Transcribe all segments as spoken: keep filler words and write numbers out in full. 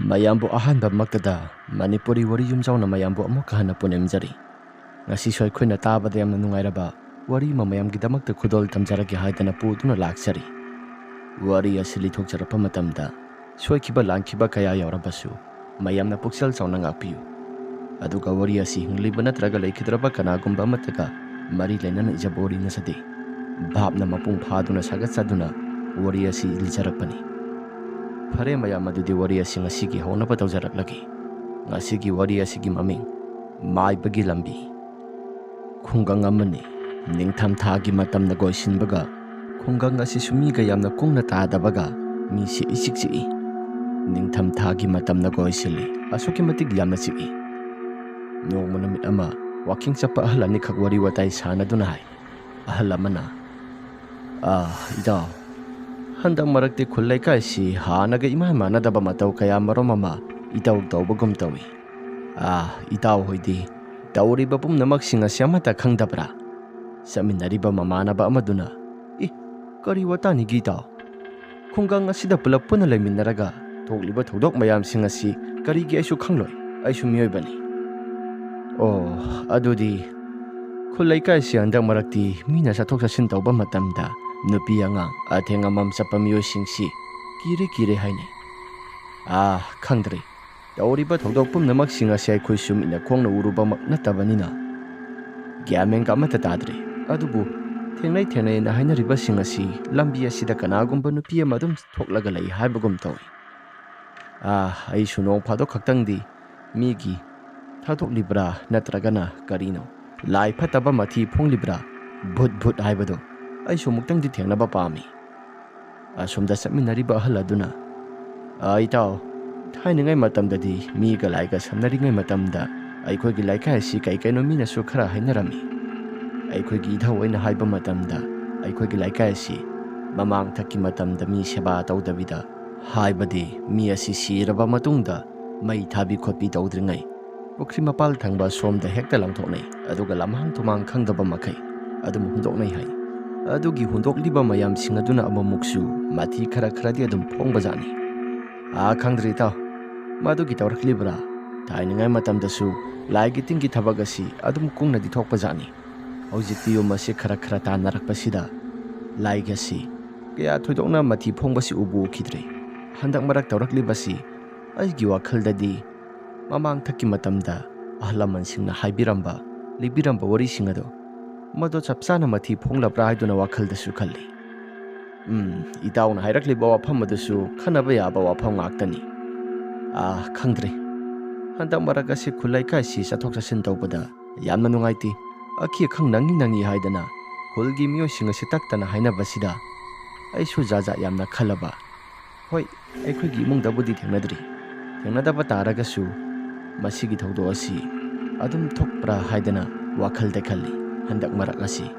ꯃꯌꯥꯝꯕꯨ ꯑꯍꯥꯟꯕꯃꯛꯇꯗ ꯃꯅꯤꯄꯨꯔꯤ ꯋꯥꯔꯤ ꯌꯨꯝꯖꯥꯎꯅ ꯃꯌꯥꯝꯕꯨ ꯑꯃꯨꯛꯀ ꯍꯟꯅ ꯄꯨꯅꯦꯝꯖꯔꯤ꯫ ꯉꯁꯤꯁꯨ ꯑꯩꯈꯣꯏꯅ ꯇꯥꯕꯗ ꯌꯥꯝꯅ ꯅꯨꯡꯉꯥꯏꯔꯕ ꯋꯥꯔꯤ ꯑꯃ ꯃꯌꯥꯝꯒꯤꯗꯃꯛꯇ ꯈꯨꯗꯣꯜ ꯇꯝꯖꯔꯒꯦ ꯍꯥꯏꯗꯅ ꯄꯨꯗꯨꯅ ꯂꯥꯛꯆꯔꯤ꯫ ꯋꯥꯔꯤ ꯑꯁꯤ ꯂꯤꯊꯣꯛꯆꯔꯛꯄ ꯃꯇꯝꯗ ꯁꯣꯏꯈꯤꯕ ꯂꯥꯟꯈꯤꯕ ꯀꯌꯥ ꯌꯥꯎꯔꯕꯁꯨ ꯃꯌꯥꯝꯅ ꯄꯨꯛꯆꯦꯜ ꯆꯥꯎꯅ ꯉꯥꯛꯄꯤꯌꯨ꯫ ꯑꯗꯨꯒ ꯋꯥꯔꯤ ꯑꯁꯤ ꯍꯤꯡꯂꯤꯕ ꯅꯠꯇ꯭ꯔꯒ ꯂꯩꯈꯤꯗ꯭ꯔꯕ ꯀꯅꯥꯒꯨꯝꯕ ꯑꯃꯠꯇꯒ ꯃꯔꯤ ꯂꯩꯅꯅ ꯏꯖꯕ ꯋꯥꯔꯤ ꯅꯠꯆꯗꯦ꯫ ꯚꯥꯞꯅ ꯃꯄꯨꯡ ꯐꯥꯗꯨꯅ ꯁꯥꯒꯠꯆꯗꯨꯅ ꯋꯥꯔꯤ ꯑꯁꯤ ꯂꯤꯖꯔꯛꯄꯅꯤ꯫ ꯐꯔꯦ ꯃꯌꯥꯝ, ꯑꯗꯨꯗꯤ ꯋꯥꯔꯤ ꯑꯁꯤ ꯉꯁꯤꯒꯤ ꯍꯧꯅꯕ ꯇꯧꯖꯔꯛꯂꯒꯦ꯫ ꯉꯁꯤꯒꯤ ꯋꯥꯔꯤ ꯑꯁꯤꯒꯤ ꯃꯃꯤꯡ ꯃꯥꯏꯕꯒꯤ ꯂꯝꯕꯤ꯫ ꯈꯨꯡꯒꯪ ꯑꯃꯅꯤ꯫ ꯅꯤꯡꯊꯝꯊꯥꯒꯤ ꯃꯇꯝꯅ ꯀꯣꯏꯁꯤꯟꯕꯒ ꯈꯨꯡꯒꯪ ꯑꯁꯤꯁꯨ ꯃꯤꯒ ꯌꯥꯝꯅ ꯀꯨꯡꯅ ꯇꯥꯗꯕꯒ ꯃꯤꯁꯤ ꯏꯆꯤꯛ ꯆꯤꯛꯏ꯫ ꯅꯤꯡꯊꯝꯊꯥꯒꯤ ꯃꯇꯝꯅ ꯀꯣꯏꯁꯤꯜꯂꯤ꯫ ꯑꯁꯨꯛꯀꯤ ꯃꯇꯤꯛ ꯌꯥꯝꯅ ꯆꯤꯛꯏ꯫ ꯅꯣꯡꯃ ꯅꯨꯃꯤꯠ ꯑꯃ ꯋꯥꯀꯤꯡ ꯆꯠꯄ ꯑꯍꯜ ꯑꯅꯤꯈꯛ ꯋꯥꯔꯤ ꯋꯥꯇꯥꯏ ꯁꯥꯟꯅꯗꯨꯅ ꯍꯥꯏ꯫ ꯑꯍꯜ ꯑꯃꯅ, "ꯑꯥ, ꯏꯇꯥꯎ, ꯍꯟꯗꯛ ꯃꯔꯛꯇꯤ ꯈꯨꯜ ꯂꯩꯀꯥꯏꯁꯤ ꯍꯥꯟꯅꯒ ꯏꯃꯥꯟ ꯃꯥꯟꯅꯗꯕ ꯃꯇꯧ ꯀꯌꯥ ꯃꯔꯨꯝ ꯑꯃ ꯏꯇꯧ ꯇꯧꯕꯒꯨꯝ ꯇꯧꯏ꯫ ꯑꯥ, ꯏꯇꯥꯎ ꯍꯣꯏꯗꯤ ꯇꯧꯔꯤꯕ ꯄꯨꯝꯅꯃꯛꯁꯤꯡ ꯑꯁꯤ ꯑꯃꯠꯇ ꯈꯪꯗꯕ꯭ꯔꯥ?" ꯆꯠꯃꯤꯟꯅꯔꯤꯕ ꯃꯃꯥꯟꯅꯕ ꯑꯃꯗꯨꯅ, "ꯏ, ꯀꯔꯤ ꯋꯥꯇꯥꯅꯤꯒꯦ ꯏꯇꯥꯎ? ꯈꯨꯡꯒꯪ ꯑꯁꯤꯗ ꯄꯨꯂꯞ ꯄꯨꯟꯅ ꯂꯩꯃꯤꯟꯅꯔꯒ ꯊꯣꯛꯂꯤꯕ ꯊꯧꯗꯣꯛ ꯃꯌꯥꯝꯁꯤꯡ ꯑꯁꯤ ꯀꯔꯤꯒꯤ ꯑꯩꯁꯨ ꯈꯪꯂꯣꯏ? ꯑꯩꯁꯨ ꯃꯤꯑꯣꯏꯕꯅꯤ꯫" "ꯑꯣ, ꯑꯗꯨꯗꯤ ꯈꯨꯜ ꯂꯩꯀꯥꯏꯁꯤ ꯍꯟꯗꯛ ꯃꯔꯛꯇꯤ ꯃꯤꯅ ꯆꯠꯊꯣꯛ ꯆꯠꯁꯤꯟ ꯇꯧꯕ ꯃꯇꯝꯗ ꯅꯨꯄꯤ ꯑꯉꯥꯡ ꯑꯊꯦꯡ ꯑꯃꯝ ꯆꯠꯄ ꯃꯤꯑꯣꯏꯁꯤꯡꯁꯤ ꯀꯤꯔꯦ ꯀꯤꯔꯦ ꯍꯥꯏꯅꯩ꯫" "ꯑꯥ, ꯈꯪꯗ꯭ꯔꯦ꯫ ꯇꯧꯔꯤꯕ ꯊꯧꯗꯣꯛ ꯄꯨꯝꯅꯃꯛꯁꯤꯡ ꯑꯁꯤ ꯑꯩꯈꯣꯏꯁꯨ ꯃꯤꯠꯅ ꯈꯣꯡꯅ ꯎꯔꯨꯕꯃꯛ ꯅꯠꯇꯕꯅꯤꯅ ꯒ꯭ꯌꯥꯟ ꯃꯦꯟꯒ ꯑꯃꯠꯇ ꯇꯥꯗ꯭ꯔꯦ꯫ ꯑꯗꯨꯕꯨ ꯊꯦꯡꯅꯩ ꯊꯦꯡꯅꯩꯅ ꯍꯥꯏꯅꯔꯤꯕꯁꯤꯡ ꯑꯁꯤ ꯂꯝꯕꯤ ꯑꯁꯤꯗ ꯀꯅꯥꯒꯨꯝꯕ ꯅꯨꯄꯤ ꯑꯃ ꯑꯗꯨꯝ ꯊꯣꯛꯂꯒ ꯂꯩ ꯍꯥꯏꯕꯒꯨꯝ ꯇꯧꯏ꯫ ꯑꯥ, ꯑꯩꯁꯨ ꯅꯣꯡ ꯐꯥꯗꯣꯛ ꯈꯛꯇꯪꯗꯤ ꯃꯤꯒꯤ ꯊꯥꯗꯣꯛꯂꯤꯕ꯭ꯔꯥ ꯅꯠꯇ꯭ꯔꯒꯅ ꯀꯔꯤꯅꯣ, ꯂꯥꯏ ꯐꯠꯇꯕ ꯃꯊꯤ ꯐꯣꯡꯂꯤꯕ꯭ꯔꯥ, ꯚꯨꯠ ꯚꯨꯠ ꯍꯥꯏꯕꯗꯣ, ꯑꯩꯁꯨ ꯑꯃꯨꯛꯇꯪꯗꯤ ꯊꯦꯡꯅꯕ ꯄꯥꯝꯃꯤ꯫" ꯑꯁꯣꯝꯗ ꯆꯠꯃꯤꯟꯅꯔꯤꯕ ꯑꯍꯜ ꯑꯗꯨꯅ, "ꯑ, ꯏꯇꯥꯎ, ꯊꯥꯏꯅꯉꯩ ꯃꯇꯝꯗꯗꯤ ꯃꯤꯒ ꯂꯥꯏꯒ ꯁꯝꯅꯔꯤꯉꯩ ꯃꯇꯝꯗ ꯑꯩꯈꯣꯏꯒꯤ ꯂꯩꯀꯥꯏ ꯑꯁꯤ ꯀꯩ ꯀꯩꯅꯣ ꯃꯤꯅꯁꯨ ꯈꯔ ꯍꯥꯏꯅꯔꯝꯃꯤ꯫ ꯑꯩꯈꯣꯏꯒꯤ ꯏꯙꯧ ꯑꯣꯏꯅ ꯍꯥꯏꯕ ꯃꯇꯝꯗ ꯑꯩꯈꯣꯏꯒꯤ ꯂꯩꯀꯥꯏ ꯑꯁꯤ ꯃꯃꯥꯡ ꯊꯛꯀꯤ ꯃꯇꯝꯗ ꯃꯤ ꯁꯦꯕꯥ ꯇꯧꯗꯕꯤꯗ, ꯍꯥꯏꯕꯗꯤ ꯃꯤ ꯑꯁꯤ ꯁꯤꯔꯕ ꯃꯇꯨꯡꯗ ꯃꯩ ꯊꯥꯕꯤ ꯈꯣꯠꯄꯤ ꯇꯧꯗ꯭ꯔꯤꯉꯩ ꯄꯨꯈ꯭ꯔꯤ ꯃꯄꯥꯜ ꯊꯪꯕ ꯁꯣꯝꯗ ꯍꯦꯛꯇ ꯂꯪꯊꯣꯛꯅꯩ, ꯑꯗꯨꯒ ꯂꯝꯍꯥꯡ ꯇꯨꯃꯥꯡ ꯈꯪꯗꯕ ꯃꯈꯩ ꯑꯗꯨꯝ ꯍꯨꯟꯗꯣꯛꯅꯩ ꯍꯥꯏ꯫ ꯑꯗꯨꯒꯤ ꯍꯨꯟꯗꯣꯛꯂꯤꯕ ꯃꯌꯥꯝꯁꯤꯡ ꯑꯗꯨꯅ ꯑꯃꯨꯛꯃꯨꯛꯁꯨ ꯃꯊꯤ ꯈꯔ ꯈꯔꯗꯤ ꯑꯗꯨꯝ ꯐꯣꯡꯕꯖꯥꯠꯅꯤ꯫ ꯑꯥ, ꯈꯪꯗ꯭ꯔꯦ ꯏꯇꯥꯎ, ꯃꯗꯨꯒꯤ ꯇꯧꯔꯛꯂꯤꯕ꯭ꯔꯥ? ꯊꯥꯏꯅꯉꯥꯏ ꯃꯇꯝꯗꯁꯨ ꯂꯥꯏꯒꯤ ꯇꯤꯟꯒꯤ ꯊꯕꯛ ꯑꯁꯤ ꯑꯗꯨꯝ ꯀꯨꯡꯅꯗꯤ ꯊꯣꯛꯄꯖꯥꯠꯅꯤ꯫ ꯍꯧꯖꯤꯛꯇꯤ ꯌꯨꯝ ꯑꯁꯤ ꯈꯔ ꯈꯔ ꯇꯥꯟꯅꯔꯛꯄꯁꯤꯗ ꯂꯥꯏꯒꯤ ꯑꯁꯤ ꯀꯌꯥ ꯊꯣꯏꯗꯣꯛꯅ ꯃꯊꯤ ꯐꯣꯡꯕꯁꯤ ꯎꯕꯨ ꯎꯈꯤꯗ꯭ꯔꯦ꯫ ꯍꯟꯗꯛ ꯃꯔꯛ ꯇꯧꯔꯛꯂꯤꯕꯁꯤ ꯑꯩꯒꯤ ꯋꯥꯈꯜꯗꯗꯤ ꯃꯃꯥꯡꯊꯛꯀꯤ ꯃꯇꯝꯗ ꯑꯍꯜ ꯂꯃꯟꯁꯤꯡꯅ ꯍꯥꯏꯕꯤꯔꯝꯕ, ꯂꯤꯕꯤꯔꯝꯕ ꯋꯥꯔꯤꯁꯤꯡ ꯑꯗꯣ ꯃꯗꯣ ꯆꯞ ꯆꯥꯅ ꯃꯊꯤ ꯐꯣꯡꯂꯕ꯭ꯔꯥ ꯍꯥꯏꯗꯨꯅ ꯋꯥꯈꯜꯗꯁꯨ ꯈꯜꯂꯤ꯫ ꯎꯝ, ꯏꯇꯥꯎꯅ ꯍꯥꯏꯔꯛꯂꯤꯕ ꯋꯥꯐꯝ ꯑꯗꯨꯁꯨ ꯈꯟꯅꯕ ꯌꯥꯕ ꯋꯥꯐꯝ ꯉꯥꯛꯇꯅꯤ꯫ ꯑꯥ, ꯈꯪꯗ꯭ꯔꯦ꯫ ꯍꯟꯗꯛ ꯃꯔꯛ ꯑꯁꯤ ꯈꯨꯜ ꯂꯩꯀꯥꯏꯁꯤ ꯆꯠꯊꯣꯛ ꯆꯠꯁꯤꯟ ꯇꯧꯕꯗ ꯌꯥꯝꯅ ꯅꯨꯡꯉꯥꯏꯇꯦ꯫ ꯑꯀꯤ ꯑꯈꯪ ꯅꯪꯉꯤ ꯅꯪꯉꯤ ꯍꯥꯏꯗꯅ ꯈꯨꯜꯒꯤ ꯃꯤꯑꯣꯏꯁꯤꯡ ꯑꯁꯤ ꯇꯛꯇꯅ ꯍꯥꯏꯅꯕꯁꯤꯗ ꯑꯩꯁꯨ ꯖꯥꯠ ꯖꯥꯠ ꯌꯥꯝꯅ ꯈꯜꯂꯕ꯫ ꯍꯣꯏ, ꯑꯩꯈꯣꯏꯒꯤ ꯏꯃꯨꯡꯗꯕꯨꯗꯤ ꯊꯦꯡꯅꯗ꯭ꯔꯤ꯫ ꯊꯦꯡꯅꯗꯕ ꯇꯥꯔꯒꯁꯨ ꯃꯁꯤꯒꯤ ꯊꯧꯗꯣꯛ ꯑꯁꯤ ꯑꯗꯨꯝ ꯊꯣꯛꯄ꯭ꯔꯥ ꯍꯥꯏꯗꯅ ꯋꯥꯈꯜꯗ ꯈꯜꯂꯤ ꯍꯟꯗꯛ ꯃꯔꯛ ꯑꯁꯤ꯫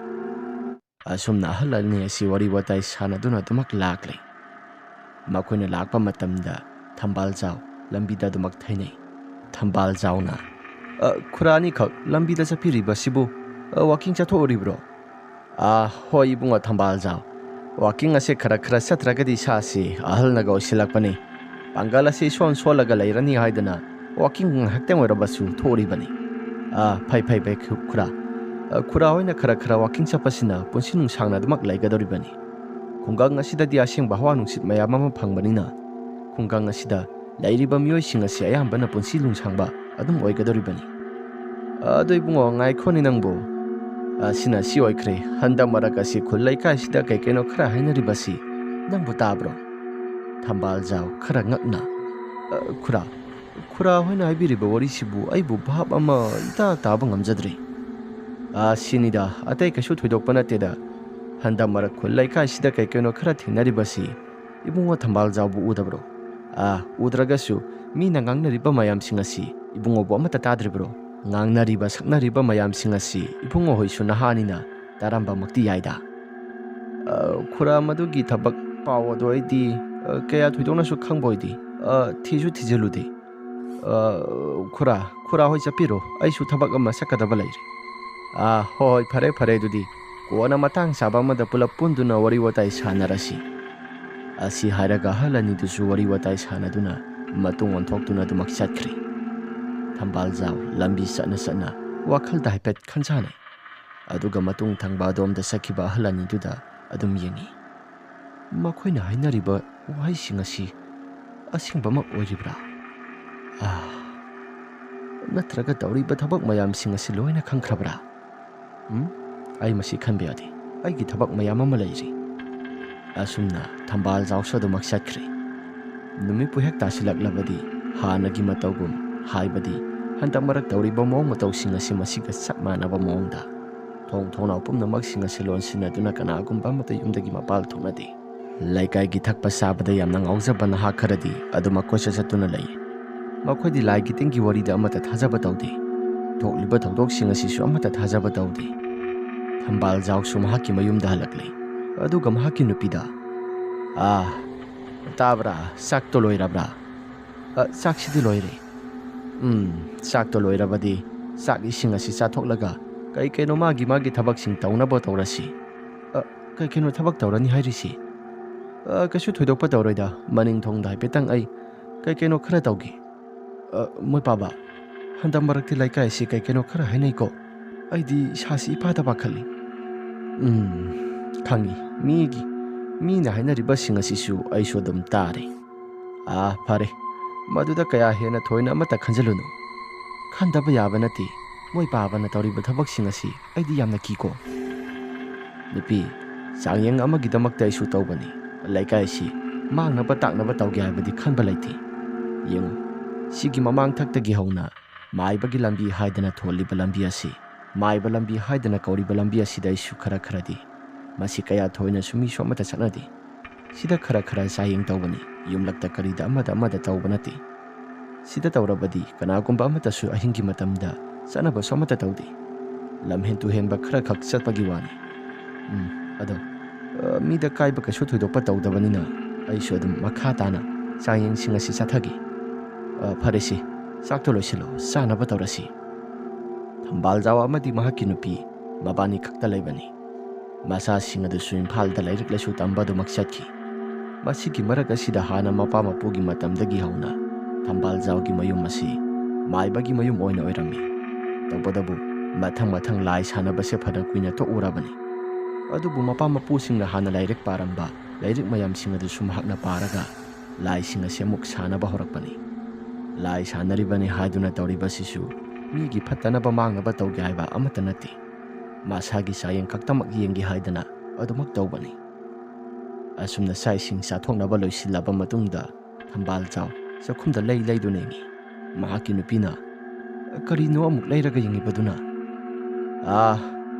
ꯑꯁꯨꯝꯅ ꯑꯍꯜ ꯑꯅꯤ ꯑꯁꯤ ꯋꯥꯔꯤ ꯋꯥꯇꯥꯏ ꯁꯥꯟꯅꯗꯨꯅ ꯑꯗꯨꯃꯛ ꯂꯥꯛꯂꯦ꯫ ꯃꯈꯣꯏꯅ ꯂꯥꯛꯄ ꯃꯇꯝꯗ ꯊꯝꯕꯥꯜ ꯖꯥꯎ ꯂꯝꯕꯤꯗ ꯑꯗꯨꯃꯛ ꯊꯦꯡꯅꯩ꯫ ꯊꯝꯕꯥꯜ ꯖꯥꯎꯅ, "ꯑ, ꯈꯨꯔꯥ ꯑꯅꯤꯈꯛ ꯂꯝꯕꯤꯗ ꯆꯠꯄꯤꯔꯤꯕꯁꯤꯕꯨ, ꯑ, ꯋꯥꯀꯤꯡ ꯆꯠꯊꯣꯛꯎꯔꯤꯕ꯭ꯔꯣ?" "ꯑ, ꯍꯣꯏ ꯏꯕꯨꯡꯉꯣ ꯊꯝꯕꯥꯜ ꯖꯥꯎ, ꯋꯥꯀꯤꯡ ꯑꯁꯦ ꯈꯔ ꯈꯔ ꯆꯠꯇ꯭ꯔꯒꯗꯤ ꯏꯁꯥꯁꯤ ꯑꯍꯜꯅꯒ ꯑꯣꯏꯁꯤꯜꯂꯛꯄꯅꯤ꯫ ꯄꯥꯡꯒꯜ ꯑꯁꯤ ꯏꯁꯣꯟ ꯁꯣꯜꯂꯒ ꯂꯩꯔꯅꯤ ꯍꯥꯏꯗꯨꯅ ꯋꯥꯀꯤꯡ ꯉꯥꯏꯍꯥꯛꯇꯪ ꯑꯣꯏꯔꯕꯁꯨ ꯊꯣꯛꯎꯔꯤꯕꯅꯤ꯫" "ꯑ, ꯐꯩ, ꯐꯩ, ꯐꯩ, ꯈꯨ-, ꯈꯨꯔꯥ꯫ ꯑ, ꯈꯨꯔꯥ ꯍꯣꯏꯅ ꯈꯔ ꯈꯔ ꯋꯥꯀꯤꯡ ꯆꯠꯄꯁꯤꯅ ꯄꯨꯟꯁꯤ ꯅꯨꯡꯁꯥꯡꯅ ꯑꯗꯨꯃꯛ ꯂꯩꯒꯗꯧꯔꯤꯕꯅꯤ꯫ ꯈꯨꯡꯒꯪ ꯑꯁꯤꯗ ꯍꯋꯥ ꯅꯨꯡꯁꯤꯠ ꯃꯌꯥꯝ ꯑꯃ ꯐꯪꯕꯅꯤꯅ ꯈꯨꯡꯒꯪ ꯑꯁꯤꯗ ꯂꯩꯔꯤꯕ ꯃꯤꯑꯣꯏꯁꯤꯡ ꯑꯁꯤ ꯑꯌꯥꯝꯕꯅ ꯄꯨꯟꯁꯤ ꯅꯨꯡꯁꯥꯡꯕ ꯑꯗꯨꯝ ꯑꯣꯏꯒꯗꯧꯔꯤꯕꯅꯤ꯫" "ꯑꯗꯣ ꯏꯕꯨꯡꯉꯣ, ꯉꯥꯏꯈꯣꯅꯦ ꯅꯪꯕꯨ꯫ ꯑꯁꯤꯅ ꯁꯤ ꯑꯣꯏꯈ꯭ꯔꯦ, ꯍꯟꯗꯛ ꯃꯔꯛ ꯑꯁꯤ ꯈꯨꯜ ꯂꯩꯀꯥꯏꯁꯤꯗ ꯀꯩ ꯀꯩꯅꯣ ꯈꯔ ꯍꯥꯏꯅꯔꯤꯕꯁꯤ ꯅꯪꯕꯨ ꯇꯥꯕ꯭ꯔꯣ?" ꯊꯝꯕꯥꯜ ꯖꯥꯎ ꯈꯔ ꯉꯛꯅ, "ꯑ, ꯈꯨꯔꯥ, ꯈꯨꯔꯥ ꯍꯣꯏꯅ ꯍꯥꯏꯕꯤꯔꯤꯕ ꯋꯥꯔꯤꯁꯤꯕꯨ ꯑꯩꯕꯨ ꯚꯥꯞ ꯑꯃ ꯏꯇꯥ ꯇꯥꯕ ꯉꯝꯖꯗ꯭ꯔꯦ꯫ ꯑ, ꯁꯤꯅꯤꯗ, ꯑꯇꯩ ꯀꯩꯁꯨ ꯊꯣꯏꯗꯣꯛꯄ ꯅꯠꯇꯦꯗ꯫ ꯍꯟꯗꯛ ꯃꯔꯛ ꯈꯨꯜ ꯂꯩꯀꯥꯏꯁꯤꯗ ꯀꯩ ꯀꯩꯅꯣ ꯈꯔ ꯊꯦꯡꯅꯔꯤꯕꯁꯤ ꯏꯕꯨꯡꯉꯣ ꯊꯝꯕꯥꯜ ꯖꯥꯎꯕꯨ ꯎꯗꯕ꯭ꯔꯣ? ꯑ, ꯎꯗ꯭ꯔꯒꯁꯨ ꯃꯤꯅ ꯉꯥꯡꯅꯔꯤꯕ ꯃꯌꯥꯝꯁꯤꯡ ꯑꯁꯤ ꯏꯕꯨꯡꯉꯣꯕꯨ ꯑꯃꯠꯇ ꯇꯥꯗ꯭ꯔꯤꯕ꯭ꯔꯣ? ꯉꯥꯡꯅꯔꯤꯕ ꯁꯛꯅꯔꯤꯕ ꯃꯌꯥꯝꯁꯤꯡ ꯑꯁꯤ ꯏꯕꯨꯡꯉꯣ ꯍꯣꯏꯁꯨ ꯅꯍꯥꯅꯤꯅ ꯇꯥꯔꯝꯕꯃꯛꯇꯤ ꯌꯥꯏꯗ꯫" "ꯑ, ꯈꯨꯔꯥ, ꯃꯗꯨꯒꯤ ꯊꯕꯛ ꯄꯥꯎ ꯑꯗꯣ ꯑꯩꯗꯤ, ꯑ, ꯀꯌꯥ ꯊꯣꯏꯗꯣꯛꯅꯁꯨ ꯈꯪꯕ ꯑꯣꯏꯗꯦ꯫ ꯑ, ꯊꯤꯁꯨ ꯊꯤꯖꯤꯜꯂꯨꯗꯦ꯫ ꯑ, ꯈꯨꯔꯥ, ꯈꯨꯔꯥ ꯍꯣꯏ ꯆꯠꯄꯤꯔꯣ, ꯑꯩꯁꯨ ꯊꯕꯛ ꯑꯃ ꯆꯠꯀꯗꯕ ꯂꯩꯔꯦ꯫" "ꯑ, ꯍꯣꯏ, ꯍꯣꯏ, ꯐꯔꯦ, ꯐꯔꯦ, ꯑꯗꯨꯗꯤ ꯀꯣꯟꯅ ꯃꯇꯥꯡ ꯆꯥꯕ ꯑꯃꯗ ꯄꯨꯂꯞ ꯄꯨꯟꯗꯨꯅ ꯋꯥꯔꯤ ꯋꯥꯇꯥꯏ ꯁꯥꯟꯅꯔꯁꯤ꯫" ꯑꯁꯤ ꯍꯥꯏꯔꯒ ꯑꯍꯜ ꯑꯅꯤꯗꯨꯁꯨ ꯋꯥꯔꯤ ꯋꯥꯇꯥꯏ ꯁꯥꯟꯅꯗꯨꯅ ꯃꯇꯨꯡ ꯑꯣꯟꯊꯣꯛꯇꯨꯅ ꯑꯗꯨꯃꯛ ꯆꯠꯈ꯭ꯔꯦ꯫ ꯊꯝꯕꯥꯜꯖꯥꯎ ꯂꯝꯕꯤ ꯆꯠꯅ ꯆꯠꯅ ꯋꯥꯈꯜꯗ ꯍꯥꯏꯐꯦꯠ ꯈꯟꯖꯥꯅꯩ꯫ ꯑꯗꯨꯒ ꯃꯇꯨꯡ ꯊꯪꯕ ꯑꯗꯣꯝꯗ ꯆꯠꯈꯤꯕ ꯑꯍꯜ ꯑꯅꯤꯗꯨꯗ ꯑꯗꯨꯝ ꯌꯦꯡꯉꯤ꯫ ꯃꯈꯣꯏꯅ ꯍꯥꯏꯅꯔꯤꯕ ꯋꯥꯍꯩꯁꯤꯡ ꯑꯁꯤ ꯑꯁꯦꯡꯕꯃꯛ ꯑꯣꯏꯔꯤꯕ꯭ꯔꯥ? ꯑꯥ, ꯅꯠꯇ꯭ꯔꯒ ꯇꯧꯔꯤꯕ ꯊꯕꯛ ꯃꯌꯥꯝꯁꯤꯡ ꯑꯁꯤ ꯂꯣꯏꯅ ꯈꯪꯈ꯭ꯔꯕ꯭ꯔꯥ? ꯎꯝ? ꯑꯩ ꯃꯁꯤ ꯈꯟꯕ ꯌꯥꯗꯦ꯫ ꯑꯩꯒꯤ ꯊꯕꯛ ꯃꯌꯥꯝ ꯑꯃ ꯂꯩꯔꯤ꯫ ꯑꯁꯨꯝꯅ ꯊꯝꯕꯥꯜꯖꯥꯎꯁꯨ ꯑꯗꯨꯃꯛ ꯆꯠꯈ꯭ꯔꯦ꯫ ꯅꯨꯃꯤꯠꯄꯨ ꯍꯦꯛ ꯇꯥꯁꯤꯜꯂꯛꯂꯕꯗꯤ ꯍꯥꯟꯅꯒꯤ ꯃꯇꯧꯒꯨꯝ, ꯍꯥꯏꯕꯗꯤ ꯍꯟꯗꯛ ꯃꯔꯛ ꯇꯧꯔꯤꯕ ꯃꯑꯣꯡ ꯃꯇꯧꯁꯤꯡ ꯑꯁꯤ ꯃꯁꯤꯒ ꯆꯞ ꯃꯥꯟꯅꯕ ꯃꯑꯣꯡꯗ ꯊꯣꯡ ꯊꯣꯡꯅꯥꯎ ꯄꯨꯝꯅꯃꯛꯁꯤꯡ ꯑꯁꯤ ꯂꯣꯟꯁꯤꯟꯅꯗꯨꯅ ꯀꯅꯥꯒꯨꯝꯕ ꯑꯃꯠꯇ ꯌꯨꯝꯗꯒꯤ ꯃꯄꯥꯜ ꯊꯣꯛꯅꯗꯦ꯫ ꯂꯩꯀꯥꯏꯒꯤ ꯊꯛꯄ ꯆꯥꯕꯗ ꯌꯥꯝꯅ ꯉꯥꯎꯖꯕ ꯅꯍꯥ ꯈꯔꯗꯤ ꯑꯗꯨꯃꯛ ꯀꯣꯏꯆꯠ ꯆꯠꯇꯨꯅ ꯂꯩ꯫ ꯃꯈꯣꯏꯗꯤ ꯂꯥꯏꯒꯤ ꯇꯤꯟꯒꯤ ꯋꯥꯔꯤꯗ ꯑꯃꯠꯇ ꯊꯥꯖꯕ ꯇꯧꯗꯦ꯫ ꯊꯣꯛꯂꯤꯕ ꯊꯧꯗꯣꯛꯁꯤꯡ ꯑꯁꯤꯁꯨ ꯑꯃꯠꯇ ꯊꯥꯖꯕ ꯇꯧꯗꯦ꯫ ꯊꯝꯕꯥꯜꯖꯥꯎꯁꯨ ꯃꯍꯥꯛꯀꯤ ꯃꯌꯨꯝꯗ ꯍꯜꯂꯛꯂꯦ꯫ ꯑꯗꯨꯒ ꯃꯍꯥꯛꯀꯤ ꯅꯨꯄꯤꯗ, "ꯑꯥ, ꯇꯥꯕ꯭ꯔꯥ? ꯆꯥꯛꯇꯣ ꯂꯣꯏꯔꯕ꯭ꯔꯥ? ꯑ, ꯆꯥꯛꯁꯤꯗꯤ ꯂꯣꯏꯔꯦ꯫ ꯎꯝ, ꯆꯥꯛꯇꯣ ꯂꯣꯏꯔꯕꯗꯤ ꯆꯥꯛ ꯏꯁꯤꯡ ꯑꯁꯤ ꯆꯥꯊꯣꯛꯂꯒ ꯀꯩ ꯀꯩꯅꯣ ꯃꯥꯒꯤ ꯃꯥꯒꯤ ꯊꯕꯛꯁꯤꯡ ꯇꯧꯅꯕ ꯇꯧꯔꯁꯤ꯫ ꯑ, ꯀꯩ ꯀꯩꯅꯣ ꯊꯕꯛ ꯇꯧꯔꯅꯤ ꯍꯥꯏꯔꯤꯁꯤ?" "ꯑ, ꯀꯩꯁꯨ ꯊꯣꯏꯗꯣꯛꯄ ꯇꯧꯔꯣꯏꯗ, ꯃꯅꯤꯡ ꯊꯣꯡꯗ ꯍꯥꯏꯐꯦꯠꯇꯪ ꯑꯩ ꯀꯩ ꯀꯩꯅꯣ ꯈꯔ ꯇꯧꯒꯦ꯫ ꯑ, ꯃꯣꯏ ꯄꯥꯕ, ꯍꯟꯗꯛ ꯃꯔꯛꯇꯤ ꯂꯩꯀꯥꯏ ꯑꯁꯤ ꯀꯩ ꯀꯩꯅꯣ ꯈꯔ ꯍꯥꯏꯅꯩꯀꯣ꯫ ꯑꯩꯗꯤ ꯏꯁꯥꯁꯤ ꯏꯄꯥꯗ ꯄꯥꯈꯠꯂꯤ꯫" ꯎꯝ, ꯈꯪꯉꯤ꯫ ꯃꯤꯒꯤ, ꯃꯤꯅ ꯍꯥꯏꯅꯔꯤꯕꯁꯤꯡ ꯑꯁꯤꯁꯨ ꯑꯩꯁꯨ ꯑꯗꯨꯝ ꯇꯥꯔꯦ꯫ ꯑꯥ, ꯐꯔꯦ꯫ ꯃꯗꯨꯗ ꯀꯌꯥ ꯍꯦꯟꯅ ꯊꯣꯏꯅ ꯑꯃꯠꯇ ꯈꯟꯖꯤꯜꯂꯨꯅꯨ꯫ ꯈꯟꯗꯕ ꯌꯥꯕ ꯅꯠꯇꯦ꯫ ꯃꯣꯏ ꯄꯥꯕꯅ ꯇꯧꯔꯤꯕ ꯊꯕꯛꯁꯤꯡ ꯑꯁꯤ ꯑꯩꯗꯤ ꯌꯥꯝꯅ ꯀꯤꯀꯣ꯫ ꯅꯨꯄꯤ, ꯆꯥꯡꯌꯦꯡ ꯑꯃꯒꯤꯗꯃꯛꯇ ꯑꯩꯁꯨ ꯇꯧꯕꯅꯤ꯫ ꯂꯩꯀꯥꯏꯁꯤ ꯃꯥꯡꯅꯕ ꯇꯥꯛꯅꯕ ꯇꯧꯒꯦ ꯍꯥꯏꯕꯗꯤ ꯈꯟꯕ ꯂꯩꯇꯦ꯫ ꯌꯦꯡꯉꯨ, ꯁꯤꯒꯤ ꯃꯃꯥꯡꯊꯛꯇꯒꯤ ꯍꯧꯅ ꯃꯥꯏꯕꯒꯤ ꯂꯝꯕꯤ ꯍꯥꯏꯗꯅ ꯊꯣꯜꯂꯤꯕ ꯂꯝꯕꯤ ꯑꯁꯤ, ꯃꯥꯏꯕ ꯂꯝꯕꯤ ꯍꯥꯏꯗꯅ ꯀꯧꯔꯤꯕ ꯂꯝꯕꯤ ꯑꯁꯤꯗ ꯑꯩꯁꯨ ꯈꯔ ꯈꯔꯗꯤ, ꯃꯁꯤ ꯀꯌꯥ ꯊꯣꯏꯅꯁꯨ ꯃꯤꯁꯨ ꯑꯃꯠꯇ ꯆꯠꯅꯗꯦ꯫ ꯁꯤꯗ ꯈꯔ ꯈꯔ ꯆꯥꯡꯌꯦꯡ ꯇꯧꯕꯅꯤ꯫ ꯌꯨꯝꯂꯛꯇ ꯀꯔꯤꯗ ꯑꯃꯗ ꯑꯃꯗ ꯇꯧꯕ ꯅꯠꯇꯦ꯫ ꯁꯤꯗ ꯇꯧꯔꯕꯗꯤ ꯀꯅꯥꯒꯨꯝꯕ ꯑꯃꯠꯇꯁꯨ ꯑꯍꯤꯡꯒꯤ ꯃꯇꯝꯗ ꯆꯠꯅꯕꯁꯨ ꯑꯃꯠꯇ ꯇꯧꯗꯦ꯫ ꯂꯝꯍꯦꯟ ꯇꯨꯍꯦꯟꯕ ꯈꯔ ꯈꯛ ꯆꯠꯄꯒꯤ ꯋꯥꯅꯤ꯫ ꯎꯝ, ꯑꯗꯣ, ꯑ, ꯃꯤꯗ ꯀꯥꯏꯕ ꯀꯩꯁꯨ ꯊꯣꯏꯗꯣꯛꯄ ꯇꯧꯗꯕꯅꯤꯅ ꯑꯩꯁꯨ ꯑꯗꯨꯝ ꯃꯈꯥ ꯇꯥꯅ ꯆꯥꯡꯌꯦꯡꯁꯤꯡ ꯑꯁꯤ ꯆꯠꯊꯒꯦ꯫ ꯑ, ꯐꯔꯦꯁꯦ, ꯆꯥꯛꯇꯣ ꯂꯣꯏꯁꯤꯜꯂꯣ, ꯆꯥꯅꯕ ꯇꯧꯔꯁꯤ꯫ ꯊꯝꯕꯥꯜꯖꯥꯎ ꯑꯃꯗꯤ ꯃꯍꯥꯛꯀꯤ ꯅꯨꯄꯤ ꯃꯕꯥꯅꯤ ꯈꯛꯇ ꯂꯩꯕꯅꯤ꯫ ꯃꯆꯥꯁꯤꯡ ꯑꯗꯨꯁꯨ ꯏꯝꯐꯥꯜꯗ ꯂꯥꯏꯔꯤꯛ ꯂꯥꯏꯁꯨ ꯇꯝꯕ ꯑꯗꯨꯃꯛ ꯆꯠꯈꯤ꯫ ꯃꯁꯤꯒꯤ ꯃꯔꯛ ꯑꯁꯤꯗ ꯍꯥꯟꯅ ꯃꯄꯥ ꯃꯄꯨꯒꯤ ꯃꯇꯝꯗꯒꯤ ꯍꯧꯅ ꯊꯝꯕꯥꯜꯖꯥꯎꯒꯤ ꯃꯌꯨꯝ ꯑꯁꯤ ꯃꯥꯏꯕꯒꯤ ꯃꯌꯨꯝ ꯑꯣꯏꯅ ꯑꯣꯏꯔꯝꯃꯤ꯫ ꯇꯧꯕꯇꯕꯨ ꯃꯊꯪ ꯃꯊꯪ ꯂꯥꯏ ꯁꯥꯟꯅꯕꯁꯦ ꯐꯅ ꯀꯨꯏꯅ ꯇꯣꯛꯎꯔꯕꯅꯤ꯫ ꯑꯗꯨꯕꯨ ꯃꯄꯥ ꯃꯄꯨꯁꯤꯡꯅ ꯍꯥꯟꯅ ꯂꯥꯏꯔꯤꯛ ꯄꯥꯔꯝꯕ ꯂꯥꯏꯔꯤꯛ ꯃꯌꯥꯝꯁꯤꯡ ꯑꯗꯨꯁꯨ ꯃꯍꯥꯛꯅ ꯄꯥꯔꯒ ꯂꯥꯏꯁꯤꯡ ꯑꯁꯤ ꯑꯃꯨꯛ ꯁꯥꯟꯅꯕ ꯍꯧꯔꯛꯄꯅꯤ꯫ ꯂꯥꯏ ꯁꯥꯟꯅꯔꯤꯕꯅꯤ ꯍꯥꯏꯗꯨꯅ ꯇꯧꯔꯤꯕꯁꯤꯁꯨ ꯃꯤꯒꯤ ꯐꯠꯇꯅꯕ ꯃꯥꯡꯅꯕ ꯇꯧꯒꯦ ꯍꯥꯏꯕ ꯑꯃꯠꯇ ꯅꯠꯇꯦ꯫ ꯃꯁꯥꯒꯤ ꯆꯥꯌꯦꯡ ꯈꯛꯇꯃꯛ ꯌꯦꯡꯒꯦ ꯍꯥꯏꯗꯅ ꯑꯗꯨꯃꯛ ꯇꯧꯕꯅꯤ꯫ ꯑꯁꯨꯝꯅ ꯆꯥꯛ ꯏꯁꯤꯡ ꯆꯥꯊꯣꯛꯅꯕ ꯂꯣꯏꯁꯤꯜꯂꯕ ꯃꯇꯨꯡꯗ ꯊꯝꯕꯥꯜꯖꯥꯎ ꯆꯥꯛꯈꯨꯝꯗ ꯂꯩ ꯂꯩꯗꯨꯅ ꯌꯦꯡꯉꯤ꯫ ꯃꯍꯥꯛꯀꯤ ꯅꯨꯄꯤꯅ, "ꯀꯔꯤꯅꯣ ꯑꯃꯨꯛ ꯂꯩꯔꯒ ꯌꯦꯡꯉꯤꯕꯗꯨꯅ?" "ꯑꯥ,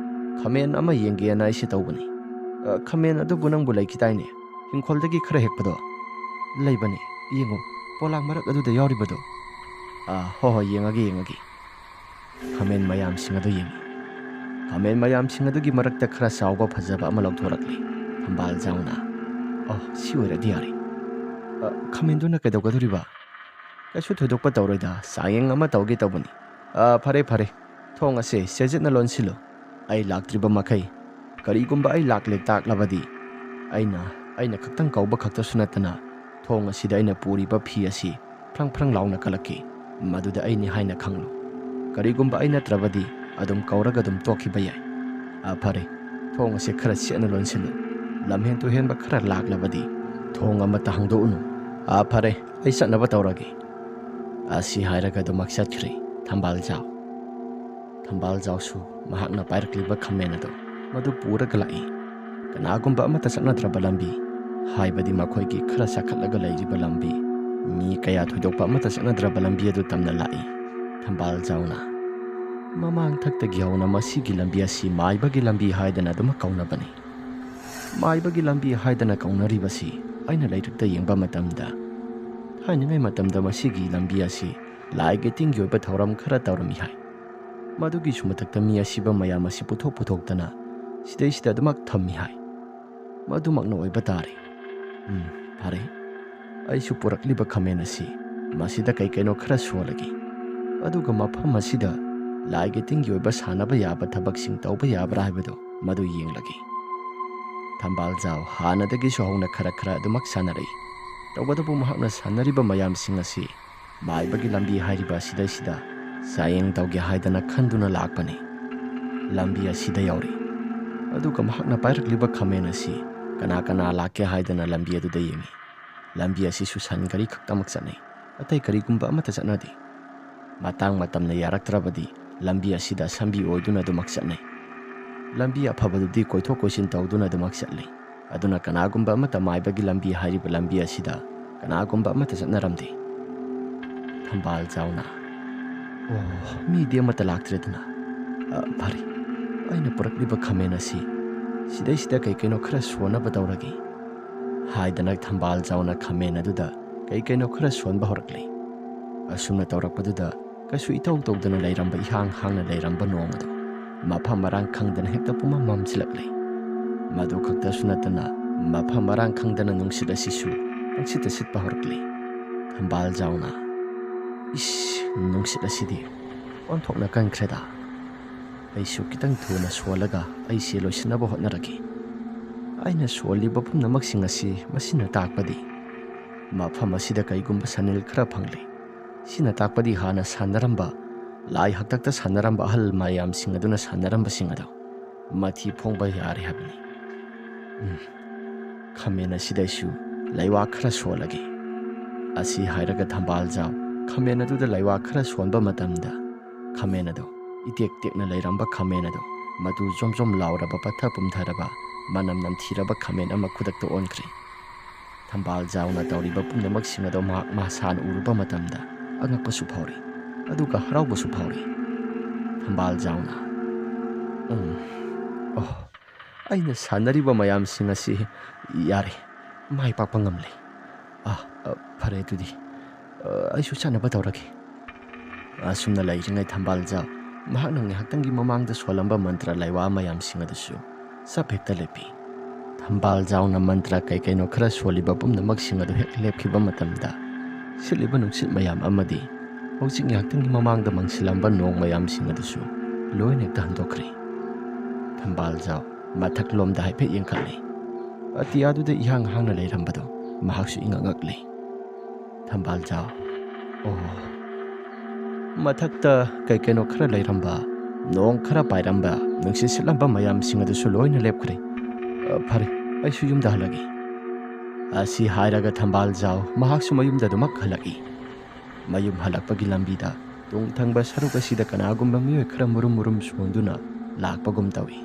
ꯈꯥꯃꯦꯟ ꯑꯃ ꯌꯦꯡꯒꯦꯅ ꯑꯩꯁꯦ ꯇꯧꯕꯅꯤ꯫ ꯑ, ꯈꯥꯃꯦꯟ ꯑꯗꯨꯕꯨ ꯅꯪꯕꯨ ꯂꯩꯈꯤꯗꯥꯏꯅꯦ? ꯏꯪꯈꯣꯜꯗꯒꯤ ꯈꯔ ꯍꯦꯛꯄꯗꯣ?" "ꯂꯩꯕꯅꯤ, ꯌꯦꯡꯉꯨ, ꯄꯣꯂꯥꯡ ꯃꯔꯛ ꯑꯗꯨꯗ ꯌꯥꯎꯔꯤꯕꯗꯣ?" "ꯑꯥ, ꯍꯣ ꯍꯣ, ꯌꯦꯡꯉꯒꯦ, ꯌꯦꯡꯉꯒꯦ꯫" ꯈꯥꯃꯦꯟ ꯃꯌꯥꯝꯁꯤꯡ ꯑꯗꯨ ꯌꯦꯡꯉꯤ꯫ ꯈꯥꯃꯦꯟ ꯃꯌꯥꯝꯁꯤꯡ ꯑꯗꯨꯒꯤ ꯃꯔꯛꯇ ꯈꯔ ꯆꯥꯎꯕ ꯐꯖꯕ ꯑꯃ ꯂꯧꯊꯣꯔꯛꯂꯤ꯫ ꯊꯝꯕꯥꯜꯖꯥꯎꯅ, "ꯑꯣ, ꯁꯤ ꯑꯣꯏꯔꯗꯤ ꯌꯥꯔꯦ꯫ ꯑ, ꯈꯥꯃꯦꯟꯗꯨꯅ ꯀꯩꯗꯧꯒꯗꯧꯔꯤꯕ?" "ꯀꯩꯁꯨ ꯊꯣꯏꯗꯣꯛꯄ ꯇꯧꯔꯣꯏꯗ, ꯆꯥꯌꯦꯡ ꯑꯃ ꯇꯧꯒꯦ ꯇꯧꯕꯅꯤ꯫ ꯑ, ꯐꯔꯦ, ꯐꯔꯦ, ꯊꯣꯡ ꯑꯁꯦ ꯆꯦꯖꯠꯅ ꯂꯣꯟꯁꯤꯜꯂꯨ꯫ ꯑꯩ ꯂꯥꯛꯇ꯭ꯔꯤꯕ ꯃꯈꯩ, ꯀꯔꯤꯒꯨꯝꯕ ꯑꯩ ꯂꯥꯛꯂꯦ ꯇꯥꯛꯂꯕꯗꯤ, ꯑꯩꯅ, ꯑꯩꯅ ꯈꯛꯇꯪ ꯀꯧꯕ ꯈꯛꯇꯁꯨ ꯅꯠꯇꯅ, ꯊꯣꯡ ꯑꯁꯤꯗ ꯑꯩꯅ ꯄꯨꯔꯤꯕ ꯐꯤ ꯑꯁꯤ ꯐ꯭ꯔꯪ ꯐ꯭ꯔꯪ ꯂꯥꯎꯅ ꯀꯜꯂꯛꯈꯤ꯫ ꯃꯗꯨꯗ ꯑꯩꯅꯤ ꯍꯥꯏꯅ ꯈꯪꯂꯨ꯫ ꯀꯔꯤꯒꯨꯝꯕ ꯑꯩ ꯅꯠꯇ꯭ꯔꯕꯗꯤ ꯑꯗꯨꯝ ꯀꯧꯔꯒ ꯑꯗꯨꯝ ꯇꯣꯛꯈꯤꯕ ꯌꯥꯏ꯫ ꯑ, ꯐꯔꯦ, ꯊꯣꯡ ꯑꯁꯤ ꯈꯔ ꯆꯦꯠꯅ ꯂꯣꯟꯁꯤꯜꯂꯨ꯫ ꯂꯝꯍꯦꯟ ꯇꯨꯍꯦꯟꯕ ꯈꯔ ꯂꯥꯛꯂꯕꯗꯤ ꯊꯣꯡ ꯑꯃꯠꯇ ꯍꯥꯡꯗꯣꯛꯎꯅꯨ꯫ ꯑ, ꯐꯔꯦ, ꯑꯩ ꯆꯠꯅꯕ ꯇꯧꯔꯒꯦ꯫" ꯑꯁꯤ ꯍꯥꯏꯔꯒ ꯑꯗꯨꯃꯛ ꯆꯠꯈ꯭ꯔꯦ ꯊꯝꯕꯥꯜꯖꯥꯎ꯫ ꯊꯝꯕꯥꯜꯖꯥꯎꯁꯨ ꯃꯍꯥꯛꯅ ꯄꯥꯏꯔꯛꯂꯤꯕ ꯈꯥꯃꯦꯟ ꯑꯗꯨ ꯃꯗꯨ ꯄꯨꯔꯒ ꯂꯥꯛꯏ꯫ ꯀꯅꯥꯒꯨꯝꯕ ꯑꯃꯠꯇ ꯆꯠꯅꯗ꯭ꯔꯕ ꯂꯝꯕꯤ, ꯍꯥꯏꯕꯗꯤ ꯃꯈꯣꯏꯒꯤ ꯈꯔ ꯆꯥꯈꯠꯂꯒ ꯂꯩꯔꯤꯕ ꯂꯝꯕꯤ, ꯃꯤ ꯀꯌꯥ ꯊꯣꯏꯗꯣꯛꯄ ꯑꯃꯠꯇ ꯆꯠꯅꯗ꯭ꯔꯕ ꯂꯝꯕꯤ ꯑꯗꯨ ꯇꯝꯅ ꯂꯥꯛꯏ꯫ ꯊꯝꯕꯥꯜꯖꯥꯎꯅ, "ꯃꯃꯥꯡꯊꯛꯇꯒꯤ ꯍꯧꯅ ꯃꯁꯤꯒꯤ ꯂꯝꯕꯤ ꯑꯁꯤ ꯃꯥꯏꯕꯒꯤ ꯂꯝꯕꯤ ꯍꯥꯏꯗꯅ ꯑꯗꯨꯃꯛ ꯀꯧꯅꯕꯅꯤ꯫ ꯃꯥꯏꯕꯒꯤ ꯂꯝꯕꯤ ꯍꯥꯏꯗꯅ ꯀꯧꯅꯔꯤꯕꯁꯤ ꯑꯩꯅ ꯂꯥꯏꯔꯤꯛꯇ ꯌꯦꯡꯕ ꯃꯇꯝꯗ, ꯊꯥꯏꯅꯉꯩ ꯃꯇꯝꯗ ꯃꯁꯤꯒꯤ ꯂꯝꯕꯤ ꯑꯁꯤ ꯂꯥꯏꯒꯤ ꯇꯤꯟꯒꯤ ꯑꯣꯏꯕ ꯊꯧꯔꯝ ꯈꯔ ꯇꯧꯔꯝꯃꯤ ꯍꯥꯏ꯫ ꯃꯗꯨꯒꯤꯁꯨ ꯃꯊꯛꯇ ꯃꯤ ꯑꯁꯤꯕ ꯃꯌꯥꯝ ꯑꯁꯤ ꯄꯨꯊꯣꯛ ꯄꯨꯊꯣꯛꯇꯅ ꯁꯤꯗꯩꯁꯤꯗ ꯑꯗꯨꯃꯛ ꯊꯝꯃꯤ ꯍꯥꯏ꯫ ꯃꯗꯨꯃꯛꯅ ꯑꯣꯏꯕ ꯇꯥꯔꯦ꯫ ꯎꯝ, ꯐꯔꯦ꯫ ꯑꯩꯁꯨ ꯄꯨꯔꯛꯂꯤꯕ ꯈꯥꯃꯦꯟ ꯑꯁꯤ ꯃꯁꯤꯗ ꯀꯩ ꯀꯩꯅꯣ ꯈꯔ ꯁꯣꯜꯂꯒꯦ꯫ ꯑꯗꯨꯒ ꯃꯐꯝ ꯑꯁꯤꯗ ꯂꯥꯏꯒꯤ ꯇꯤꯟꯒꯤ ꯑꯣꯏꯕ ꯁꯥꯟꯅꯕ ꯌꯥꯕ ꯊꯕꯛꯁꯤꯡ ꯇꯧꯕ ꯌꯥꯕ꯭ꯔꯥ ꯍꯥꯏꯕꯗꯨ ꯃꯗꯨ ꯌꯦꯡꯂꯒꯦ꯫" ꯊꯝꯕꯥꯜꯖꯥꯎ ꯍꯥꯟꯅꯗꯒꯤꯁꯨ ꯍꯧꯅ ꯈꯔ ꯈꯔ ꯑꯗꯨꯃꯛ ꯁꯥꯟꯅꯔꯛꯏ꯫ ꯇꯧꯕꯇꯕꯨ ꯃꯍꯥꯛꯅ ꯁꯥꯟꯅꯔꯤꯕ ꯃꯌꯥꯝꯁꯤꯡ ꯑꯁꯤ ꯃꯥꯏꯕꯒꯤ ꯂꯝꯕꯤ ꯍꯥꯏꯔꯤꯕ ꯑꯁꯤꯗꯩꯁꯤꯗ ꯆꯥꯌꯦꯡ ꯇꯧꯒꯦ ꯍꯥꯏꯗꯅ ꯈꯟꯗꯨꯅ ꯂꯥꯛꯄꯅꯤ꯫ ꯂꯝꯕꯤ ꯑꯁꯤꯗ ꯌꯧꯔꯦ꯫ ꯑꯗꯨꯒ ꯃꯍꯥꯛꯅ ꯄꯥꯏꯔꯛꯂꯤꯕ ꯈꯥꯃꯦꯟ ꯑꯁꯤ ꯀꯅꯥ ꯀꯅꯥ ꯂꯥꯛꯀꯦ ꯍꯥꯏꯗꯅ ꯂꯝꯕꯤ ꯑꯗꯨꯗ ꯌꯦꯡꯉꯤ꯫ ꯂꯝꯕꯤ ꯑꯁꯤꯁꯨ ꯁꯟ ꯒꯥꯔꯤ ꯈꯛꯇꯃꯛ ꯆꯠꯅꯩ꯫ ꯑꯇꯩ ꯀꯔꯤꯒꯨꯝꯕ ꯑꯃꯠꯇ ꯆꯠꯅꯗꯦ꯫ ꯃꯇꯥꯡ ꯃꯇꯝꯅ ꯌꯥꯔꯛꯇ꯭ꯔꯕꯗꯤ ꯂꯝꯕꯤ ꯑꯁꯤꯗ ꯁꯝꯕꯤ ꯑꯣꯏꯗꯨꯅ ꯑꯗꯨꯃꯛ ꯆꯠꯅꯩ꯫ ꯂꯝꯕꯤ ꯑꯐꯕꯗꯨꯗꯤ ꯀꯣꯏꯊꯣꯛ ꯀꯣꯏꯁꯤꯟ ꯇꯧꯗꯨꯅ ꯑꯗꯨꯃꯛ ꯆꯠꯂꯤ꯫ ꯑꯗꯨꯅ ꯀꯅꯥꯒꯨꯝꯕ ꯑꯃꯠꯇ ꯃꯥꯏꯕꯒꯤ ꯂꯝꯕꯤ ꯍꯥꯏꯔꯤꯕ ꯂꯝꯕꯤ ꯑꯁꯤꯗ ꯀꯅꯥꯒꯨꯝꯕ ꯑꯃꯠꯇ ꯆꯠꯅꯔꯝꯗꯦ꯫ ꯊꯝꯕꯥꯜ ꯖꯥꯎꯅ, "ꯑꯣ, ꯃꯤꯗꯤ ꯑꯃꯠꯇ ꯂꯥꯛꯇ꯭ꯔꯦꯗꯅ꯫ ꯑ, ꯐꯔꯦ, ꯑꯩꯅ ꯄꯨꯔꯛꯂꯤꯕ ꯈꯥꯃꯦꯟ ꯑꯁꯤ ꯁꯤꯗꯩꯁꯤꯗ ꯀꯩ ꯀꯩꯅꯣ ꯈꯔ ꯁꯣꯟꯅꯕ ꯇꯧꯔꯒꯦ" ꯍꯥꯏꯗꯅ ꯊꯝꯕꯥꯜ ꯖꯥꯎꯅ ꯈꯥꯃꯦꯟ ꯑꯗꯨꯗ ꯀꯩ ꯀꯩꯅꯣ ꯈꯔ ꯁꯣꯟꯕ ꯍꯧꯔꯛꯂꯤ꯫ ꯑꯁꯨꯝꯅ ꯇꯧꯔꯛꯄꯗꯨꯗ ꯀꯩꯁꯨ ꯏꯇꯧ ꯇꯧꯗꯅ ꯂꯩꯔꯝꯕ, ꯏꯍꯥꯡ ꯍꯥꯡꯅ ꯂꯩꯔꯝꯕ ꯅꯣꯡ ꯑꯗꯨ ꯃꯐꯝ ꯃꯔꯥꯡ ꯈꯪꯗꯅ ꯍꯦꯛꯇ ꯄꯨꯝꯃꯝ ꯃꯝꯁꯤꯜꯂꯛꯂꯦ꯫ ꯃꯗꯨ ꯈꯛꯇꯁꯨ ꯅꯠꯇꯅ ꯃꯐꯝ ꯃꯔꯥꯡ ꯈꯪꯗꯅ ꯅꯨꯡꯁꯤꯠ ꯑꯁꯤꯁꯨ ꯄꯪꯁꯤꯠꯇ ꯁꯤꯠꯄ ꯍꯧꯔꯛꯂꯦ꯫ ꯊꯝꯕꯥꯜ ꯖꯥꯎꯅ, "ꯏꯁ, ꯅꯨꯡꯁꯤꯠ ꯑꯁꯤꯗꯤ ꯑꯣꯟꯊꯣꯛꯅ ꯀꯟꯈ꯭ꯔꯦꯗ꯫ ꯑꯩꯁꯨ ꯈꯤꯇꯪ ꯊꯨꯅ ꯁꯣꯜꯂꯒ ꯑꯩꯁꯦ ꯂꯣꯏꯁꯤꯟꯅꯕ ꯍꯣꯠꯅꯔꯒꯦ꯫ ꯑꯩꯅ ꯁꯣꯜꯂꯤꯕ ꯄꯨꯝꯅꯃꯛꯁꯤꯡ ꯑꯁꯤ ꯃꯁꯤꯅ ꯇꯥꯛꯄꯗꯤ ꯃꯐꯝ ꯑꯁꯤꯗ ꯀꯩꯒꯨꯝꯕ ꯁꯟꯅꯤꯜ ꯈꯔ ꯐꯪꯂꯦ꯫ ꯁꯤꯅ ꯇꯥꯛꯄꯗꯤ ꯍꯥꯟꯅ ꯁꯥꯟꯅꯔꯝꯕ, ꯂꯥꯏ ꯍꯥꯛꯇꯛꯇ ꯁꯥꯟꯅꯔꯝꯕ ꯑꯍꯜ ꯃꯌꯥꯝꯁꯤꯡ ꯑꯗꯨꯅ ꯁꯥꯟꯅꯔꯝꯕꯁꯤꯡ ꯑꯗꯣ ꯃꯊꯤ ꯐꯣꯡꯕ ꯌꯥꯔꯦ ꯍꯥꯏꯕꯅꯤ꯫ ꯎꯝ, ꯈꯥꯃꯦꯟ ꯑꯁꯤꯗꯩꯁꯨ ꯂꯩꯋꯥ ꯈꯔ ꯁꯣꯜꯂꯒꯦ" ꯑꯁꯤ ꯍꯥꯏꯔꯒ ꯊꯝꯕꯥꯜ ꯖꯥꯎ ꯈꯥꯃꯦꯟ ꯑꯗꯨꯗ ꯂꯩꯋꯥ ꯈꯔ ꯁꯣꯟꯕ ꯃꯇꯝꯗ, ꯈꯥꯃꯦꯟ ꯑꯗꯣ, ꯏꯇꯦꯛ ꯇꯦꯛꯅ ꯂꯩꯔꯝꯕ ꯈꯥꯃꯦꯟ ꯑꯗꯣ, ꯃꯇꯨ ꯖꯣꯝ ꯖꯣꯝ ꯂꯥꯎꯔꯕ, ꯄꯠꯊ ꯄꯨꯝꯊꯔꯕ, ꯃꯅꯝ ꯅꯝꯊꯤꯔꯕ ꯈꯥꯃꯦꯟ ꯑꯃ ꯈꯨꯗꯛꯇ ꯑꯣꯟꯈ꯭ꯔꯦ꯫ ꯊꯝꯕꯥꯜ ꯖꯥꯎꯅ ꯇꯧꯔꯤꯕ ꯄꯨꯝꯅꯃꯛꯁꯤꯡ ꯑꯗꯣ ꯃꯍꯥꯛ ꯃꯁꯥꯅ ꯎꯔꯨꯕ ꯃꯇꯝꯗ ꯑꯉꯛꯄꯁꯨ ꯐꯥꯎꯔꯤ, ꯑꯗꯨꯒ ꯍꯔꯥꯎꯕꯁꯨ ꯐꯥꯎꯔꯤ꯫ ꯊꯝꯕꯥꯜ ꯖꯥꯎꯅ, "ꯎꯝ, ꯑꯣ, ꯑꯩꯅ ꯁꯥꯟꯅꯔꯤꯕ ꯃꯌꯥꯝꯁꯤꯡ ꯑꯁꯤ ꯌꯥꯔꯦ, ꯃꯥꯏ ꯄꯥꯛꯄ ꯉꯝꯂꯦ꯫ ꯑꯥ, ꯑ, ꯐꯔꯦ ꯑꯗꯨꯗꯤ, ꯑ, ꯑꯩꯁꯨ ꯆꯠꯅꯕ ꯇꯧꯔꯒꯦ"꯫ ꯑꯁꯨꯝꯅ ꯂꯩꯔꯤꯉꯩ ꯊꯝꯕꯥꯜ ꯖꯥꯎ ꯃꯍꯥꯛꯅ ꯉꯥꯏꯍꯥꯛꯇꯪꯒꯤ ꯃꯃꯥꯡꯗ ꯁꯣꯜꯂꯝꯕ ꯃꯟꯇ꯭ꯔ ꯂꯩꯋꯥ ꯃꯌꯥꯝꯁꯤꯡ ꯑꯗꯨꯁꯨ ꯆꯞ ꯍꯦꯛꯇ ꯂꯦꯞꯄꯤ꯫ ꯊꯝꯕꯥꯜ ꯖꯥꯎꯅ ꯃꯟꯇ꯭ꯔ ꯀꯩ ꯀꯩꯅꯣ ꯈꯔ ꯁꯣꯜꯂꯤꯕ ꯄꯨꯝꯅꯃꯛꯁꯤꯡ ꯑꯗꯨ ꯍꯦꯛ ꯂꯦꯞꯈꯤꯕ ꯃꯇꯝꯗ, ꯁꯤꯠꯂꯤꯕ ꯅꯨꯡꯁꯤꯠ ꯃꯌꯥꯝ ꯑꯃꯗꯤ ꯍꯧꯖꯤꯛ ꯉꯥꯏꯍꯥꯛꯇꯪꯒꯤ ꯃꯃꯥꯡꯗ ꯃꯪꯁꯤꯜꯂꯝꯕ ꯅꯣꯡ ꯃꯌꯥꯝꯁꯤꯡ ꯑꯗꯨꯁꯨ ꯂꯣꯏꯅ ꯍꯦꯛꯇ ꯍꯟꯗꯣꯛꯈ꯭ꯔꯦ꯫ ꯊꯝꯕꯥꯜ ꯖꯥꯎ ꯃꯊꯛꯂꯣꯝꯗ ꯍꯥꯏꯐꯦꯠ ꯌꯦꯡꯈꯠꯂꯦ꯫ ꯑꯇꯤꯌꯥꯗꯨꯗ ꯏꯍꯥꯡ ꯍꯥꯡꯅ ꯂꯩꯔꯝꯕꯗꯣ ꯃꯍꯥꯛꯁꯨ ꯏꯉꯛ ꯉꯛꯂꯦ꯫ ꯊꯝꯕꯥꯜ ꯖꯥꯎ, ꯑꯣ, ꯃꯊꯛꯇ ꯀꯩ ꯀꯩꯅꯣ ꯈꯔ ꯂꯩꯔꯝꯕ, ꯅꯣꯡ ꯈꯔ ꯄꯥꯏꯔꯝꯕ, ꯅꯨꯡꯁꯤꯠ ꯁꯤꯠꯂꯝꯕ ꯃꯌꯥꯝꯁꯤꯡ ꯑꯗꯨꯁꯨ ꯂꯣꯏꯅ ꯂꯦꯞꯈ꯭ꯔꯦ꯫ ꯑ, ꯐꯔꯦ, ꯑꯩꯁꯨ ꯌꯨꯝꯗ ꯍꯜꯂꯒꯦ꯫ ꯑꯁꯤ ꯍꯥꯏꯔꯒ ꯊꯝꯕꯥꯜ ꯖꯥꯎ ꯃꯍꯥꯛꯁꯨ ꯃꯌꯨꯝꯗ ꯑꯗꯨꯃꯛ ꯍꯜꯂꯛꯏ꯫ ꯃꯌꯨꯝ ꯍꯜꯂꯛꯄꯒꯤ ꯂꯝꯕꯤꯗ ꯇꯨꯡ ꯊꯪꯕ ꯁꯔꯨꯛ ꯑꯁꯤꯗ ꯀꯅꯥꯒꯨꯝꯕ ꯃꯤꯑꯣꯏ ꯈꯔ ꯃꯨꯔꯨꯝ ꯃꯨꯔꯨꯝ ꯁꯣꯟꯗꯨꯅ ꯂꯥꯛꯄꯒꯨꯝ ꯇꯧꯏ꯫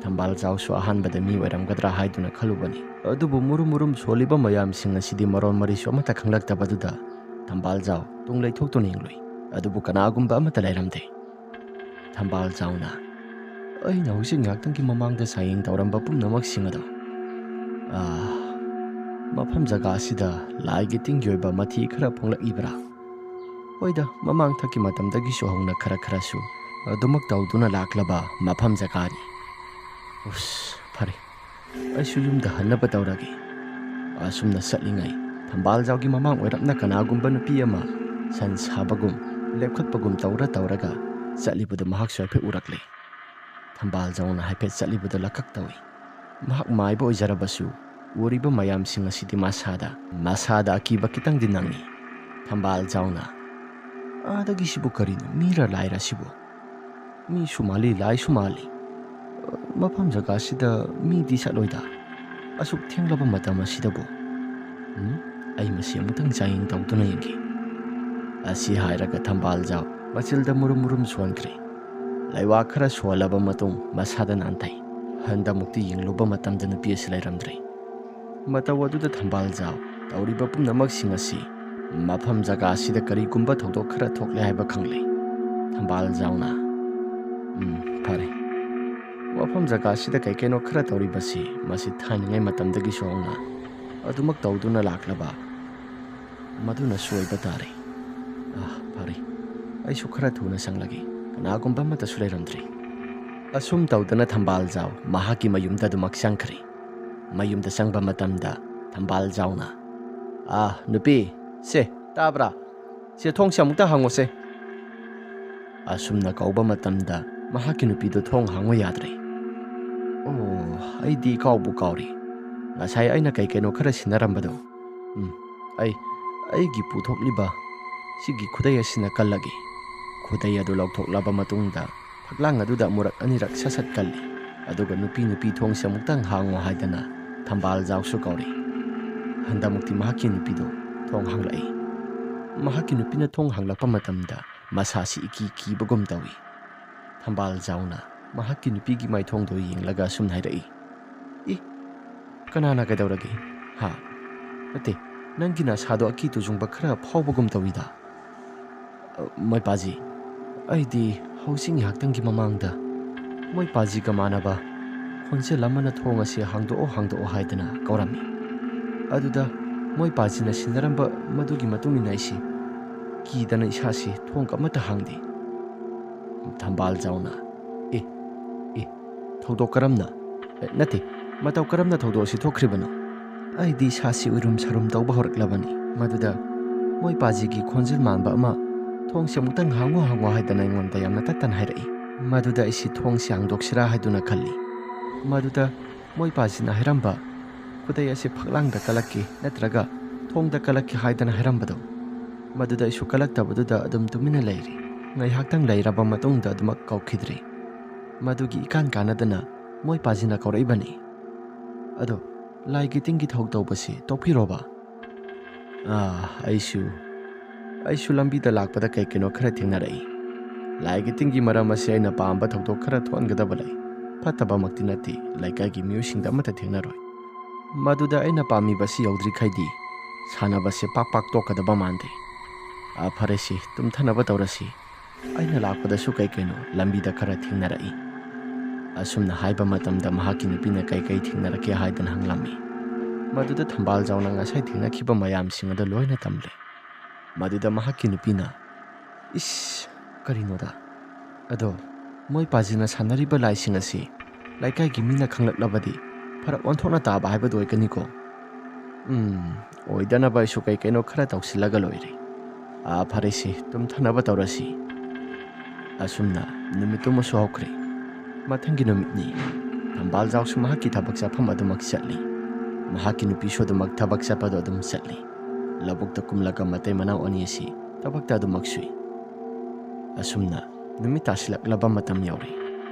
ꯊꯝꯕꯥꯜ ꯖꯥꯎꯁꯨ ꯑꯍꯥꯟꯕꯗ ꯃꯤ ꯑꯣꯏꯔꯝꯒꯗ꯭ꯔꯥ ꯍꯥꯏꯗꯨꯅ ꯈꯜꯂꯨꯕꯅꯤ꯫ ꯑꯗꯨꯕꯨ ꯃꯨꯔꯨꯝ ꯃꯨꯔꯨꯝ ꯁꯣꯜꯂꯤꯕ ꯃꯌꯥꯝꯁꯤꯡ ꯑꯁꯤꯗꯤ ꯃꯔꯣꯟ ꯃꯔꯤꯁꯨ ꯑꯃꯠꯇ ꯈꯪꯂꯛꯇꯕꯗꯨꯗ ꯊꯝꯕꯥꯜ ꯖꯥꯎ ꯇꯨꯡ ꯂꯩꯊꯣꯛꯇꯨꯅ ꯌꯦꯡꯂꯨꯏ꯫ ꯑꯗꯨꯕꯨ ꯀꯅꯥꯒꯨꯝꯕ ꯑꯃꯠꯇ ꯂꯩꯔꯝꯗꯦ꯫ ꯊꯝꯕꯥꯜ ꯖꯥꯎꯅ, "ꯑꯩꯅ ꯍꯧꯖꯤꯛ ꯉꯥꯏꯍꯥꯛꯇꯪꯒꯤ ꯃꯃꯥꯡꯗ ꯆꯥꯌꯦꯡ ꯇꯧꯔꯝꯕ ꯄꯨꯝꯅꯃꯛꯁꯤꯡ ꯑꯗꯣ, ꯑꯥ, ꯃꯐꯝ ꯖꯒꯥ ꯑꯁꯤꯗ ꯂꯥꯏꯒꯤ ꯇꯤꯟꯒꯤ ꯑꯣꯏꯕ ꯃꯊꯤ ꯈꯔ ꯐꯣꯡꯂꯛꯏꯕ꯭ꯔꯥ? ꯍꯣꯏꯗ, ꯃꯃꯥꯡꯊꯛꯀꯤ ꯃꯇꯝꯗꯒꯤꯁꯨ ꯍꯧꯅ ꯈꯔ ꯈꯔꯁꯨ ꯑꯗꯨꯃꯛ ꯇꯧꯗꯨꯅ ꯂꯥꯛꯂꯕ ꯃꯐꯝ ꯖꯒꯥꯅꯤ꯫ ꯎꯁ, ꯐꯔꯦ, ꯑꯩꯁꯨ ꯌꯨꯝꯗ ꯍꯟꯅꯕ ꯇꯧꯔꯒꯦ꯫" ꯑꯁꯨꯝꯅ ꯆꯠꯂꯤꯉꯩ ꯊꯝꯕꯥꯜ ꯖꯥꯎꯒꯤ ꯃꯃꯥꯡ ꯑꯣꯏꯔꯞꯅ ꯀꯅꯥꯒꯨꯝꯕ ꯅꯨꯄꯤ ꯑꯃ ꯁꯟ ꯁꯥꯕꯒꯨꯝ, ꯂꯦꯞꯈꯠꯄꯒꯨꯝ ꯇꯧꯔ ꯇꯧꯔꯒ ꯆꯠꯂꯤꯕꯗꯨ ꯃꯍꯥꯛꯁꯨ ꯍꯥꯏꯐꯦꯠ ꯎꯔꯛꯂꯦ꯫ ꯊꯝꯕꯥꯜ ꯖꯥꯎꯅ ꯍꯥꯏꯐꯦꯠ ꯆꯠꯂꯤꯕꯗꯨ ꯂꯀꯛ ꯇꯧꯏ꯫ ꯃꯍꯥꯛ ꯃꯥꯏꯕ ꯑꯣꯏꯖꯔꯕꯁꯨ ꯎꯔꯤꯕ ꯃꯌꯥꯝꯁꯤꯡ ꯑꯁꯤꯗꯤ ꯃꯁꯥꯗ, ꯃꯁꯥꯗ ꯑꯀꯤꯕ ꯈꯤꯇꯪꯗꯤ ꯅꯪꯉꯤ꯫ ꯊꯝꯕꯥꯜ ꯖꯥꯎꯅ, "ꯑꯥꯗꯒꯤꯁꯤꯕꯨ ꯀꯔꯤꯅꯣ? ꯃꯤꯔ ꯂꯥꯏꯔ ꯁꯤꯕꯨ? ꯃꯤꯁꯨ ꯃꯥꯜꯂꯤ, ꯂꯥꯏꯁꯨ ꯃꯥꯜꯂꯤ꯫ ꯃꯐꯝ ꯖꯒꯥꯁꯤꯗ ꯃꯤꯗꯤ ꯆꯠꯂꯣꯏꯗ꯫ ꯑꯁꯨꯛ ꯊꯦꯡꯂꯕ ꯃꯇꯝ ꯑꯁꯤꯗꯕꯨ? ꯎꯝ, ꯑꯩ ꯃꯁꯤ ꯑꯃꯨꯛꯇꯪ ꯆꯥꯌꯦꯡ ꯇꯧꯗꯨꯅ ꯌꯦꯡꯒꯦ꯫" ꯑꯁꯤ ꯍꯥꯏꯔꯒ ꯊꯝꯕꯥꯜ ꯖꯥꯎ ꯃꯆꯤꯜꯗ ꯃꯨꯔꯨꯝ ꯃꯨꯔꯨꯝ ꯁꯣꯟꯈ꯭ꯔꯦ꯫ ꯂꯩꯋꯥ ꯈꯔ ꯁꯣꯜꯂꯕ ꯃꯇꯨꯡ ꯃꯁꯥꯗ ꯅꯥꯟꯊꯩ꯫ ꯍꯟꯗꯃꯨꯛꯇꯤ ꯌꯦꯡꯂꯨꯕ ꯃꯇꯝꯗ ꯅꯨꯄꯤ ꯑꯁꯤ ꯂꯩꯔꯝꯗ꯭ꯔꯦ꯫ ꯃꯇꯧ ꯑꯗꯨꯗ ꯊꯝꯕꯥꯜ ꯖꯥꯎ ꯇꯧꯔꯤꯕ ꯄꯨꯝꯅꯃꯛꯁꯤꯡ ꯑꯁꯤ ꯃꯐꯝ ꯖꯒꯥ ꯑꯁꯤꯗ ꯀꯔꯤꯒꯨꯝꯕ ꯊꯧꯗꯣꯛ ꯈꯔ ꯊꯣꯛꯂꯦ ꯍꯥꯏꯕ ꯈꯪꯂꯦ꯫ ꯊꯝꯕꯥꯜ ꯖꯥꯎꯅ, "ꯎꯝ, ꯐꯔꯦ꯫ ꯃꯐꯝ ꯖꯒꯥ ꯑꯁꯤꯗ ꯀꯩ ꯀꯩꯅꯣ ꯈꯔ ꯇꯧꯔꯤꯕꯁꯤ ꯃꯁꯤ ꯊꯥꯏꯅꯉꯩ ꯃꯇꯝꯗꯒꯤꯁꯨ ꯍꯧꯅ ꯑꯗꯨꯃꯛ ꯇꯧꯗꯨꯅ ꯂꯥꯛꯂꯕ ꯃꯗꯨꯅꯁꯨ ꯑꯣꯏꯕ ꯇꯥꯔꯦ꯫ ꯑꯥ, ꯐꯔꯦ꯫ ꯑꯩꯁꯨ ꯈꯔ ꯊꯨꯅ ꯆꯪꯂꯒꯦ꯫ ꯀꯅꯥꯒꯨꯝꯕ ꯑꯃꯠꯇꯁꯨ ꯂꯩꯔꯝꯗ꯭ꯔꯦ꯫" ꯑꯁꯨꯝ ꯇꯧꯗꯅ ꯊꯝꯕꯥꯜ ꯖꯥꯎ ꯃꯍꯥꯛꯀꯤ ꯃꯌꯨꯝꯗ ꯑꯗꯨꯃꯛ ꯆꯪꯈ꯭ꯔꯦ꯫ ꯃꯌꯨꯝꯗ ꯆꯪꯕ ꯃꯇꯝꯗ ꯊꯝꯕꯥꯜ ꯖꯥꯎꯅ, "ꯑꯥ, ꯅꯨꯄꯤ, ꯁꯦ, ꯇꯥꯕ꯭ꯔꯥ? ꯁꯦ, ꯊꯣꯡꯁꯦ ꯑꯃꯨꯛꯇ ꯍꯥꯡꯉꯣꯁꯦ꯫" ꯑꯁꯨꯝꯅ ꯀꯧꯕ ꯃꯇꯝꯗ ꯃꯍꯥꯛꯀꯤ ꯅꯨꯄꯤꯗꯨ ꯊꯣꯡ ꯍꯥꯡꯉꯨ ꯌꯥꯗ꯭ꯔꯦ꯫ "ꯑꯣ, ꯑꯩꯗꯤ ꯀꯥꯎꯕꯨ ꯀꯥꯎꯔꯤ꯫ ꯉꯁꯥꯏ ꯑꯩꯅ ꯀꯩ ꯀꯩꯅꯣ ꯈꯔ ꯁꯤꯟꯅꯔꯝꯕꯗꯣ꯫ ꯎꯝ, ꯑꯩ, ꯑꯩꯒꯤ ꯄꯨꯊꯣꯛꯂꯤꯕ ꯁꯤꯒꯤ ꯈꯨꯗꯩ ꯑꯁꯤꯅ ꯀꯜꯂꯒꯦ꯫ ꯈꯨꯗꯩ ꯑꯗꯨ ꯂꯧꯊꯣꯛꯂꯕ ꯃꯇꯨꯡꯗ ꯐꯛꯂꯥꯡ ꯑꯗꯨꯗ ꯑꯃꯨꯔꯛ ꯑꯅꯤꯔꯛ ꯁꯠ ꯁꯠ ꯀꯜꯂꯤ꯫ ꯑꯗꯨꯒ "ꯅꯨꯄꯤ, ꯅꯨꯄꯤ, ꯊꯣꯡꯁꯦ ꯑꯃꯨꯛꯇꯪ ꯍꯥꯡꯉꯣ" ꯍꯥꯏꯗꯅ ꯊꯝꯕꯥꯜ ꯖꯥꯎꯁꯨ ꯀꯧꯔꯤ꯫ ꯍꯟꯗꯛꯃꯨꯛꯇꯤ ꯃꯍꯥꯛꯀꯤ ꯅꯨꯄꯤꯗꯣ ꯊꯣꯡ ꯍꯥꯡꯂꯛꯏ꯫ ꯃꯍꯥꯛꯀꯤ ꯅꯨꯄꯤꯅ ꯊꯣꯡ ꯍꯥꯡꯂꯛꯄ ꯃꯇꯝꯗ ꯃꯁꯥꯁꯤ ꯏꯀꯤ ꯀꯤꯕꯒꯨꯝ ꯇꯧꯏ꯫ ꯊꯝꯕꯥꯜ ꯖꯥꯎꯅ ꯃꯍꯥꯛꯀꯤ ꯅꯨꯄꯤꯒꯤ ꯃꯥꯏꯊꯣꯡꯗꯣ ꯌꯦꯡꯂꯒ ꯑꯁꯨꯝꯅ ꯍꯥꯏꯔꯛꯏ, "ꯏ, ꯀꯅꯥꯅ ꯀꯩꯗꯧꯔꯒꯦ? ꯍꯥ? ꯅꯠꯇꯦ, ꯅꯪꯒꯤ ꯅꯁꯥꯗꯣ ꯑꯀꯤ ꯇꯨꯖꯨꯡꯕ ꯈꯔ ꯐꯥꯎꯕꯒꯨꯝ ꯇꯧꯏꯗ꯫ ꯑ, ꯃꯣꯏ ꯄꯥꯖꯤ, ꯑꯩꯗꯤ ꯍꯧꯖꯤꯛ ꯉꯥꯏꯍꯥꯛꯇꯪꯒꯤ ꯃꯃꯥꯡꯗ ꯃꯣꯏ ꯄꯥꯖꯤꯒ ꯃꯥꯟꯅꯕ ꯈꯣꯟꯖꯦꯜ ꯑꯃꯅ ꯊꯣꯡ ꯑꯁꯤ ꯍꯥꯡꯗꯣꯛꯑꯣ, ꯍꯥꯡꯗꯣꯛꯑꯣ ꯍꯥꯏꯗꯅ ꯀꯧꯔꯝꯃꯤ꯫ ꯑꯗꯨꯗ ꯃꯣꯏ ꯄꯥꯖꯤꯅ ꯁꯤꯟꯅꯔꯝꯕ ꯃꯗꯨꯒꯤ ꯃꯇꯨꯡ ꯏꯟꯅ ꯑꯩꯁꯤ ꯀꯤꯗꯅ ꯏꯁꯥꯁꯤ ꯊꯣꯡ ꯑꯃꯠꯇ ꯍꯥꯡꯗꯦ"꯫ ꯊꯝꯕꯥꯜ ꯖꯥꯎꯅ, "ꯑꯦ, ꯑꯦ, ꯊꯧꯗꯣꯛ ꯀꯔꯝꯅ, ꯑꯦ, ꯅꯠꯇꯦ, ꯃꯇꯧ ꯀꯔꯝꯅ ꯊꯧꯗꯣꯛ ꯑꯁꯤ ꯊꯣꯛꯈ꯭ꯔꯤꯕꯅꯣ? ꯑꯩꯗꯤ ꯏꯁꯥꯁꯤ ꯎꯏꯔꯨꯝ ꯁꯥꯔꯨꯝ ꯇꯧꯕ ꯍꯧꯔꯛꯂꯕꯅꯤ"꯫ ꯃꯗꯨꯗ ꯃꯣꯏ ꯄꯥꯖꯤꯒꯤ ꯈꯣꯟꯖꯦꯜ ꯃꯥꯟꯕ ꯑꯃ, "ꯊꯣꯡꯁꯤ ꯑꯃꯨꯛꯇꯪ ꯍꯥꯡꯉꯣ, ꯍꯥꯡꯉꯣ" ꯍꯥꯏꯗꯅ ꯑꯩꯉꯣꯟꯗ ꯌꯥꯝꯅ ꯇꯠꯇꯅ ꯍꯥꯏꯔꯛꯏ꯫ ꯃꯗꯨꯗ ꯑꯩꯁꯤ ꯊꯣꯡꯁꯤ ꯍꯥꯡꯗꯣꯛꯁꯤꯔꯥ ꯍꯥꯏꯗꯨꯅ ꯈꯜꯂꯤ꯫ ꯃꯗꯨꯗ ꯃꯣꯏ ꯄꯥꯖꯤꯅ ꯍꯥꯏꯔꯝꯕ, "ꯈꯨꯗꯩ ꯑꯁꯤ ꯐꯛꯂꯥꯡꯗ ꯀꯜꯂꯛꯀꯦ ꯅꯠꯇ꯭ꯔꯒ ꯊꯣꯡꯗ ꯀꯜꯂꯛꯀꯦ" ꯍꯥꯏꯗꯅ ꯍꯥꯏꯔꯝꯕꯗꯣ, ꯃꯗꯨꯗ ꯑꯩꯁꯨ ꯀꯜꯂꯛꯇꯕꯗꯨꯗ ꯑꯗꯨꯝ ꯇꯨꯃꯤꯟꯅ ꯂꯩꯔꯤ꯫ ꯉꯥꯏꯍꯥꯛꯇꯪ ꯂꯩꯔꯕ ꯃꯇꯨꯡꯗ ꯑꯗꯨꯃꯛ ꯀꯧꯈꯤꯗ꯭ꯔꯦ꯫ ꯃꯗꯨꯒꯤ ꯏꯀꯥꯟ ꯀꯥꯟꯅꯗꯅ ꯃꯣꯏ ꯄꯥꯖꯤꯅ ꯀꯧꯔꯛꯏꯕꯅꯤ꯫ "ꯑꯗꯣ, ꯂꯥꯏꯒꯤ ꯇꯤꯟꯒꯤ ꯊꯧ ꯇꯧꯕꯁꯤ ꯇꯣꯛꯄꯤꯔꯣꯕ?" "ꯑꯥ, ꯑꯩꯁꯨ, ꯑꯩꯁꯨ ꯂꯝꯕꯤꯗ ꯂꯥꯛꯄꯗ ꯀꯩ ꯀꯩꯅꯣ ꯈꯔ ꯊꯦꯡꯅꯔꯛꯏ꯫ ꯂꯥꯏꯒꯤ ꯇꯤꯟꯒꯤ ꯃꯔꯝ ꯑꯁꯤ ꯑꯩꯅ ꯄꯥꯝꯕ ꯊꯧꯗꯣꯛ ꯈꯔ ꯊꯣꯛꯍꯟꯒꯗꯕ ꯂꯩ꯫ ꯐꯠꯇꯕꯃꯛꯇꯤ ꯅꯠꯇꯦ, ꯂꯩꯀꯥꯏꯒꯤ ꯃꯤꯑꯣꯏꯁꯤꯡꯗ ꯑꯃꯠꯇ ꯊꯦꯡꯅꯔꯣꯏ꯫ ꯃꯗꯨꯗ ꯑꯩꯅ ꯄꯥꯝꯃꯤꯕꯁꯤ ꯌꯧꯗ꯭ꯔꯤꯈꯩꯗꯤ ꯁꯥꯟꯅꯕꯁꯦ ꯄꯥꯛ ꯄꯥꯛ ꯇꯣꯛꯀꯗꯕ ꯃꯥꯟꯗꯦ꯫ ꯑꯥ, ꯐꯔꯦꯁꯦ, ꯇꯨꯝꯊꯅꯕ ꯇꯧꯔꯁꯤ꯫ ꯑꯩꯅ ꯂꯥꯛꯄꯗꯁꯨ ꯀꯩ ꯀꯩꯅꯣ ꯂꯝꯕꯤꯗ ꯈꯔ ꯊꯦꯡꯅꯔꯛꯏ"꯫ ꯑꯁꯨꯝꯅ ꯍꯥꯏꯕ ꯃꯇꯝꯗ ꯃꯍꯥꯛꯀꯤ ꯅꯨꯄꯤꯅ ꯀꯩ ꯀꯩ ꯊꯦꯡꯅꯔꯛꯀꯦ ꯍꯥꯏꯗꯅ ꯍꯪꯂꯝꯃꯤ꯫ ꯃꯗꯨꯗ ꯊꯝꯕꯥꯜ ꯖꯥꯎꯅ ꯉꯁꯥꯏ ꯊꯦꯡꯅꯈꯤꯕ ꯃꯌꯥꯝꯁꯤꯡ ꯑꯗꯨ ꯂꯣꯏꯅ ꯇꯝꯂꯦ꯫ ꯃꯗꯨꯗ ꯃꯍꯥꯛꯀꯤ ꯅꯨꯄꯤꯅ, "ꯏꯁ, ꯀꯔꯤꯅꯣꯗ? ꯑꯗꯣ, ꯃꯣꯏ ꯄꯥꯖꯤꯅ ꯁꯥꯟꯅꯔꯤꯕ ꯂꯥꯏꯁꯤꯡ ꯑꯁꯤ ꯂꯩꯀꯥꯏꯒꯤ ꯃꯤꯅ ꯈꯪꯂꯛꯂꯕꯗꯤ ꯐꯔꯛ ꯑꯣꯟꯊꯣꯛꯅ ꯇꯥꯕ ꯍꯥꯏꯕꯗꯨ ꯑꯣꯏꯒꯅꯤꯀꯣ? ꯎꯝ, ꯑꯣꯏꯗꯅꯕ ꯑꯩꯁꯨ ꯀꯩ ꯀꯩꯅꯣ ꯈꯔ ꯇꯧꯁꯤꯜꯂꯒ ꯂꯣꯏꯔꯦ꯫ ꯑꯥ, ꯐꯔꯦꯁꯦ, ꯇꯨꯝꯊꯅꯕ ꯇꯧꯔꯁꯤ"꯫ ꯑꯁꯨꯝꯅ ꯅꯨꯃꯤꯠꯇꯨꯃꯁꯨ ꯍꯧꯈ꯭ꯔꯦ꯫ ꯃꯊꯪꯒꯤ ꯅꯨꯃꯤꯠꯅꯤ꯫ ꯊꯝꯕꯥꯜ ꯖꯥꯎꯁꯨ ꯃꯍꯥꯛꯀꯤ ꯊꯕꯛ ꯆꯠꯐꯝ ꯑꯗꯨꯃꯛ ꯆꯠꯂꯤ꯫ ꯃꯍꯥꯛꯀꯤ ꯅꯨꯄꯤꯁꯨ ꯑꯗꯨꯃꯛ ꯊꯕꯛ ꯆꯠꯄꯗꯨ ꯑꯗꯨꯝ ꯆꯠꯂꯤ꯫ ꯂꯧꯕꯨꯛꯇ ꯀꯨꯝꯂꯒ ꯃꯇꯩ ꯃꯅꯥꯎ ꯑꯅꯤ ꯑꯁꯤ ꯊꯕꯛꯇ ꯑꯗꯨꯃꯛ ꯁꯨꯏ꯫ ꯑꯁꯨꯝꯅ ꯅꯨꯃꯤꯠ ꯇꯥꯁꯤꯜꯂꯛꯂꯕ ꯃꯇꯝ ꯌꯧꯔꯦ꯫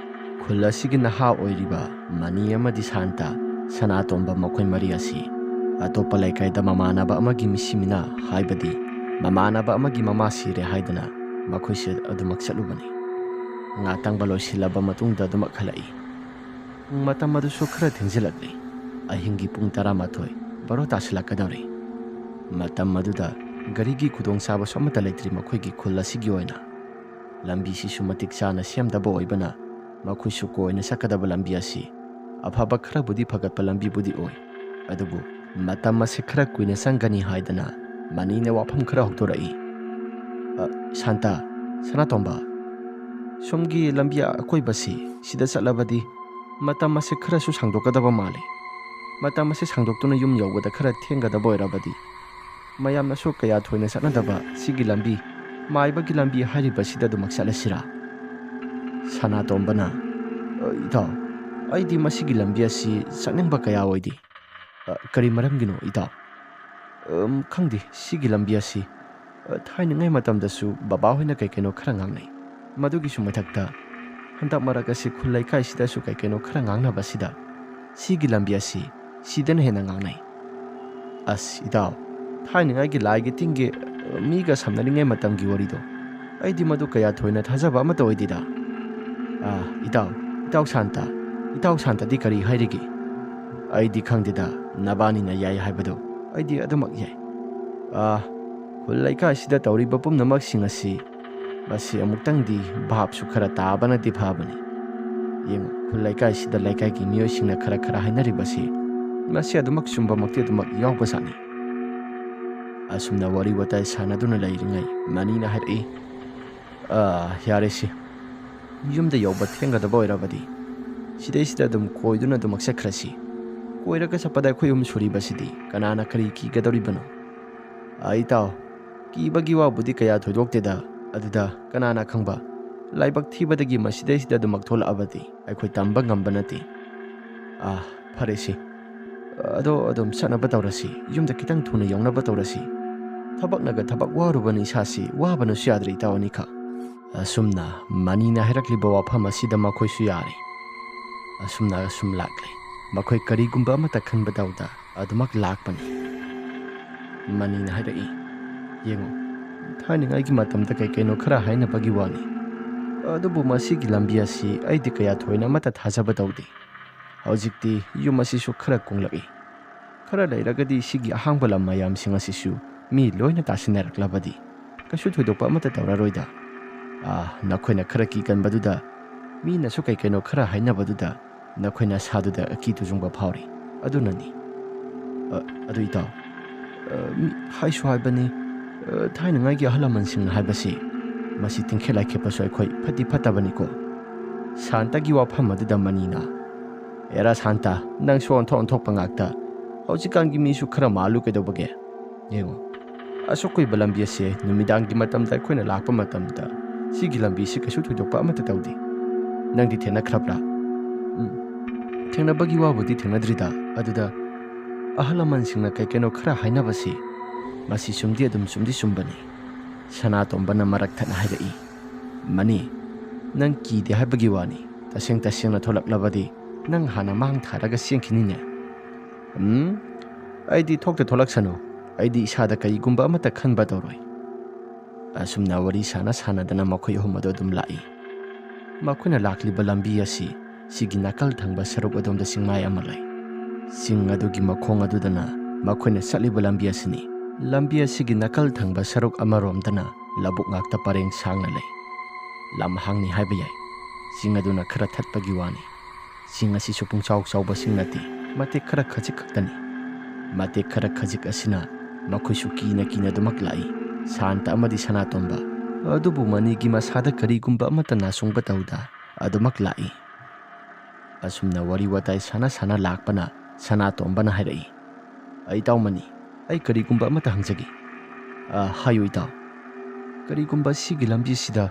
ꯈꯨꯜ ꯑꯁꯤꯒꯤ ꯅꯍꯥ ꯑꯣꯏꯔꯤꯕ ꯃꯅꯤ ꯑꯃꯗꯤ ꯁꯥꯟꯇ, ꯁꯅꯥꯇꯣꯝꯕ, ꯃꯈꯣꯏ ꯃꯔꯤ ꯑꯁꯤ ꯑꯇꯣꯞꯄ ꯂꯩꯀꯥꯏꯗ ꯃꯃꯥꯟꯅꯕ ꯑꯃꯒꯤ ꯃꯤꯁꯤ ꯃꯤꯅꯥ, ꯍꯥꯏꯕꯗꯤ ꯃꯃꯥꯟꯅꯕ ꯑꯃꯒꯤ ꯃꯃꯥ ꯁꯤꯔꯦ ꯍꯥꯏꯗꯅ ꯃꯈꯣꯏꯁꯦ ꯑꯗꯨꯃꯛ ꯆꯠꯂꯨꯕꯅꯤ꯫ ꯉꯥꯇꯪꯕ ꯂꯣꯏꯁꯤꯜꯂꯕ ꯃꯇꯨꯡꯗ ꯑꯗꯨꯃꯛ ꯍꯜꯂꯛꯏ꯫ ꯃꯇꯝ ꯑꯗꯨꯁꯨ ꯈꯔ ꯊꯦꯡꯖꯤꯜꯂꯛꯂꯤ꯫ ꯑꯍꯤꯡꯒꯤ ꯄꯨꯡ ꯇꯔꯥꯃꯥꯊꯣꯏ, ꯕꯥꯔꯣ ꯇꯥꯁꯤꯜꯂꯛꯀꯗꯧꯔꯦ꯫ ꯃꯇꯝ ꯑꯗꯨꯗ ꯒꯥꯔꯤꯒꯤ ꯈꯨꯗꯣꯡꯆꯥꯕꯁꯨ ꯑꯃꯠꯇ ꯂꯩꯇ꯭ꯔꯤ ꯃꯈꯣꯏꯒꯤ ꯈꯨꯜ ꯑꯁꯤꯒꯤ ꯑꯣꯏꯅ꯫ ꯂꯝꯕꯤꯁꯤꯁꯨ ꯃꯇꯤꯛ ꯆꯥꯅ ꯁꯦꯝꯗꯕ ꯑꯣꯏꯕꯅ ꯃꯈꯣꯏꯁꯨ ꯀꯣꯏꯅ ꯆꯠꯀꯗꯕ ꯂꯝꯕꯤ ꯑꯁꯤ ꯑꯐꯕ ꯈꯔꯕꯨꯗꯤ ꯐꯒꯠꯄ ꯂꯝꯕꯤꯕꯨꯗꯤ ꯑꯣꯏ, ꯑꯗꯨꯕꯨ ꯃꯇꯝ ꯑꯁꯤ ꯈꯔ ꯀꯨꯏꯅ ꯆꯪꯒꯅꯤ ꯍꯥꯏꯗꯅ ꯃꯅꯤꯅ ꯋꯥꯐꯝ ꯈꯔ ꯍꯧꯗꯣꯔꯛꯏ꯫ "ꯑ, ꯁꯥꯟꯇ, ꯁꯅꯥꯇꯣꯝꯕ, ꯁꯣꯝꯒꯤ ꯂꯝꯕꯤ ꯑꯀꯣꯏꯕꯁꯤ ꯁꯤꯗ ꯆꯠꯂꯕꯗꯤ ꯃꯇꯝ ꯑꯁꯤ ꯈꯔꯁꯨ ꯁꯥꯡꯗꯣꯛꯀꯗꯕ ꯃꯥꯜꯂꯤ꯫ ꯃꯇꯝ ꯑꯁꯤ ꯁꯥꯡꯗꯣꯛꯇꯨꯅ ꯌꯨꯝ ꯌꯧꯕꯗ ꯈꯔ ꯊꯦꯡꯒꯗꯕ ꯑꯣꯏꯔꯕꯗꯤ ꯃꯌꯥꯝꯅꯁꯨ ꯀꯌꯥ ꯊꯣꯏꯅ ꯆꯠꯅꯗꯕ ꯁꯤꯒꯤ ꯂꯝꯕꯤ, ꯃꯥꯏꯕꯒꯤ ꯂꯝꯕꯤ ꯍꯥꯏꯔꯤꯕꯁꯤꯗ ꯑꯗꯨꯃꯛ ꯆꯠꯂꯁꯤꯔꯥ?" ꯁꯅꯥꯇꯣꯝꯕꯅ, "ꯑ, ꯏꯇꯥꯎ, ꯑꯩꯗꯤ ꯃꯁꯤꯒꯤ ꯂꯝꯕꯤ ꯑꯁꯤ ꯆꯠꯅꯤꯡꯕ ꯀꯌꯥ ꯑꯣꯏꯗꯦ꯫ ꯑ, ꯀꯔꯤ ꯃꯔꯝꯒꯤꯅꯣ, ꯏꯇꯥꯎ?" "ꯑꯝ, ꯈꯪꯗꯦ, ꯁꯤꯒꯤ ꯂꯝꯕꯤ ꯑꯁꯤ, ꯑ, ꯊꯥꯏꯅꯉꯩ ꯃꯇꯝꯗꯁꯨ ꯕꯕꯥ ꯍꯣꯏꯅ ꯀꯩ ꯀꯩꯅꯣ ꯈꯔ ꯉꯥꯡꯅꯩ꯫ ꯃꯗꯨꯒꯤꯁꯨ ꯃꯊꯛꯇ ꯍꯟꯗꯛ ꯃꯔꯛ ꯑꯁꯤ ꯈꯨꯜ ꯂꯩꯀꯥꯏꯁꯤꯗꯁꯨ ꯀꯩ ꯀꯩꯅꯣ ꯈꯔ ꯉꯥꯡꯅꯕꯁꯤꯗ ꯁꯤꯒꯤ ꯂꯝꯕꯤ ꯑꯁꯤ ꯁꯤꯗꯅ ꯍꯦꯟꯅ ꯉꯥꯡꯅꯩ꯫ ꯑꯁ, ꯏꯇꯥꯎ, ꯊꯥꯏꯅꯉꯩꯒꯤ ꯂꯥꯏꯒꯤ ꯇꯤꯟꯒꯤ, ꯑ, ꯃꯤꯒ ꯁꯝꯅꯔꯤꯉꯩ ꯃꯇꯝꯒꯤ ꯋꯥꯔꯤꯗꯣ, ꯑꯩꯗꯤ ꯃꯗꯨ ꯀꯌꯥ ꯊꯣꯏꯅ ꯊꯥꯖꯕ ꯑꯃꯠꯇ ꯑꯣꯏꯗꯦꯗ꯫ ꯑꯥ, ꯏꯇꯥꯎ, ꯏꯇꯥꯎ ꯁꯥꯟꯇ, ꯏꯇꯥꯎ ꯁꯥꯟꯇꯗꯤ ꯀꯔꯤ ꯍꯥꯏꯔꯤꯒꯦ?" "ꯑꯩꯗꯤ ꯈꯪꯗꯦꯗ, ꯅꯕꯥꯅꯤꯅ ꯌꯥꯏ ꯍꯥꯏꯕꯗꯣ ꯑꯩꯗꯤ ꯑꯗꯨꯃꯛ ꯌꯥꯏ꯫ ꯑꯥ, ꯈꯨꯜ ꯂꯩꯀꯥꯏꯁꯤꯗ ꯇꯧꯔꯤꯕ ꯄꯨꯝꯅꯃꯛꯁꯤꯡ ꯑꯁꯤ, ꯃꯁꯤ ꯑꯃꯨꯛꯇꯪꯗꯤ ꯚꯥꯞꯁꯨ ꯈꯔ ꯇꯥꯕꯅꯗꯤ ꯐꯕꯅꯤ꯫ ꯌꯦꯡꯉꯨ, ꯈꯨꯜ ꯂꯩꯀꯥꯏꯁꯤꯗ ꯂꯩꯀꯥꯏꯒꯤ ꯃꯤꯑꯣꯏꯁꯤꯡꯅ ꯈꯔ ꯈꯔ ꯍꯥꯏꯅꯔꯤꯕꯁꯤ, ꯃꯁꯤ ꯑꯗꯨꯃꯛ ꯆꯨꯝꯕꯃꯛꯇꯤ ꯑꯗꯨꯃꯛ ꯌꯥꯎꯕꯖꯥꯠꯅꯤ꯫" ꯑꯁꯨꯝꯅ ꯋꯥꯔꯤ ꯋꯥꯇꯥꯏ ꯁꯥꯟꯅꯗꯨꯅ ꯂꯩꯔꯤꯉꯩ ꯃꯅꯤꯅ ꯍꯥꯏꯔꯛꯏ, "ꯑꯥ, ꯌꯥꯔꯦꯁꯦ, ꯌꯨꯝꯗ ꯌꯧꯕ ꯊꯦꯡꯒꯗꯕ ꯑꯣꯏꯔꯕꯗꯤ ꯁꯤꯗꯩꯁꯤꯗ ꯑꯗꯨꯝ ꯀꯣꯏꯗꯨꯅ ꯑꯗꯨꯃꯛ ꯆꯠꯈ꯭ꯔꯁꯤ꯫ ꯀꯣꯏꯔꯒ ꯆꯠꯄꯗ ꯑꯩꯈꯣꯏ ꯑꯍꯨꯝ ꯁꯨꯔꯤꯕꯁꯤꯗꯤ ꯀꯅꯥꯅ ꯀꯔꯤ ꯀꯤꯒꯗꯧꯔꯤꯕꯅꯣ?" "ꯑꯥ, ꯏꯇꯥꯎ, ꯀꯤꯕꯒꯤ ꯋꯥꯕꯨꯗꯤ ꯀꯌꯥ ꯊꯣꯏꯗꯣꯛꯇꯦꯗ꯫ ꯑꯗꯨꯗ ꯀꯅꯥꯅ ꯈꯪꯕ, ꯂꯥꯏꯕꯛ ꯊꯤꯕꯗꯒꯤ ꯃꯁꯤꯗꯩꯁꯤꯗ ꯑꯗꯨꯃꯛ ꯊꯣꯛꯂꯛꯑꯕꯗꯤ ꯑꯩꯈꯣꯏ ꯇꯝꯕ ꯉꯝꯕ ꯅꯠꯇꯦ꯫ ꯑꯥ, ꯐꯔꯦꯁꯦ, ꯑꯗꯣ ꯑꯗꯨꯝ ꯆꯠꯅꯕ ꯇꯧꯔꯁꯤ, ꯌꯨꯝꯗ ꯈꯤꯇꯪ ꯊꯨꯅ ꯌꯧꯅꯕ ꯇꯧꯔꯁꯤ꯫ ꯊꯕꯛꯅꯒ ꯊꯕꯛ ꯋꯥꯔꯨꯕꯅ ꯏꯁꯥꯁꯤ ꯋꯥꯕꯅꯁꯨ ꯌꯥꯗ꯭ꯔꯦ ꯏꯇꯥꯎ ꯑꯅꯤꯈꯛ꯫ ꯑꯁꯨꯝꯅ ꯃꯅꯤꯅ ꯍꯥꯏꯔꯛꯂꯤꯕ ꯋꯥꯐꯝ ꯑꯁꯤꯗ ꯃꯈꯣꯏꯁꯨ ꯌꯥꯔꯦ꯫ ꯑꯁꯨꯝꯅ ꯑꯁꯨꯝ ꯂꯥꯛꯂꯦ꯫ ꯃꯈꯣꯏ ꯀꯔꯤꯒꯨꯝꯕ ꯑꯃꯠꯇ ꯈꯟꯕ ꯇꯧꯗ ꯑꯗꯨꯃꯛ ꯂꯥꯛꯄꯅꯤ꯫ ꯃꯅꯤꯅ ꯍꯥꯏꯔꯛꯏ, "ꯌꯦꯡꯉꯨ, ꯊꯥꯏꯅꯉꯥꯏꯒꯤ ꯃꯇꯝꯗ ꯀꯩ ꯀꯩꯅꯣ ꯈꯔ ꯍꯥꯏꯅꯕꯒꯤ ꯋꯥꯅꯤ꯫ ꯑꯗꯨꯕꯨ ꯃꯁꯤꯒꯤ ꯂꯝꯕꯤ ꯑꯁꯤ ꯑꯩꯗꯤ ꯀꯌꯥ ꯊꯣꯏꯅ ꯑꯃꯠꯇ ꯊꯥꯖꯕ ꯇꯧꯗꯦ꯫ ꯍꯧꯖꯤꯛꯇꯤ ꯌꯨꯝ ꯑꯁꯤꯁꯨ ꯈꯔ ꯀꯨꯡꯂꯛꯏ꯫ ꯈꯔ ꯂꯩꯔꯒꯗꯤ ꯁꯤꯒꯤ ꯑꯍꯥꯡꯕ ꯂꯝ ꯃꯌꯥꯝꯁꯤꯡ ꯑꯁꯤꯁꯨ ꯃꯤ ꯂꯣꯏꯅ ꯇꯥꯁꯤꯟꯅꯔꯛꯂꯕꯗꯤ ꯀꯩꯁꯨ ꯊꯣꯏꯗꯣꯛꯄ ꯑꯃꯠꯇ ꯇꯧꯔꯔꯣꯏꯗ꯫ ꯑꯥ, ꯅꯈꯣꯏꯅ ꯈꯔ ꯀꯤꯒꯟꯕꯗꯨꯗ, ꯃꯤꯅꯁꯨ ꯀꯩ ꯀꯩꯅꯣ ꯈꯔ ꯍꯥꯏꯅꯕꯗꯨꯗ ꯅꯈꯣꯏ ꯅꯁꯥꯗꯨꯗ ꯑꯀꯤ ꯇꯨꯖꯨꯡꯕ ꯐꯥꯎꯔꯤ꯫ ꯑꯗꯨꯅꯅꯤ꯫" "ꯑ, ꯑꯗꯨ ꯏꯇꯥꯎ, ꯑ, ꯃꯤ ꯍꯥꯏꯁꯨ ꯍꯥꯏꯕꯅꯤ, ꯑ, ꯊꯥꯏꯅꯉꯥꯏꯒꯤ ꯑꯍꯜ ꯂꯃꯟꯁꯤꯡꯅ ꯍꯥꯏꯕꯁꯤ ꯃꯁꯤ ꯇꯤꯡꯈꯦꯠ ꯂꯥꯏꯈꯦꯞꯄꯁꯨ ꯑꯩꯈꯣꯏ ꯐꯠꯇꯤ ꯐꯠꯇꯕꯅꯤꯀꯣ꯫" ꯁꯥꯟꯇꯒꯤ ꯋꯥꯐꯝ ꯑꯗꯨꯗ ꯃꯅꯤꯅ, "ꯑꯦꯔꯥ ꯁꯥꯟꯇ, ꯅꯪꯁꯨ ꯑꯣꯟꯊꯣꯛ ꯑꯣꯟꯊꯣꯛꯄ ꯉꯥꯛꯇ꯫ ꯍꯧꯖꯤꯛꯀꯥꯟꯒꯤ ꯃꯤꯁꯨ ꯈꯔ ꯃꯥꯜꯂꯨ ꯀꯩꯗꯧꯕꯒꯦ? ꯌꯦꯡꯉꯨ, ꯑꯁꯨꯛ ꯀꯨꯏꯕ ꯂꯝꯕꯤ ꯑꯁꯦ ꯅꯨꯃꯤꯗꯥꯡꯒꯤ ꯃꯇꯝꯗ ꯑꯩꯈꯣꯏꯅ ꯂꯥꯛꯄ ꯃꯇꯝꯗ ꯁꯤꯒꯤ ꯂꯝꯕꯤꯁꯤ ꯀꯩꯁꯨ ꯊꯣꯏꯗꯣꯛꯄ ꯑꯃꯠꯇ ꯇꯧꯗꯦ꯫ ꯅꯪꯗꯤ ꯊꯦꯡꯅꯈ꯭ꯔꯕ꯭ꯔꯥ?" "ꯎꯝ, ꯊꯦꯡꯅꯕꯒꯤ ꯋꯥꯕꯨꯗꯤ ꯊꯦꯡꯅꯗ꯭ꯔꯤꯗ, ꯑꯗꯨꯗ ꯑꯍꯜ ꯂꯃꯟꯁꯤꯡꯅ ꯀꯩ ꯀꯩꯅꯣ ꯈꯔ ꯍꯥꯏꯅꯕꯁꯤ ꯃꯁꯤ ꯆꯨꯝꯗꯤ ꯑꯗꯨꯝ ꯆꯨꯝꯗꯤ ꯆꯨꯝꯕꯅꯤ꯫" ꯁꯅꯥꯇꯣꯝꯕꯅ ꯃꯔꯛ ꯊꯠꯅ ꯍꯥꯏꯔꯛꯏ, "ꯃꯅꯤ, ꯅꯪ ꯀꯤꯗꯦ ꯍꯥꯏꯕꯒꯤ ꯋꯥꯅꯤ꯫ ꯇꯁꯦꯡ ꯇꯁꯦꯡꯅ ꯊꯣꯛꯂꯛꯂꯕꯗꯤ ꯅꯪ ꯍꯥꯟꯅ ꯃꯥꯡ ꯊꯥꯔꯒ ꯆꯦꯟꯈꯤꯅꯤꯅꯦ꯫" "ꯎꯝ, ꯑꯩꯗꯤ ꯊꯣꯛꯇ ꯊꯣꯛꯂꯛꯁꯅꯨ꯫ ꯑꯩꯗꯤ ꯏꯁꯥꯗ ꯀꯔꯤꯒꯨꯝꯕ ꯑꯃꯠꯇ ꯈꯟꯕ ꯇꯧꯔꯣꯏ꯫" ꯑꯁꯨꯝꯅ ꯋꯥꯔꯤ ꯁꯥꯟꯅ ꯁꯥꯟꯅꯗꯅ ꯃꯈꯣꯏ ꯑꯍꯨꯝ ꯑꯗꯨ ꯑꯗꯨꯝ ꯂꯥꯛꯏ꯫ ꯃꯈꯣꯏꯅ ꯂꯥꯛꯂꯤꯕ ꯂꯝꯕꯤ ꯑꯁꯤ ꯁꯤꯒꯤ ꯅꯥꯀꯜ ꯊꯪꯕ ꯁꯔꯨꯛ ꯑꯗꯣꯝꯗ ꯆꯤꯡꯃꯥꯏ ꯑꯃ ꯂꯩ꯫ ꯆꯤꯡ ꯑꯗꯨꯒꯤ ꯃꯈꯣꯡ ꯑꯗꯨꯗꯅ ꯃꯈꯣꯏꯅ ꯆꯠꯂꯤꯕ ꯂꯝꯕꯤ ꯑꯁꯤꯅꯤ꯫ ꯂꯝꯕꯤ ꯑꯁꯤꯒꯤ ꯅꯥꯀꯜ ꯊꯪꯕ ꯁꯔꯨꯛ ꯑꯃꯔꯣꯝꯗꯅ ꯂꯧꯕꯨꯛ ꯉꯥꯛꯇ ꯄꯔꯦꯡ ꯁꯥꯡꯅ ꯂꯩ꯫ ꯂꯝ ꯍꯥꯡꯅꯤ ꯍꯥꯏꯕ ꯌꯥꯏ꯫ ꯆꯤꯡ ꯑꯗꯨꯅ ꯈꯔ ꯊꯠꯄꯒꯤ ꯋꯥꯅꯤ꯫ ꯆꯤꯡ ꯑꯁꯤꯁꯨ ꯄꯨꯡꯆꯥꯎ ꯆꯥꯎꯕꯁꯤꯡ ꯅꯠꯇꯦ, ꯃꯇꯦꯛ ꯈꯔ ꯈꯖꯤꯛ ꯈꯛꯇꯅꯤ꯫ ꯃꯇꯦꯛ ꯈꯔ ꯈꯖꯤꯛ ꯑꯁꯤꯅ ꯃꯈꯣꯏꯁꯨ ꯀꯤꯅ ꯀꯤꯅ ꯑꯗꯨꯃꯛ ꯂꯥꯛꯏ, ꯁꯥꯟꯇ ꯑꯃꯗꯤ ꯁꯅꯥꯇꯣꯝꯕ꯫ ꯑꯗꯨꯕꯨ ꯃꯅꯤꯒꯤ ꯃꯁꯥꯗ ꯀꯔꯤꯒꯨꯝꯕ ꯑꯃꯠꯇ ꯅꯥꯆꯨꯡꯕ ꯇꯧꯗ ꯑꯗꯨꯃꯛ ꯂꯥꯛꯏ꯫ ꯑꯁꯨꯝꯅ ꯋꯥꯔꯤ ꯋꯥꯇꯥꯏ ꯁꯥꯟꯅ ꯁꯥꯟꯅ ꯂꯥꯛꯄꯅ ꯁꯅꯥꯇꯣꯝꯕꯅ ꯍꯥꯏꯔꯛꯏ, "ꯑꯩ ꯏꯇꯥꯎ ꯃꯅꯤ, ꯑꯩ ꯀꯔꯤꯒꯨꯝꯕ ꯑꯃꯠꯇ ꯍꯪꯖꯒꯦ꯫" "ꯑ, ꯍꯥꯏꯌꯨ ꯏꯇꯥꯎ꯫" "ꯀꯔꯤꯒꯨꯝꯕ ꯁꯤꯒꯤ ꯂꯝꯕꯤꯁꯤꯗ,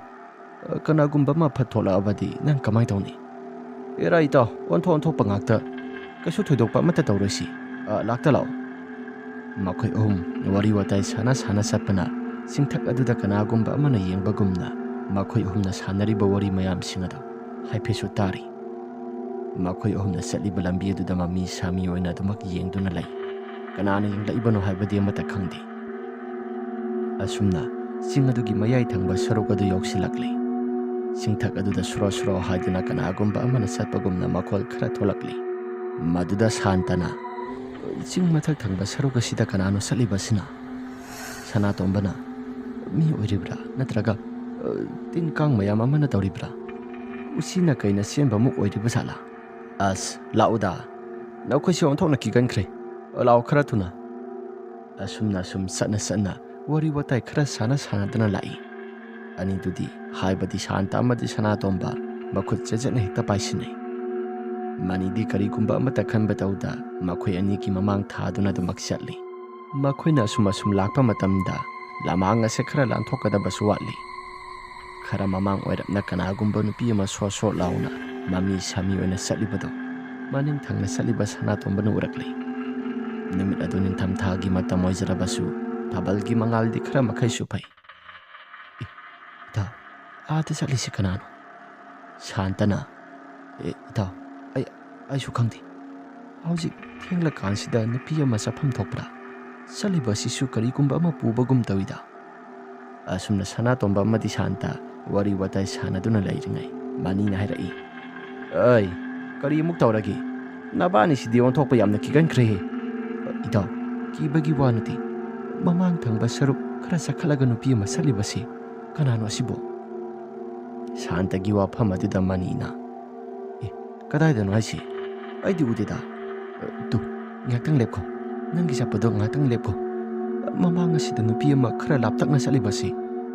ꯑ, ꯀꯅꯥꯒꯨꯝꯕ ꯑꯃ ꯐꯠ ꯊꯣꯛꯂꯛꯑꯕꯗꯤ ꯅꯪ ꯀꯃꯥꯏ ꯇꯧꯅꯤ?" "ꯑꯦꯔꯥ ꯏꯇꯥꯎ, ꯑꯣꯟꯊꯣꯛ ꯑꯣꯟꯊꯣꯛꯄ ꯉꯥꯛꯇ꯫ ꯀꯩꯁꯨ ꯊꯣꯏꯗꯣꯛꯄ ꯑꯃꯠꯇ ꯇꯧꯔꯣꯏꯁꯤ꯫ ꯑ, ꯂꯥꯛꯇ ꯂꯥꯛꯑꯣ꯫" ꯃꯈꯣꯏ ꯑꯍꯨꯝ ꯋꯥꯔꯤ ꯋꯥꯇꯥꯏ ꯁꯥꯟꯅ ꯁꯥꯟꯅ ꯆꯠꯄꯅ ꯆꯤꯡꯊꯛ ꯑꯗꯨꯗ ꯀꯅꯥꯒꯨꯝꯕ ꯑꯃꯅ ꯌꯦꯡꯕꯒꯨꯝꯅ ꯃꯈꯣꯏ ꯑꯍꯨꯝꯅ ꯁꯥꯟꯅꯔꯤꯕ ꯋꯥꯔꯤ ꯃꯌꯥꯝꯁꯤꯡ ꯑꯗꯨ ꯍꯥꯏꯐꯦꯠꯁꯨ ꯇꯥꯔꯤ꯫ ꯃꯈꯣꯏ ꯑꯍꯨꯝꯅ ꯆꯠꯂꯤꯕ ꯂꯝꯕꯤ ꯑꯗꯨꯗ ꯃꯃꯤ ꯁꯥꯃꯤ ꯑꯣꯏꯅ ꯑꯗꯨꯃꯛ ꯌꯦꯡꯗꯨꯅ ꯂꯩ꯫ ꯀꯅꯥꯅ ꯌꯦꯡꯂꯛꯏꯕꯅꯣ ꯍꯥꯏꯕꯗꯤ ꯑꯃꯠꯇ ꯈꯪꯗꯦ꯫ ꯑꯁꯨꯝꯅ ꯆꯤꯡ ꯑꯗꯨꯒꯤ ꯃꯌꯥꯏ ꯊꯪꯕ ꯁꯔꯨꯛ ꯑꯗꯨ ꯌꯧꯁꯤꯜꯂꯛꯂꯤ꯫ ꯆꯤꯡꯊꯛ ꯑꯗꯨꯗ ꯁꯨꯔꯣ ꯁꯨꯔꯣ ꯍꯥꯏꯗꯨꯅ ꯀꯅꯥꯒꯨꯝꯕ ꯑꯃꯅ ꯆꯠꯄꯒꯨꯝꯅ ꯃꯈꯣꯜ ꯈꯔ ꯊꯣꯛꯂꯛꯂꯤ꯫ ꯃꯗꯨꯗ ꯁꯥꯟꯇꯅ, "ꯆꯤꯡ ꯃꯊꯛ ꯊꯪꯕ ꯁꯔꯨꯛ ꯑꯁꯤꯗ ꯀꯅꯥꯅꯣ ꯆꯠꯂꯤꯕꯁꯤꯅ?" ꯁꯅꯥꯇꯣꯝꯕꯅ, "ꯃꯤ ꯑꯣꯏꯔꯤꯕ꯭ꯔꯥ? ꯅꯠꯇ꯭ꯔꯒ, ꯑ, ꯇꯤꯟ ꯀꯥꯡ ꯃꯌꯥꯝ ꯑꯃꯅ ꯇꯧꯔꯤꯕ꯭ꯔꯥ? ꯎꯆꯤꯅ ꯀꯩꯅ ꯁꯦꯝꯕꯃꯨꯛ ꯑꯣꯏꯔꯤꯕ ꯖꯥꯠꯂꯥ? ꯑꯁ, ꯂꯥꯛꯎꯗ꯫ ꯅꯈꯣꯏꯁꯦ ꯑꯣꯟꯊꯣꯛꯅ ꯀꯤꯒꯟꯈ꯭ꯔꯦ꯫ ꯂꯥꯛꯑꯣ ꯈꯔ ꯊꯨꯅ꯫" ꯑꯁꯨꯝꯅ ꯑꯁꯨꯝ ꯆꯠꯅ ꯆꯠꯅ ꯋꯥꯔꯤ ꯋꯥꯇꯥꯏ ꯈꯔ ꯁꯥꯟꯅ ꯁꯥꯟꯅꯗꯅ ꯂꯥꯛꯏ꯫ ꯑꯅꯤꯗꯨꯗꯤ, ꯍꯥꯏꯕꯗꯤ ꯁꯥꯟꯇ ꯑꯃꯗꯤ ꯁꯅꯥꯇꯣꯝꯕ, ꯃꯈꯨꯠ ꯆꯦꯖꯠꯅ ꯍꯦꯛꯇ ꯄꯥꯏꯁꯤꯟꯅꯩ꯫ ꯃꯅꯤꯗꯤ ꯀꯔꯤꯒꯨꯝꯕ ꯑꯃꯠꯇ ꯈꯟꯕ ꯇꯧꯗ ꯃꯈꯣꯏ ꯑꯅꯤꯒꯤ ꯃꯃꯥꯡ ꯊꯥꯗꯨꯅ ꯑꯗꯨꯃꯛ ꯆꯠꯂꯤ꯫ ꯃꯈꯣꯏꯅ ꯑꯁꯨꯝ ꯑꯁꯨꯝ ꯂꯥꯛꯄ ꯃꯇꯝꯗ ꯂꯃꯥꯡ ꯑꯁꯦ ꯈꯔ ꯂꯥꯟꯊꯣꯛꯀꯗꯕꯁꯨ ꯋꯥꯠꯂꯤ꯫ ꯈꯔ ꯃꯃꯥꯡ ꯑꯣꯏꯔꯞꯅ ꯀꯅꯥꯒꯨꯝꯕ ꯅꯨꯄꯤ ꯑꯃ ꯁꯣꯠ ꯁꯣꯠ ꯂꯥꯎꯅ ꯃꯃꯤ ꯁꯥꯃꯤ ꯑꯣꯏꯅ ꯆꯠꯂꯤꯕꯗꯨ ꯃꯅꯤꯡ ꯊꯪꯅ ꯆꯠꯂꯤꯕ ꯁꯅꯥꯇꯣꯝꯕꯅ ꯎꯔꯛꯂꯤ꯫ ꯅꯨꯃꯤꯠ ꯑꯗꯨ ꯅꯤꯡꯊꯝꯊꯥꯒꯤ ꯃꯇꯝ ꯑꯣꯏꯖꯔꯕꯁꯨ ꯊꯥꯕꯜꯒꯤ ꯃꯉꯥꯜꯗꯤ ꯈꯔ ꯃꯈꯩꯁꯨ ꯐꯩ꯫ "ꯑꯦ, ꯏꯇꯥꯎ, ꯑꯥꯗ ꯆꯠꯂꯤꯁꯤ ꯀꯅꯥꯅꯣ?" ꯁꯥꯟꯇꯅ, "ꯑꯦ, ꯏꯇꯥꯎ, ꯑꯩ, ꯑꯩꯁꯨ ꯈꯪꯗꯦ꯫ ꯍꯧꯖꯤꯛ ꯊꯦꯡꯂꯀꯥꯟꯁꯤꯗ ꯅꯨꯄꯤ ꯑꯃ ꯆꯠꯐꯝ ꯊꯣꯛꯄ꯭ꯔꯥ? ꯆꯠꯂꯤꯕ ꯑꯁꯤꯁꯨ ꯀꯔꯤꯒꯨꯝꯕ ꯑꯃ ꯄꯨꯕꯒꯨꯝ ꯇꯧꯏꯗ꯫" ꯑꯁꯨꯝꯅ ꯁꯅꯥꯇꯣꯝꯕ ꯑꯃꯗꯤ ꯁꯥꯟꯇ ꯋꯥꯔꯤ ꯋꯥꯇꯥꯏ ꯁꯥꯟꯅꯗꯨꯅ ꯂꯩꯔꯤꯉꯩ, ꯃꯅꯤꯅ ꯍꯥꯏꯔꯛꯏ, "ꯑꯩ, ꯀꯔꯤ ꯑꯃꯨꯛ ꯇꯧꯔꯒꯦ? ꯅꯕꯥꯅꯤꯁꯤꯗꯤ ꯑꯣꯟꯊꯣꯛꯄ ꯌꯥꯝꯅ ꯀꯤꯒꯟꯈ꯭ꯔꯦꯍꯦ꯫" "ꯏꯇꯥꯎ, ꯀꯤꯕꯒꯤ ꯋꯥ ꯅꯠꯇꯦ꯫ ꯃꯃꯥꯡ ꯊꯪꯕ ꯁꯔꯨꯛ ꯈꯔ ꯆꯈꯠꯂꯒ ꯅꯨꯄꯤ ꯑꯃ ꯆꯠꯂꯤꯕꯁꯤ ꯀꯅꯥꯅꯣ ꯑꯁꯤꯕꯣ?" ꯁꯥꯟꯇꯒꯤ ꯋꯥꯐꯝ ꯑꯗꯨꯗ ꯃꯅꯤꯅ, "ꯑꯦ, ꯀꯗꯥꯏꯗꯅꯣ ꯍꯥꯏꯁꯤ? ꯑꯩꯗꯤ ꯎꯗꯦꯗ꯫ ꯑ, ꯇꯨ, ꯉꯥꯏꯍꯥꯛꯇꯪ ꯂꯦꯞꯈꯣ꯫ ꯅꯪꯒꯤ ꯆꯠꯄꯗꯣ ꯉꯥꯏꯍꯥꯛꯇꯪ ꯂꯦꯞꯈꯣ꯫ ꯃꯃꯥꯡ ꯑꯁꯤꯗ ꯅꯨꯄꯤ ꯑꯃ ꯈꯔ ꯂꯥꯞꯇꯛꯅ ꯆꯠꯂꯤꯕꯁꯤ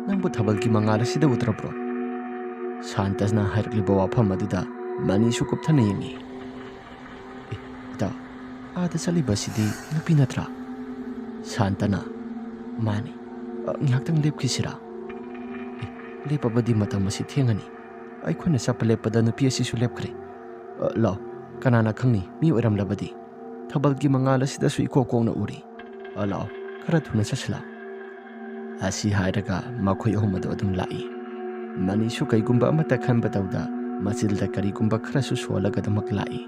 ꯅꯪꯕꯨ ꯊꯥꯕꯜꯒꯤ ꯃꯉꯥꯜ ꯑꯁꯤꯗ ꯎꯗ꯭ꯔꯕ꯭ꯔꯣ?" ꯁꯥꯟꯇꯅ ꯍꯥꯏꯔꯛꯂꯤꯕ ꯋꯥꯐꯝ ꯑꯗꯨꯗ ꯃꯅꯤꯁꯨ ꯀꯨꯞꯊꯅ ꯌꯦꯡꯉꯤ꯫ "ꯑꯦ, ꯏꯇꯥꯎ, ꯑꯥꯗ ꯆꯠꯂꯤꯕꯁꯤꯗꯤ ꯅꯨꯄꯤ ꯅꯠꯇ꯭ꯔꯥ?" ꯁꯥꯟꯇꯅ, "ꯃꯥꯅꯤ꯫ ꯑ, ꯉꯥꯏꯍꯥꯛꯇꯪ ꯂꯦꯞꯈꯤꯁꯤꯔꯥ? ꯑꯦ, ꯂꯦꯞꯄꯕꯗꯤ ꯃꯇꯝ ꯑꯁꯤ ꯊꯦꯡꯉꯅꯤ꯫ ꯑꯩꯈꯣꯏꯅ ꯆꯠꯄ ꯂꯦꯞꯄꯗ ꯅꯨꯄꯤ ꯑꯁꯤꯁꯨ ꯂꯦꯞꯈ꯭ꯔꯦ꯫ ꯑ, ꯂꯥꯎ, ꯀꯅꯥꯅ ꯈꯪꯅꯤ, ꯃꯤ ꯑꯣꯏꯔꯝꯂꯕꯗꯤ꯫ ꯊꯥꯕꯜꯒꯤ ꯃꯉꯥꯜ ꯑꯁꯤꯗꯁꯨ ꯏꯀꯣꯛ ꯀꯣꯛꯅ ꯎꯔꯤ꯫ "ꯑ, ꯂꯥꯛꯑꯣ, ꯈꯔ ꯊꯨꯅ ꯆꯠꯁꯤ ꯂꯥꯛꯑꯣ"꯫ ꯑꯁꯤ ꯍꯥꯏꯔꯒ ꯃꯈꯣꯏ ꯑꯍꯨꯝ ꯑꯗꯨ ꯑꯗꯨꯝ ꯂꯥꯛꯏ꯫ ꯃꯅꯤꯁꯨ ꯀꯩꯒꯨꯝꯕ ꯑꯃꯠꯇ ꯈꯟꯕ ꯇꯧꯗ ꯃꯆꯤꯜꯗ ꯀꯔꯤꯒꯨꯝꯕ ꯈꯔꯁꯨ ꯁꯣꯜꯂꯒ ꯑꯗꯨꯃꯛ ꯂꯥꯛꯏ꯫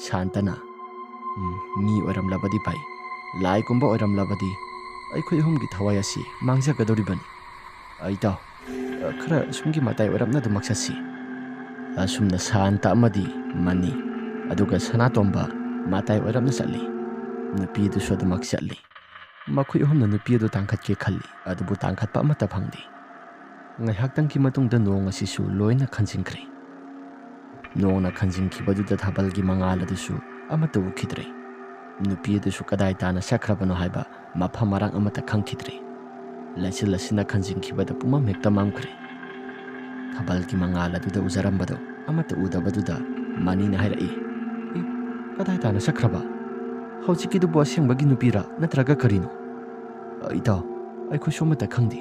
ꯁꯥꯟꯇꯅ, "ꯎꯝ, ꯃꯤ ꯑꯣꯏꯔꯝꯂꯕꯗꯤ ꯐꯩ, ꯂꯥꯏꯒꯨꯝꯕ ꯑꯣꯏꯔꯝꯂꯕꯗꯤ ꯑꯩꯈꯣꯏ ꯑꯍꯨꯝꯒꯤ ꯊꯋꯥꯏ ꯑꯁꯤ ꯃꯥꯡꯖꯒꯗꯧꯔꯤꯕꯅꯤ꯫ ꯑꯩ ꯇꯥꯎ, ꯈꯔ ꯁꯨꯝꯒꯤ ꯃꯇꯥꯏ ꯑꯣꯏꯔꯞꯅ ꯑꯗꯨꯃꯛ ꯆꯠꯁꯤ"꯫ ꯑꯁꯨꯝꯅ ꯁꯥꯟꯇ ꯑꯃꯗꯤ ꯃꯅꯤ, ꯑꯗꯨꯒ ꯁꯅꯥꯇꯣꯝꯕ ꯃꯇꯥꯏ ꯑꯣꯏꯔꯞꯅ ꯆꯠꯂꯤ꯫ ꯅꯨꯄꯤ ꯑꯗꯨꯁꯨ ꯑꯗꯨꯃꯛ ꯆꯠꯂꯤ꯫ ꯃꯈꯣꯏ ꯑꯍꯨꯝꯅ ꯅꯨꯄꯤ ꯑꯗꯨ ꯇꯥꯡꯈꯠꯀꯦ ꯈꯜꯂꯤ, ꯑꯗꯨꯕꯨ ꯇꯥꯡꯈꯠꯄ ꯑꯃꯠꯇ ꯐꯪꯗꯦ꯫ ꯉꯥꯏꯍꯥꯛꯇꯪꯒꯤ ꯃꯇꯨꯡꯗ ꯅꯣꯡ ꯑꯁꯤꯁꯨ ꯂꯣꯏꯅ ꯈꯟꯖꯤꯟꯈ꯭ꯔꯦ꯫ ꯅꯣꯡꯅ ꯈꯟꯖꯤꯟꯈꯤꯕꯗꯨꯗ ꯊꯥꯕꯜꯒꯤ ꯃꯉꯥꯜ ꯑꯗꯨꯁꯨ ꯑꯃꯠꯇ ꯎꯈꯤꯗ꯭ꯔꯦ꯫ ꯅꯨꯄꯤ ꯑꯗꯨꯁꯨ ꯀꯗꯥꯏ ꯇꯥꯅ ꯆꯠꯈ꯭ꯔꯕꯅꯣ ꯍꯥꯏꯕ ꯃꯐꯝ ꯃꯔꯥꯡ ꯑꯃꯠꯇ ꯈꯪꯈꯤꯗ꯭ꯔꯦ꯫ ꯂꯩꯆꯤꯜ ꯑꯁꯤꯅ ꯈꯟꯖꯤꯟꯈꯤꯕꯗ ꯄꯨꯝꯅꯃꯛ ꯍꯦꯛꯇ ꯃꯝꯈ꯭ꯔꯦ꯫ ꯊꯥꯕꯜꯒꯤ ꯃꯉꯥꯜ ꯑꯗꯨꯗ ꯎꯖꯔꯝꯕꯗꯨ ꯑꯃꯠꯇ ꯎꯗꯕꯗꯨꯗ ꯃꯅꯤꯅ ꯍꯥꯏꯔꯛꯏ, "ꯑꯦ, ꯀꯗꯥꯏ ꯇꯥꯅ ꯆꯠꯈ꯭ꯔꯕ? ꯍꯧꯖꯤꯛꯀꯤꯗꯨꯕꯨ ꯑꯁꯦꯡꯕꯒꯤ ꯅꯨꯄꯤꯔꯥ ꯅꯠꯇ꯭ꯔꯒ ꯀꯔꯤꯅꯣ?" "ꯏꯇꯥꯎ, ꯑꯩꯈꯣꯏꯁꯨ ꯑꯃꯠꯇ ꯈꯪꯗꯦ꯫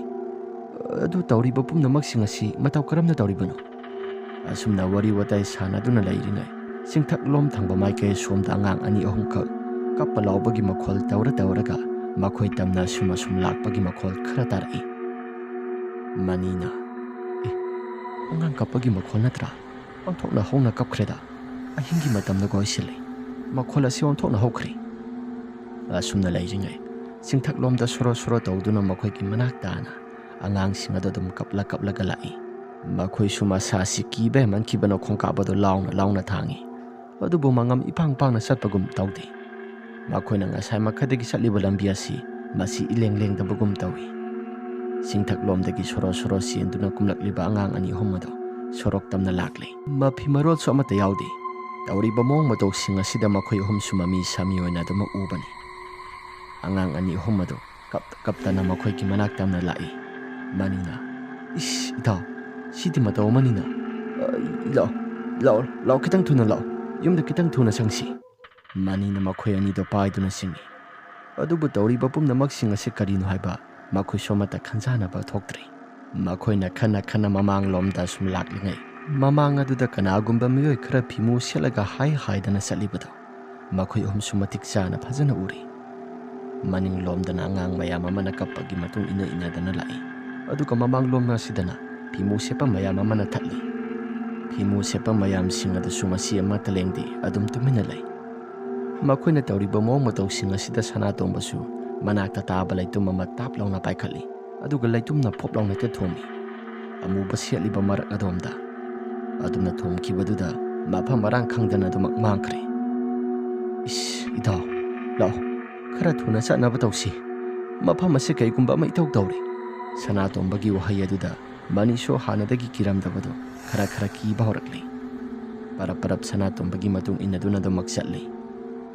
ꯑꯗꯨ ꯇꯧꯔꯤꯕ ꯄꯨꯝꯅꯃꯛꯁꯤꯡ ꯑꯁꯤ ꯃꯇꯧ ꯀꯔꯝꯅ ꯇꯧꯔꯤꯕꯅꯣ?" ꯑꯁꯨꯝꯅ ꯋꯥꯔꯤ ꯋꯥꯇꯥꯏ ꯁꯥꯟꯅꯗꯨꯅ ꯂꯩꯔꯤꯉꯩ, ꯆꯤꯡꯊꯛꯂꯣꯝ ꯊꯪꯕ ꯃꯥꯏꯀꯩ ꯁꯣꯝꯗ ꯑꯉꯥꯡ ꯑꯅꯤ ꯑꯍꯨꯝꯈꯛ ꯀꯞꯄ ꯂꯥꯎꯕꯒꯤ ꯃꯈꯣꯜ ꯇꯧꯔ ꯇꯧꯔꯒ ꯃꯈꯣꯏ ꯇꯝꯅ ꯑꯁꯨꯝ ꯑꯁꯨꯝ ꯂꯥꯛꯄꯒꯤ ꯃꯈꯣꯜ ꯈꯔ ꯇꯥꯔꯛꯏ꯫ ꯃꯅꯤꯅ, "ꯑꯦ, ꯑꯉꯥꯡ ꯀꯞꯄꯒꯤ ꯃꯈꯣꯜ ꯅꯠꯇ꯭ꯔꯥ? ꯑꯣꯟꯊꯣꯛꯅ ꯍꯧꯅ ꯀꯞꯈ꯭ꯔꯦꯗ꯫ ꯑꯍꯤꯡꯒꯤ ꯃꯇꯝꯗ ꯑꯣꯏꯁꯤꯜꯂꯦ꯫ ꯃꯈꯣꯜ ꯑꯁꯤ ꯑꯣꯟꯊꯣꯛꯅ ꯍꯧꯈ꯭ꯔꯦ"꯫ ꯑꯁꯨꯝꯅ ꯂꯩꯔꯤꯉꯩ, ꯆꯤꯡꯊꯛꯂꯣꯝꯗ ꯁꯣꯔꯣ ꯁꯣꯔꯣ ꯇꯧꯗꯨꯅ ꯃꯈꯣꯏꯒꯤ ꯃꯅꯥꯛ ꯇꯥꯅ ꯑꯉꯥꯡꯁꯤꯡ ꯑꯗꯨ ꯑꯗꯨꯝ ꯀꯞꯂ ꯀꯞꯂꯒ ꯂꯥꯛꯏ꯫ ꯃꯈꯣꯏꯁꯨ ꯃꯁꯥꯁꯤ ꯀꯤꯕ ꯍꯦꯟꯃꯟꯈꯤꯕꯅ ꯈꯣꯡꯀꯥꯞ ꯑꯗꯨ ꯂꯥꯎꯅ ꯂꯥꯎꯅ ꯊꯥꯡꯏ꯫ ꯑꯗꯨꯕꯨ ꯃꯉꯝ ꯏꯄꯥꯡ ꯄꯥꯡꯅ ꯆꯠꯄꯒꯨꯝ ꯇꯧꯗꯦ꯫ ꯃꯈꯣꯏꯅ ꯉꯁꯥꯏ ꯃꯈꯩꯗꯒꯤ ꯆꯠꯂꯤꯕ ꯂꯝꯕꯤ ꯑꯁꯤ ꯃꯁꯤ ꯏꯂꯦꯡ ꯂꯦꯡꯗꯕꯒꯨꯝ ꯇꯧꯏ꯫ ꯆꯤꯡꯊꯛꯂꯣꯝꯗꯒꯤ ꯁꯣꯔꯣ ꯁꯣꯔꯣ ꯆꯦꯟꯗꯨꯅ ꯀꯨꯝꯂꯛꯂꯤꯕ ꯑꯉꯥꯡ ꯑꯅꯤ ꯑꯍꯨꯝ ꯑꯗꯨ ꯁꯣꯔꯣꯛ ꯇꯝꯅ ꯂꯥꯛꯂꯤ꯫ ꯃꯐꯤ ꯃꯔꯣꯜꯁꯨ ꯑꯃꯠꯇ ꯌꯥꯎꯗꯦ꯫ ꯇꯧꯔꯤꯕ ꯃꯑꯣꯡ ꯃꯇꯧꯁꯤꯡ ꯑꯁꯤꯗ ꯃꯈꯣꯏ ꯑꯍꯨꯝꯁꯨ ꯃꯃꯤ ꯁꯥꯃꯤ ꯑꯣꯏꯅ ꯑꯗꯨꯃꯛ ꯎꯕꯅꯤ꯫ ꯑꯉꯥꯡ ꯑꯅꯤ ꯑꯍꯨꯝ ꯑꯗꯨ ꯀꯞ ꯀꯞꯇꯅ ꯃꯈꯣꯏꯒꯤ ꯃꯅꯥꯛ ꯇꯝꯅ ꯂꯥꯛꯏ꯫ ꯃꯅꯤꯅ, "ꯏꯁ, ꯏꯇꯥꯎ, ꯁꯤꯗꯤ ꯃꯇꯧ ꯑꯃꯅꯤꯅ꯫ ꯑ, ꯂꯥꯛꯑꯣ, ꯂꯥꯛꯑꯣ, ꯂꯥꯛꯑꯣ, ꯈꯤꯇꯪ ꯊꯨꯅ ꯂꯥꯛꯑꯣ꯫ ꯌꯨꯝꯗ ꯈꯤꯇꯪ ꯊꯨꯅ ꯆꯪꯁꯤ"꯫ ꯃꯅꯤꯅ ꯃꯈꯣꯏ ꯑꯅꯤꯗꯨ ꯄꯥꯏꯗꯨꯅ ꯆꯤꯡꯏ꯫ ꯑꯗꯨꯕꯨ ꯇꯧꯔꯤꯕ ꯄꯨꯝꯅꯃꯛꯁꯤꯡ ꯑꯁꯤ ꯀꯔꯤꯅꯣ ꯍꯥꯏꯕ ꯃꯈꯣꯏꯁꯨ ꯑꯃꯠꯇ ꯈꯟꯖꯥꯟꯅꯕ ꯊꯣꯛꯇ꯭ꯔꯤ꯫ ꯃꯈꯣꯏꯅ ꯈꯟꯅ ꯈꯟꯅ ꯃꯃꯥꯡꯂꯣꯝꯗ ꯁꯨꯝ ꯂꯥꯛꯂꯤꯉꯩ, ꯃꯃꯥꯡ ꯑꯗꯨꯗ ꯀꯅꯥꯒꯨꯝꯕ ꯃꯤꯑꯣꯏ ꯈꯔ ꯐꯤꯃꯨ ꯁꯦꯠꯂꯒ ꯍꯥꯏ ꯍꯥꯏꯗꯅ ꯆꯠꯂꯤꯕꯗꯨ ꯃꯈꯣꯏ ꯑꯍꯨꯝꯁꯨ ꯃꯇꯤꯛ ꯆꯥꯅ ꯐꯖꯅ ꯎꯔꯤ꯫ ꯃꯅꯤꯡꯂꯣꯝꯗꯅ ꯑꯉꯥꯡ ꯃꯌꯥꯝ ꯑꯃꯅ ꯀꯞꯄꯒꯤ ꯃꯇꯨꯡ ꯏꯟꯅ ꯏꯟꯅꯗꯅ ꯂꯥꯛꯏ꯫ ꯑꯗꯨꯒ ꯃꯃꯥꯡꯂꯣꯝ ꯑꯁꯤꯗꯅ ꯐꯤꯃꯨ ꯁꯦꯠꯄ ꯃꯌꯥꯝ ꯑꯃꯅ ꯊꯠꯂꯤ꯫ ꯐꯤꯃꯨ ꯁꯦꯠꯄ ꯃꯌꯥꯝꯁꯤꯡ ꯑꯗꯨꯁꯨ ꯃꯁꯤ ꯑꯃꯠꯇ ꯂꯦꯡꯗꯦ, ꯑꯗꯨꯝ ꯇꯨꯃꯤꯟꯅ ꯂꯩ꯫ ꯃꯈꯣꯏꯅ ꯇꯧꯔꯤꯕ ꯃꯑꯣꯡ ꯃꯇꯧꯁꯤꯡ ꯑꯁꯤꯗ ꯁꯅꯥꯇꯣꯝꯕꯁꯨ ꯃꯅꯥꯛꯇ ꯇꯥꯕ ꯂꯩꯇꯨꯝ ꯑꯃ ꯇꯥꯞ ꯂꯥꯎꯅ ꯄꯥꯏꯈꯠꯂꯤ꯫ ꯑꯗꯨꯒ ꯂꯩꯇꯨꯝꯅ ꯐꯣꯞ ꯂꯥꯎꯅ ꯍꯦꯛꯇ ꯊꯣꯝꯃꯤ꯫ ꯑꯃꯨꯕ ꯁꯦꯠꯂꯤꯕ ꯃꯔꯛ ꯑꯗꯣꯝꯗ꯫ ꯑꯗꯨꯝꯅ ꯊꯣꯝꯈꯤꯕꯗꯨꯗ ꯃꯐꯝ ꯃꯔꯥꯡ ꯈꯪꯗꯅ ꯑꯗꯨꯃꯛ ꯃꯥꯡꯈ꯭ꯔꯦ꯫ "ꯏꯁ, ꯏꯇꯥꯎ, ꯂꯥꯛꯑꯣ, ꯈꯔ ꯊꯨꯅ ꯆꯠꯅꯕ ꯇꯧꯁꯤ꯫ ꯃꯐꯝ ꯑꯁꯤ ꯀꯩꯒꯨꯝꯕ ꯑꯃ ꯏꯇꯧ ꯇꯧꯔꯦ꯫" ꯁꯅꯥꯇꯣꯝꯕꯒꯤ ꯋꯥꯍꯩ ꯑꯗꯨꯗ ꯃꯅꯤꯁꯨ ꯍꯥꯟꯅꯗꯒꯤ ꯀꯤꯔꯝꯗꯕꯗꯣ ꯈꯔ ꯈꯔ ꯀꯤꯕ ꯍꯧꯔꯛꯂꯦ꯫ ꯄꯔꯞ ꯄꯔꯞ ꯁꯅꯥꯇꯣꯝꯕꯒꯤ ꯃꯇꯨꯡ ꯏꯟꯅꯗꯨꯅ ꯑꯗꯨꯃꯛ ꯆꯠꯂꯤ꯫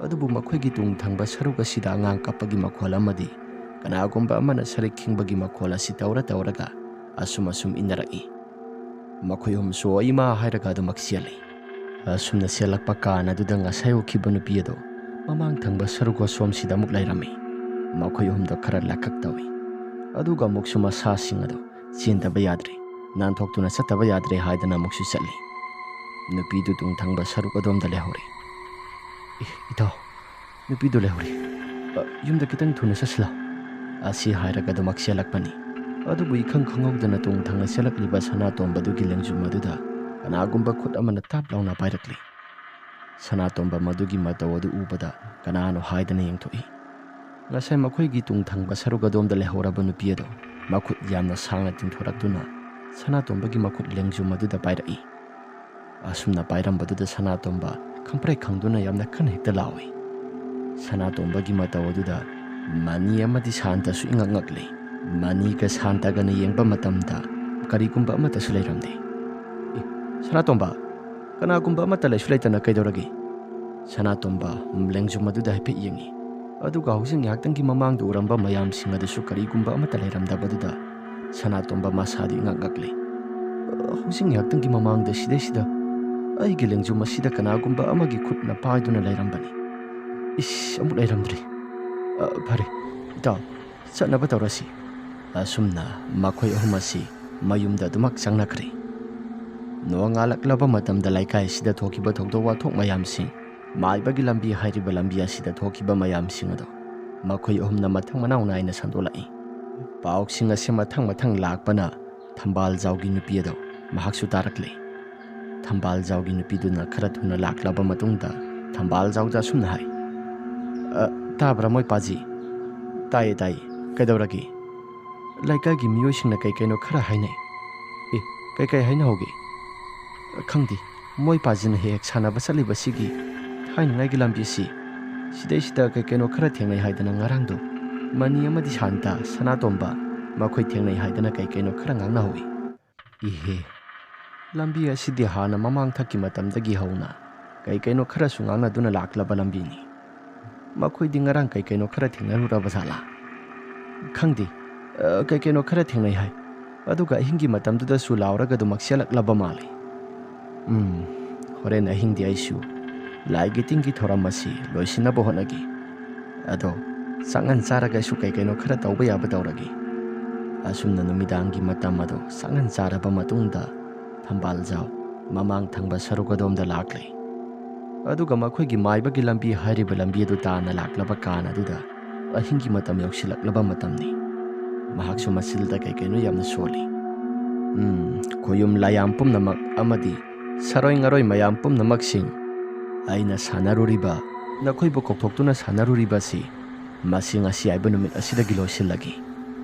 ꯑꯗꯨꯕꯨ ꯃꯈꯣꯏꯒꯤ ꯇꯨꯡ ꯊꯪꯕ ꯁꯔꯨꯛ ꯑꯁꯤꯗ ꯑꯉꯥꯡ ꯀꯞꯄꯒꯤ ꯃꯈꯣꯜ ꯑꯃꯗꯤ ꯀꯅꯥꯒꯨꯝꯕ ꯑꯃꯅ ꯁꯔꯤꯛ ꯈꯤꯡꯕꯒꯤ ꯃꯈꯣꯜ ꯑꯁꯤ ꯇꯧꯔ ꯇꯧꯔꯒ ꯑꯁꯨꯝ ꯑꯁꯨꯝ ꯏꯟꯅꯔꯛꯏ꯫ ꯃꯈꯣꯏ ꯑꯍꯨꯝꯁꯨ "ꯏꯃꯥ" ꯍꯥꯏꯔꯒ ꯑꯗꯨꯃꯛ ꯆꯦꯜꯂꯤ꯫ ꯑꯁꯨꯝꯅ ꯆꯦꯜꯂꯛꯄ ꯀꯥꯟ ꯑꯗꯨꯗ ꯉꯁꯥꯏ ꯎꯈꯤꯕ ꯅꯨꯄꯤ ꯑꯗꯣ ꯃꯃꯥꯡ ꯊꯪꯕ ꯁꯔꯨꯛ ꯑꯁꯣꯝꯁꯤꯗ ꯑꯃꯨꯛ ꯂꯩꯔꯝꯃꯤ꯫ ꯃꯈꯣꯏ ꯑꯍꯨꯝꯗꯣ ꯈꯔ ꯂꯥꯈꯛ ꯇꯧꯏ꯫ ꯑꯗꯨꯒ ꯑꯃꯨꯛꯁꯨ ꯃꯁꯥꯁꯤꯡ ꯑꯗꯣ "ꯆꯦꯟꯗꯕ ꯌꯥꯗ꯭ꯔꯦ, ꯅꯥꯟꯊꯣꯛꯇꯨꯅ ꯆꯠꯇꯕ ꯌꯥꯗ꯭ꯔꯦ" ꯍꯥꯏꯗꯅ ꯑꯃꯨꯛꯁꯨ ꯆꯠꯂꯤ꯫ ꯅꯨꯄꯤꯗꯨ ꯇꯨꯡ ꯊꯪꯕ ꯁꯔꯨꯛ ꯑꯗꯣꯝꯗ ꯂꯩꯍꯧꯔꯤ꯫ "ꯏ, ꯏꯇꯥꯎ, ꯅꯨꯄꯤꯗꯨ ꯂꯩꯍꯧꯔꯤ꯫ ꯑ, ꯌꯨꯝꯗ ꯈꯤꯇꯪ ꯊꯨꯅ ꯆꯠꯁꯤꯜꯂꯣ" ꯑꯁꯤ ꯍꯥꯏꯔꯒ ꯑꯗꯨꯃꯛ ꯆꯦꯜꯂꯛꯄꯅꯤ꯫ ꯑꯗꯨꯕꯨ ꯏꯈꯪ ꯈꯪꯍꯧꯗꯅ ꯇꯨꯡ ꯊꯪꯅ ꯆꯦꯜꯂꯛꯂꯤꯕ ꯁꯅꯥꯇꯣꯝꯕꯗꯨꯒꯤ ꯂꯦꯡꯖꯨꯝ ꯑꯗꯨꯗ ꯀꯅꯥꯒꯨꯝꯕ ꯈꯨꯠ ꯑꯃꯅ ꯇꯥꯞ ꯂꯥꯎꯅ ꯄꯥꯏꯔꯛꯂꯤ꯫ ꯁꯅꯥꯇꯣꯝꯕ ꯃꯗꯨꯒꯤ ꯃꯇꯧ ꯑꯗꯨ ꯎꯕꯗ ꯀꯅꯥꯅꯣ ꯍꯥꯏꯗꯅ ꯌꯦꯡꯊꯣꯛꯏ꯫ ꯉꯁꯥꯏ ꯃꯈꯣꯏꯒꯤ ꯇꯨꯡ ꯊꯪꯕ ꯁꯔꯨꯛ ꯑꯗꯣꯝꯗ ꯂꯩꯍꯧꯔꯕ ꯅꯨꯄꯤ ꯑꯗꯣ ꯃꯈꯨꯠ ꯌꯥꯝꯅ ꯁꯥꯡꯅ ꯇꯤꯡꯊꯣꯔꯛꯇꯨꯅ ꯁꯅꯥꯇꯣꯝꯕꯒꯤ ꯃꯈꯨꯠ ꯂꯦꯡꯖꯨꯝ ꯑꯗꯨꯗ ꯄꯥꯏꯔꯛꯏ꯫ ꯑꯁꯨꯝꯅ ꯄꯥꯏꯔꯝꯕꯗꯨꯗ ꯁꯅꯥꯇꯣꯝꯕ ꯈꯪꯄ꯭ꯔꯦꯛ ꯈꯪꯗꯨꯅ ꯌꯥꯝꯅ ꯀꯟꯅ ꯍꯦꯛꯇ ꯂꯥꯎꯏ꯫ ꯁꯅꯥꯇꯣꯝꯕꯒꯤ ꯃꯇꯧ ꯑꯗꯨꯗ ꯃꯅꯤ ꯑꯃꯗꯤ ꯁꯥꯟꯇꯁꯨ ꯏꯉꯛ ꯉꯛꯂꯤ꯫ ꯃꯅꯤꯒ ꯁꯥꯟꯇꯒꯅ ꯌꯦꯡꯕ ꯃꯇꯝꯗ ꯀꯔꯤꯒꯨꯝꯕ ꯑꯃꯠꯇꯁꯨ ꯂꯩꯔꯝꯗꯦ꯫ "ꯏ, ꯁꯅꯥꯇꯣꯝꯕ, ꯀꯅꯥꯒꯨꯝꯕ ꯑꯃꯠꯇ ꯂꯩꯁꯨ ꯂꯩꯇꯅ ꯀꯩꯗꯧꯔꯒꯦ?" ꯁꯅꯥꯇꯣꯝꯕ ꯂꯦꯡꯖꯨꯝ ꯑꯗꯨꯗ ꯍꯥꯏꯐꯦꯠ ꯌꯦꯡꯉꯤ꯫ ꯑꯗꯨꯒ ꯍꯧꯖꯤꯛ ꯉꯥꯏꯍꯥꯛꯇꯪꯒꯤ ꯃꯃꯥꯡꯗ ꯎꯔꯝꯕ ꯃꯌꯥꯝꯁꯤꯡ ꯑꯗꯨꯁꯨ ꯀꯔꯤꯒꯨꯝꯕ ꯑꯃꯠꯇ ꯂꯩꯔꯝꯗꯕꯗꯨꯗ ꯁꯅꯥꯇꯣꯝꯕ ꯃꯁꯥꯗꯨ ꯏꯉꯛ ꯉꯛꯂꯤ꯫ "ꯑ, ꯍꯧꯖꯤꯛ ꯉꯥꯏꯍꯥꯛꯇꯪꯒꯤ ꯃꯃꯥꯡꯗ ꯁꯤꯗꯩꯁꯤꯗ ꯑꯩꯒꯤ ꯂꯦꯡꯖꯨꯝ ꯑꯁꯤꯗ ꯀꯅꯥꯒꯨꯝꯕ ꯑꯃꯒꯤ ꯈꯨꯠꯅ ꯄꯥꯏꯗꯨꯅ ꯂꯩꯔꯝꯕꯅꯤ꯫ ꯏꯁ, ꯑꯃꯨꯛ ꯂꯩꯔꯝꯗ꯭ꯔꯤ꯫ ꯑ, ꯐꯔꯦ, ꯏꯇꯥꯎ, ꯆꯠꯅꯕ ꯇꯧꯔꯁꯤ꯫" ꯑꯁꯨꯝꯅ ꯃꯈꯣꯏ ꯑꯍꯨꯝ ꯑꯁꯤ ꯃꯌꯨꯝꯗ ꯑꯗꯨꯃꯛ ꯆꯪꯅꯈ꯭ꯔꯦ꯫ ꯅꯣꯡꯉꯥꯜꯂꯛꯂꯕ ꯃꯇꯝꯗ ꯂꯩꯀꯥꯏ ꯑꯁꯤꯗ ꯊꯣꯛꯈꯤꯕ ꯊꯧꯗꯣꯛ ꯋꯥꯊꯣꯛ ꯃꯌꯥꯝꯁꯤꯡ, ꯃꯥꯏꯕꯒꯤ ꯂꯝꯕꯤ ꯍꯥꯏꯔꯤꯕ ꯂꯝꯕꯤ ꯑꯁꯤꯗ ꯊꯣꯛꯈꯤꯕ ꯃꯌꯥꯝꯁꯤꯡ ꯑꯗꯨ ꯃꯈꯣꯏ ꯑꯍꯨꯝꯅ ꯃꯊꯪ ꯃꯅꯥꯎ ꯅꯥꯏꯅ ꯁꯟꯗꯣꯛꯂꯛꯏ꯫ ꯄꯥꯎꯁꯤꯡ ꯑꯁꯤ ꯃꯊꯪ ꯃꯊꯪ ꯂꯥꯛꯄꯅ ꯊꯝꯕꯥꯜꯖꯥꯎꯒꯤ ꯅꯨꯄꯤ ꯑꯗꯣ ꯃꯍꯥꯛꯁꯨ ꯇꯥꯔꯛꯂꯦ꯫ ꯊꯝꯕꯥꯜꯖꯥꯎꯒꯤ ꯅꯨꯄꯤꯗꯨꯅ ꯈꯔ ꯊꯨꯅ ꯂꯥꯛꯂꯕ ꯃꯇꯨꯡꯗ ꯊꯝꯕꯥꯜꯖꯥꯎꯗ ꯑꯁꯨꯝꯅ ꯍꯥꯏ, "ꯑ, ꯇꯥꯕ꯭ꯔꯥ ꯃꯣꯏ ꯄꯥꯖꯤ?" "ꯇꯥꯏꯌꯦ, ꯇꯥꯏꯌꯦ꯫ ꯀꯩꯗꯧꯔꯒꯦ?" "ꯂꯩꯀꯥꯏꯒꯤ ꯃꯤꯑꯣꯏꯁꯤꯡꯅ ꯀꯩ ꯀꯩꯅꯣ ꯈꯔ ꯍꯥꯏꯅꯩ꯫" "ꯑꯦ, ꯀꯩ ꯀꯩ ꯍꯥꯏꯅꯍꯧꯒꯦ?" "ꯈꯪꯗꯦ, ꯃꯣꯏ ꯄꯥꯖꯤꯅ ꯍꯦꯛ ꯍꯦꯛ ꯁꯥꯟꯅꯕ ꯆꯠꯂꯤꯕꯁꯤꯒꯤ ꯊꯥꯏꯅꯉꯥꯏꯒꯤ ꯂꯝꯕꯤꯁꯤ, ꯁꯤꯗꯩꯁꯤꯗ ꯀꯩ ꯀꯩꯅꯣ ꯈꯔ ꯊꯦꯡꯅꯩ ꯍꯥꯏꯗꯅ ꯉꯔꯥꯡꯗꯣ ꯃꯅꯤ ꯑꯃꯗꯤ ꯁꯥꯟꯇ, ꯁꯅꯥꯇꯣꯝꯕ ꯃꯈꯣꯏ ꯊꯦꯡꯅꯩ ꯍꯥꯏꯗꯅ ꯀꯩ ꯀꯩꯅꯣ ꯈꯔ ꯉꯥꯡꯅꯍꯧꯏ꯫" "ꯏꯍꯦ, ꯂꯝꯕꯤ ꯑꯁꯤꯗꯤ ꯍꯥꯟꯅ ꯃꯃꯥꯡ ꯊꯛꯀꯤ ꯃꯇꯝꯗꯒꯤ ꯍꯧꯅ ꯀꯩ ꯀꯩꯅꯣ ꯈꯔꯁꯨ ꯉꯥꯡꯅꯗꯨꯅ ꯂꯥꯛꯂꯕ ꯂꯝꯕꯤꯅꯤ꯫ ꯃꯈꯣꯏꯗꯤ ꯉꯔꯥꯡ ꯀꯩ ꯀꯩꯅꯣ ꯈꯔ ꯊꯦꯡꯅꯔꯨꯔꯕ ꯖꯥꯠꯂꯥ?" "ꯈꯪꯗꯦ, ꯑ, ꯀꯩ ꯀꯩꯅꯣ ꯈꯔ ꯊꯦꯡꯅꯩ ꯍꯥꯏ꯫ ꯑꯗꯨꯒ ꯑꯍꯤꯡꯒꯤ ꯃꯇꯝꯗꯨꯗꯁꯨ ꯂꯥꯎꯔꯒ ꯑꯗꯨꯃꯛ ꯆꯦꯜꯂꯛꯂꯕ ꯃꯥꯜꯂꯤ꯫ ꯎꯝ, ꯍꯣꯔꯦꯟ ꯑꯍꯤꯡꯗꯤ ꯑꯩꯁꯨ ꯂꯥꯏꯒꯤ ꯇꯤꯟꯒꯤ ꯊꯧꯔꯝ ꯑꯁꯤ ꯂꯣꯏꯁꯤꯟꯅꯕ ꯍꯣꯠꯅꯒꯦ꯫ ꯑꯗꯣ ꯆꯥꯛꯉꯟ ꯆꯥꯔꯒ ꯑꯩꯁꯨ ꯀꯩ ꯀꯩꯅꯣ ꯈꯔ ꯇꯧꯕ ꯌꯥꯕ ꯇꯧꯔꯒꯦ꯫" ꯑꯁꯨꯝꯅ ꯅꯨꯃꯤꯗꯥꯡꯒꯤ ꯃꯇꯝ ꯑꯗꯣ ꯆꯥꯛꯉꯟ ꯆꯥꯔꯕ ꯃꯇꯨꯡꯗ ꯊꯝꯕꯥꯜꯖꯥꯎ ꯃꯃꯥꯡ ꯊꯪꯕ ꯁꯔꯨꯛ ꯑꯗꯣꯝꯗ ꯂꯥꯛꯂꯦ꯫ ꯑꯗꯨꯒ ꯃꯈꯣꯏꯒꯤ ꯃꯥꯏꯕꯒꯤ ꯂꯝꯕꯤ ꯍꯥꯏꯔꯤꯕ ꯂꯝꯕꯤ ꯑꯗꯨ ꯇꯥꯟꯅ ꯂꯥꯛꯂꯕ ꯀꯥꯟ ꯑꯗꯨꯗ ꯑꯍꯤꯡꯒꯤ ꯃꯇꯝ ꯌꯧꯁꯤꯜꯂꯛꯂꯕ ꯃꯇꯝꯅꯤ꯫ ꯃꯍꯥꯛꯁꯨ ꯃꯆꯤꯜꯗ ꯀꯩ ꯀꯩꯅꯣ ꯌꯥꯝꯅ ꯁꯣꯜꯂꯤ꯫ "ꯎꯝ, ꯈꯣꯌꯨꯝ ꯂꯥꯌꯥꯝ ꯄꯨꯝꯅꯃꯛ ꯑꯃꯗꯤ ꯁꯥꯔꯣꯏ ꯉꯥꯔꯣꯏ ꯃꯌꯥꯝ ꯄꯨꯝꯅꯃꯛꯁꯤꯡ, ꯑꯩꯅ ꯁꯥꯟꯅꯔꯨꯔꯤꯕ, ꯅꯈꯣꯏꯕꯨ ꯀꯧꯊꯣꯛꯇꯨꯅ ꯁꯥꯟꯅꯔꯨꯔꯤꯕꯁꯤ ꯃꯁꯤ ꯉꯁꯤ ꯍꯥꯏꯕ ꯅꯨꯃꯤꯠ ꯑꯁꯤꯗꯒꯤ ꯂꯣꯏꯁꯤꯜꯂꯒꯦ꯫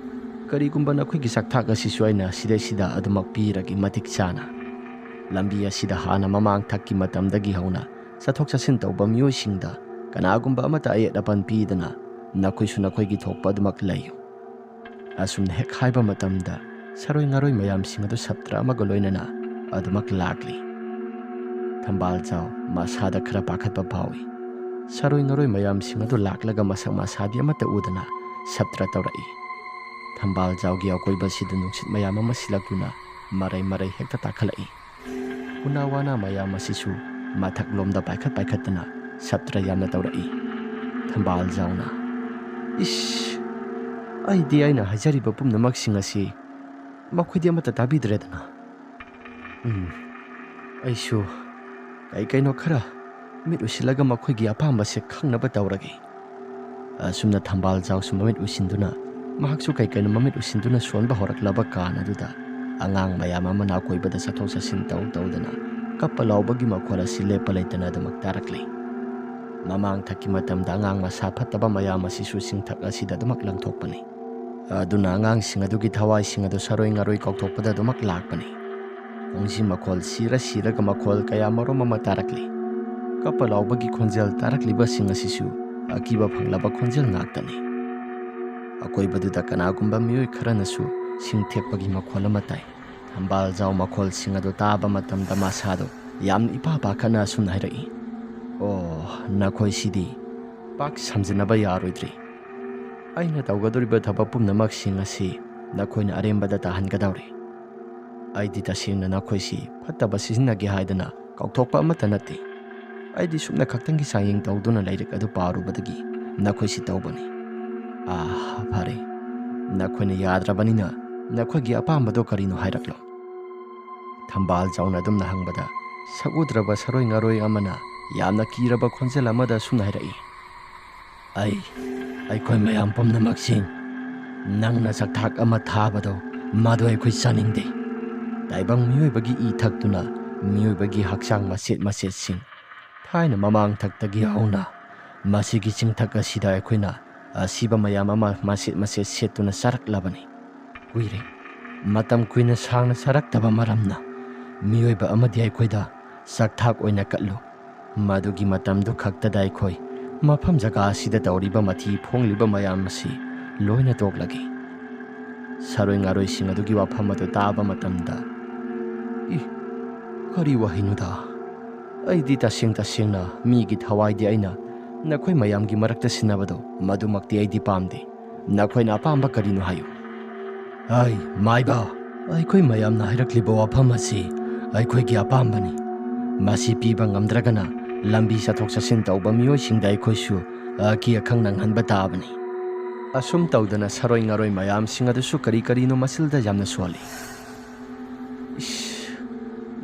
ꯀꯔꯤꯒꯨꯝꯕ ꯅꯈꯣꯏꯒꯤ ꯆꯥꯛꯊꯥꯛ ꯑꯁꯤꯁꯨ ꯑꯩꯅ ꯁꯤꯗꯩꯁꯤꯗ ꯑꯗꯨꯃꯛ ꯄꯤꯔꯒꯦ ꯃꯇꯤꯛ ꯆꯥꯅ꯫ ꯂꯝꯕꯤ ꯑꯁꯤꯗ ꯍꯥꯟꯅ ꯃꯃꯥꯡ ꯊꯛꯀꯤ ꯃꯇꯝꯗꯒꯤ ꯍꯧꯅ ꯆꯠꯊꯣꯛ ꯆꯠꯁꯤꯟ ꯇꯧꯕ ꯃꯤꯑꯣꯏꯁꯤꯡꯗ ꯀꯅꯥꯒꯨꯝꯕ ꯑꯃꯠꯇ ꯑꯌꯦꯠ ꯑꯄꯟ ꯄꯤꯗꯅ ꯅꯈꯣꯏꯁꯨ ꯅꯈꯣꯏꯒꯤ ꯊꯣꯛꯄ ꯑꯗꯨꯃꯛ ꯂꯩꯌꯨ꯫" ꯑꯁꯨꯝꯅ ꯍꯦꯛ ꯍꯥꯏꯕ ꯃꯇꯝꯗ ꯁꯥꯔꯣꯏ ꯉꯥꯔꯣꯏ ꯃꯌꯥꯝꯁꯤꯡ ꯑꯗꯨ ꯁꯞꯇ꯭ꯔ ꯑꯃꯒ ꯂꯣꯏꯅꯅ ꯑꯗꯨꯃꯛ ꯂꯥꯛꯂꯤ꯫ ꯊꯝꯕꯥꯜꯖꯥꯎ ꯃꯁꯥꯗ ꯈꯔ ꯄꯥꯈꯠꯄ ꯐꯥꯎꯏ꯫ ꯁꯥꯔꯣꯏ ꯉꯥꯔꯣꯏ ꯃꯌꯥꯝꯁꯤꯡ ꯑꯗꯨ ꯂꯥꯛꯂꯒ ꯃꯁꯛ ꯃꯁꯥꯗꯤ ꯑꯃꯠꯇ ꯎꯗꯅ ꯁꯞꯇ꯭ꯔ ꯇꯧꯔꯛꯏ꯫ ꯊꯝꯕꯥꯜꯖꯥꯎꯒꯤ ꯑꯀꯣꯏꯕꯁꯤꯗ ꯅꯨꯡꯁꯤꯠ ꯃꯌꯥꯝ ꯑꯃ ꯁꯤꯜꯂꯛꯇꯨꯅ ꯃꯔꯩ ꯃꯔꯩ ꯍꯦꯛꯇ ꯇꯥꯈꯠꯂꯛꯏ꯫ ꯎꯅꯥ ꯋꯥꯅꯥ ꯃꯌꯥꯝ ꯑꯁꯤꯁꯨ ꯃꯊꯛꯂꯣꯝꯗ ꯄꯥꯏꯈꯠ ꯄꯥꯏꯈꯠꯇꯅ ꯁꯞꯇ꯭ꯔ ꯌꯥꯝꯅ ꯇꯧꯔꯛꯏ꯫ ꯊꯝꯕꯥꯜꯖꯥꯎꯅ, "ꯏꯁ, ꯑꯩꯗꯤ ꯑꯩꯅ ꯍꯥꯏꯖꯔꯤꯕ ꯄꯨꯝꯅꯃꯛꯁꯤꯡ ꯑꯁꯤ ꯃꯈꯣꯏꯗꯤ ꯑꯃꯠꯇ ꯇꯥꯕꯤꯗ꯭ꯔꯦꯗꯅ꯫ ꯎꯝ, ꯑꯩꯁꯨ ꯀꯩ ꯀꯩꯅꯣ ꯈꯔ ꯃꯤꯠ ꯎꯏꯁꯤꯜꯂꯒ ꯃꯈꯣꯏꯒꯤ ꯑꯄꯥꯝꯕꯁꯦ ꯈꯪꯅꯕ ꯇꯧꯔꯒꯦ꯫" ꯑꯁꯨꯝꯅ ꯊꯝꯕꯥꯜ ꯖꯥꯎꯁꯨ ꯃꯃꯤꯠ ꯎꯏꯁꯤꯟꯗꯨꯅ, ꯃꯍꯥꯛꯁꯨ ꯀꯩ ꯀꯩꯅꯣ ꯃꯃꯤꯠ ꯎꯏꯁꯤꯟꯗꯨꯅ ꯁꯣꯟꯕ ꯍꯧꯔꯛꯂꯕ ꯀꯥꯟ ꯑꯗꯨꯗ, ꯑꯉꯥꯡ ꯃꯌꯥꯝ ꯑꯃꯅ ꯑꯀꯣꯏꯕꯗ ꯆꯠꯊꯣꯛ ꯆꯠꯁꯤꯟ ꯇꯧ ꯇꯧꯗꯅ ꯀꯞꯄ ꯂꯥꯎꯕꯒꯤ ꯃꯈꯣꯜ ꯑꯁꯤ ꯂꯦꯞꯄ ꯂꯩꯇꯅ ꯑꯗꯨꯃꯛ ꯇꯥꯔꯛꯂꯤ꯫ ꯃꯃꯥꯡꯊꯛꯀꯤ ꯃꯇꯝꯗ ꯑꯉꯥꯡ ꯃꯁꯥ ꯐꯠꯇꯕ ꯃꯌꯥꯝ ꯑꯁꯤꯁꯨ ꯆꯤꯡꯊꯛ ꯑꯁꯤꯗ ꯑꯗꯨꯃꯛ ꯂꯪꯊꯣꯛꯄꯅꯤ꯫ ꯑꯗꯨꯅ ꯑꯉꯥꯡꯁꯤꯡ ꯑꯗꯨꯒꯤ ꯊꯋꯥꯏꯁꯤꯡ ꯑꯗꯨ ꯁꯔꯣꯏ ꯉꯔꯣꯏ ꯀꯥꯎꯊꯣꯛꯄꯗ ꯑꯗꯨꯃꯛ ꯂꯥꯛꯄꯅꯤ꯫ ꯈꯣꯡꯖꯤ ꯃꯈꯣꯜ ꯁꯤꯔ ꯁꯤꯔꯒ ꯃꯈꯣꯜ ꯀꯌꯥ ꯃꯔꯨꯝ ꯑꯃ ꯇꯥꯔꯛꯂꯤ꯫ ꯀꯞꯄ ꯂꯥꯎꯕꯒꯤ ꯈꯣꯟꯖꯦꯜ ꯇꯥꯔꯛꯂꯤꯕꯁꯤꯡ ꯑꯁꯤꯁꯨ ꯑꯀꯤꯕ ꯐꯪꯂꯕ ꯈꯣꯟꯖꯦꯜ ꯉꯥꯛꯇꯅꯤ꯫ ꯑꯀꯣꯏꯕꯗꯨꯗ ꯀꯅꯥꯒꯨꯝꯕ ꯃꯤꯑꯣꯏ ꯈꯔꯅꯁꯨ ꯁꯤꯡ ꯊꯦꯛꯄꯒꯤ ꯃꯈꯣꯜ ꯑꯃ ꯇꯥꯏ꯫ ꯊꯝꯕꯥꯜ ꯖꯥꯎ ꯃꯈꯣꯜꯁꯤꯡ ꯑꯗꯨ ꯇꯥꯕ ꯃꯇꯝꯗ ꯃꯁꯥꯗꯣ ꯌꯥꯝꯅ ꯏꯄꯥ ꯄꯥꯈꯠꯅ ꯑꯁꯨꯝꯅ ꯍꯥꯏꯔꯛꯏ, "ꯑꯣ, ꯅꯈꯣꯏꯁꯤꯗꯤ ꯄꯥꯛ ꯁꯝꯖꯤꯟꯅꯕ ꯌꯥꯔꯣꯏꯗ꯭ꯔꯤ꯫ ꯑꯩꯅ ꯇꯧꯒꯗꯧꯔꯤꯕ ꯊꯕꯛ ꯄꯨꯝꯅꯃꯛꯁꯤꯡ ꯑꯁꯤ ꯅꯈꯣꯏꯅ ꯑꯔꯦꯝꯕꯗ ꯇꯥꯍꯟꯒꯗꯧꯔꯤ꯫ ꯑꯩꯗꯤ ꯇꯁꯦꯡꯅ ꯅꯈꯣꯏꯁꯤ ꯐꯠꯇꯕ ꯁꯤꯖꯤꯟꯅꯒꯦ ꯍꯥꯏꯗꯅ ꯀꯥꯎꯊꯣꯛꯄ ꯑꯃꯠꯇ ꯅꯠꯇꯦ꯫ ꯑꯩꯗꯤ ꯁꯨꯞꯅ ꯈꯛꯇꯪꯒꯤ ꯆꯥꯡꯌꯦꯡ ꯇꯧꯗꯨꯅ ꯂꯥꯏꯔꯤꯛ ꯑꯗꯨ ꯄꯥꯔꯨꯕꯗꯒꯤ ꯅꯈꯣꯏꯁꯤ ꯇꯧꯕꯅꯤ꯫ ꯑꯥ, ꯐꯔꯦ꯫ ꯅꯈꯣꯏꯅ ꯌꯥꯗ꯭ꯔꯕꯅꯤꯅ ꯅꯈꯣꯏꯒꯤ ꯑꯄꯥꯝꯕꯗꯣ ꯀꯔꯤꯅꯣ ꯍꯥꯏꯔꯛꯂꯣ?" ꯊꯝꯕꯥꯜ ꯖꯥꯎꯅ ꯑꯗꯨꯝꯅ ꯍꯪꯕꯗ, ꯁꯛꯎꯗ꯭ꯔꯕ ꯁꯔꯣꯏ ꯉꯔꯣꯏ ꯑꯃꯅ ꯌꯥꯝꯅ ꯀꯤꯔꯕ ꯈꯣꯟꯖꯦꯜ ꯑꯃꯗ ꯑꯁꯨꯝꯅ ꯍꯥꯏꯔꯛꯏ, "ꯑꯩ, ꯑꯩꯈꯣꯏ ꯃꯌꯥꯝ ꯄꯨꯝꯅꯃꯛꯁꯤꯡ, ꯅꯪꯅ ꯆꯥꯛꯊꯥꯛ ꯑꯃ ꯊꯥꯕꯗꯣ, ꯃꯗꯨ ꯑꯩꯈꯣꯏ ꯆꯥꯅꯤꯡꯗꯦ꯫ ꯇꯥꯏꯕꯪ ꯃꯤꯑꯣꯏꯕꯒꯤ ꯏ ꯊꯛꯇꯨꯅ ꯃꯤꯑꯣꯏꯕꯒꯤ ꯍꯛꯆꯥꯡ ꯃꯆꯦꯠ ꯃꯆꯦꯠꯁꯤꯡ, ꯊꯥꯏꯅ ꯃꯃꯥꯡ ꯊꯛꯇꯒꯤ ꯍꯧꯅ ꯃꯁꯤꯒꯤ ꯆꯤꯡꯊꯛ ꯑꯁꯤꯗ ꯑꯩꯈꯣꯏꯅ ꯑꯁꯤꯕ ꯃꯌꯥꯝ ꯑꯃ ꯃꯆꯦꯠ ꯃꯆꯦꯠ ꯁꯦꯠꯇꯨꯅ ꯆꯥꯔꯛꯂꯕꯅꯤ꯫ ꯀꯨꯏꯔꯦ, ꯃꯇꯝ ꯀꯨꯏꯅ ꯁꯥꯡꯅ ꯆꯥꯔꯛꯇꯕ ꯃꯔꯝꯅ ꯃꯤꯑꯣꯏꯕ ꯑꯃꯗꯤ ꯑꯩꯈꯣꯏꯗ ꯆꯥꯛꯊꯥꯛ ꯑꯣꯏꯅ ꯀꯠꯂꯨ꯫ ꯃꯗꯨꯒꯤ ꯃꯇꯝꯗꯨ ꯈꯛꯇꯗ ꯑꯩꯈꯣꯏ ꯃꯐꯝ ꯖꯒꯥ ꯑꯁꯤꯗ ꯇꯧꯔꯤꯕ ꯃꯊꯤ ꯐꯣꯡꯂꯤꯕ ꯃꯌꯥꯝ ꯑꯁꯤ ꯂꯣꯏꯅ ꯇꯣꯛꯂꯒꯦ꯫" ꯁꯔꯣꯏ ꯉꯥꯔꯣꯏꯁꯤꯡ ꯑꯗꯨꯒꯤ ꯋꯥꯐꯝ ꯑꯗꯨ ꯇꯥꯕ ꯃꯇꯝꯗ, "ꯏ, ꯀꯔꯤ ꯋꯥꯍꯩꯅꯣꯗ? ꯑꯩꯗꯤ ꯇꯁꯦꯡ ꯇꯁꯦꯡꯅ ꯃꯤꯒꯤ ꯊꯋꯥꯏꯗꯤ ꯑꯩꯅ ꯅꯈꯣꯏ ꯃꯌꯥꯝꯒꯤ ꯃꯔꯛꯇ ꯁꯤꯟꯅꯕꯗꯣ, ꯃꯗꯨꯃꯛꯇꯤ ꯑꯩꯗꯤ ꯄꯥꯝꯗꯦ꯫ ꯅꯈꯣꯏꯅ ꯑꯄꯥꯝꯕ ꯀꯔꯤꯅꯣ ꯍꯥꯏꯌꯨ꯫" "ꯑꯩ, ꯃꯥꯏꯕ, ꯑꯩꯈꯣꯏ ꯃꯌꯥꯝꯅ ꯍꯥꯏꯔꯛꯂꯤꯕ ꯋꯥꯐꯝ ꯑꯁꯤ ꯑꯩꯈꯣꯏꯒꯤ ꯑꯄꯥꯝꯕꯅꯤ꯫ ꯃꯁꯤ ꯄꯤꯕ ꯉꯝꯗ꯭ꯔꯒꯅ ꯂꯝꯕꯤ ꯆꯠꯊꯣꯛ ꯆꯠꯁꯤꯟ ꯇꯧꯕ ꯃꯤꯑꯣꯏꯁꯤꯡꯗ ꯑꯩꯈꯣꯏꯁꯨ ꯑꯀꯤ ꯑꯈꯪ ꯅꯪꯍꯟꯕ ꯇꯥꯕꯅꯤ꯫" ꯑꯁꯨꯝ ꯇꯧꯗꯅ ꯁꯔꯣꯏ ꯉꯔꯣꯏ ꯃꯌꯥꯝꯁꯤꯡ ꯑꯗꯨꯁꯨ ꯀꯔꯤ ꯀꯔꯤꯅꯣ ꯃꯆꯤꯜꯗ ꯌꯥꯝꯅ ꯁꯣꯜꯂꯤ꯫ "ꯏꯁ,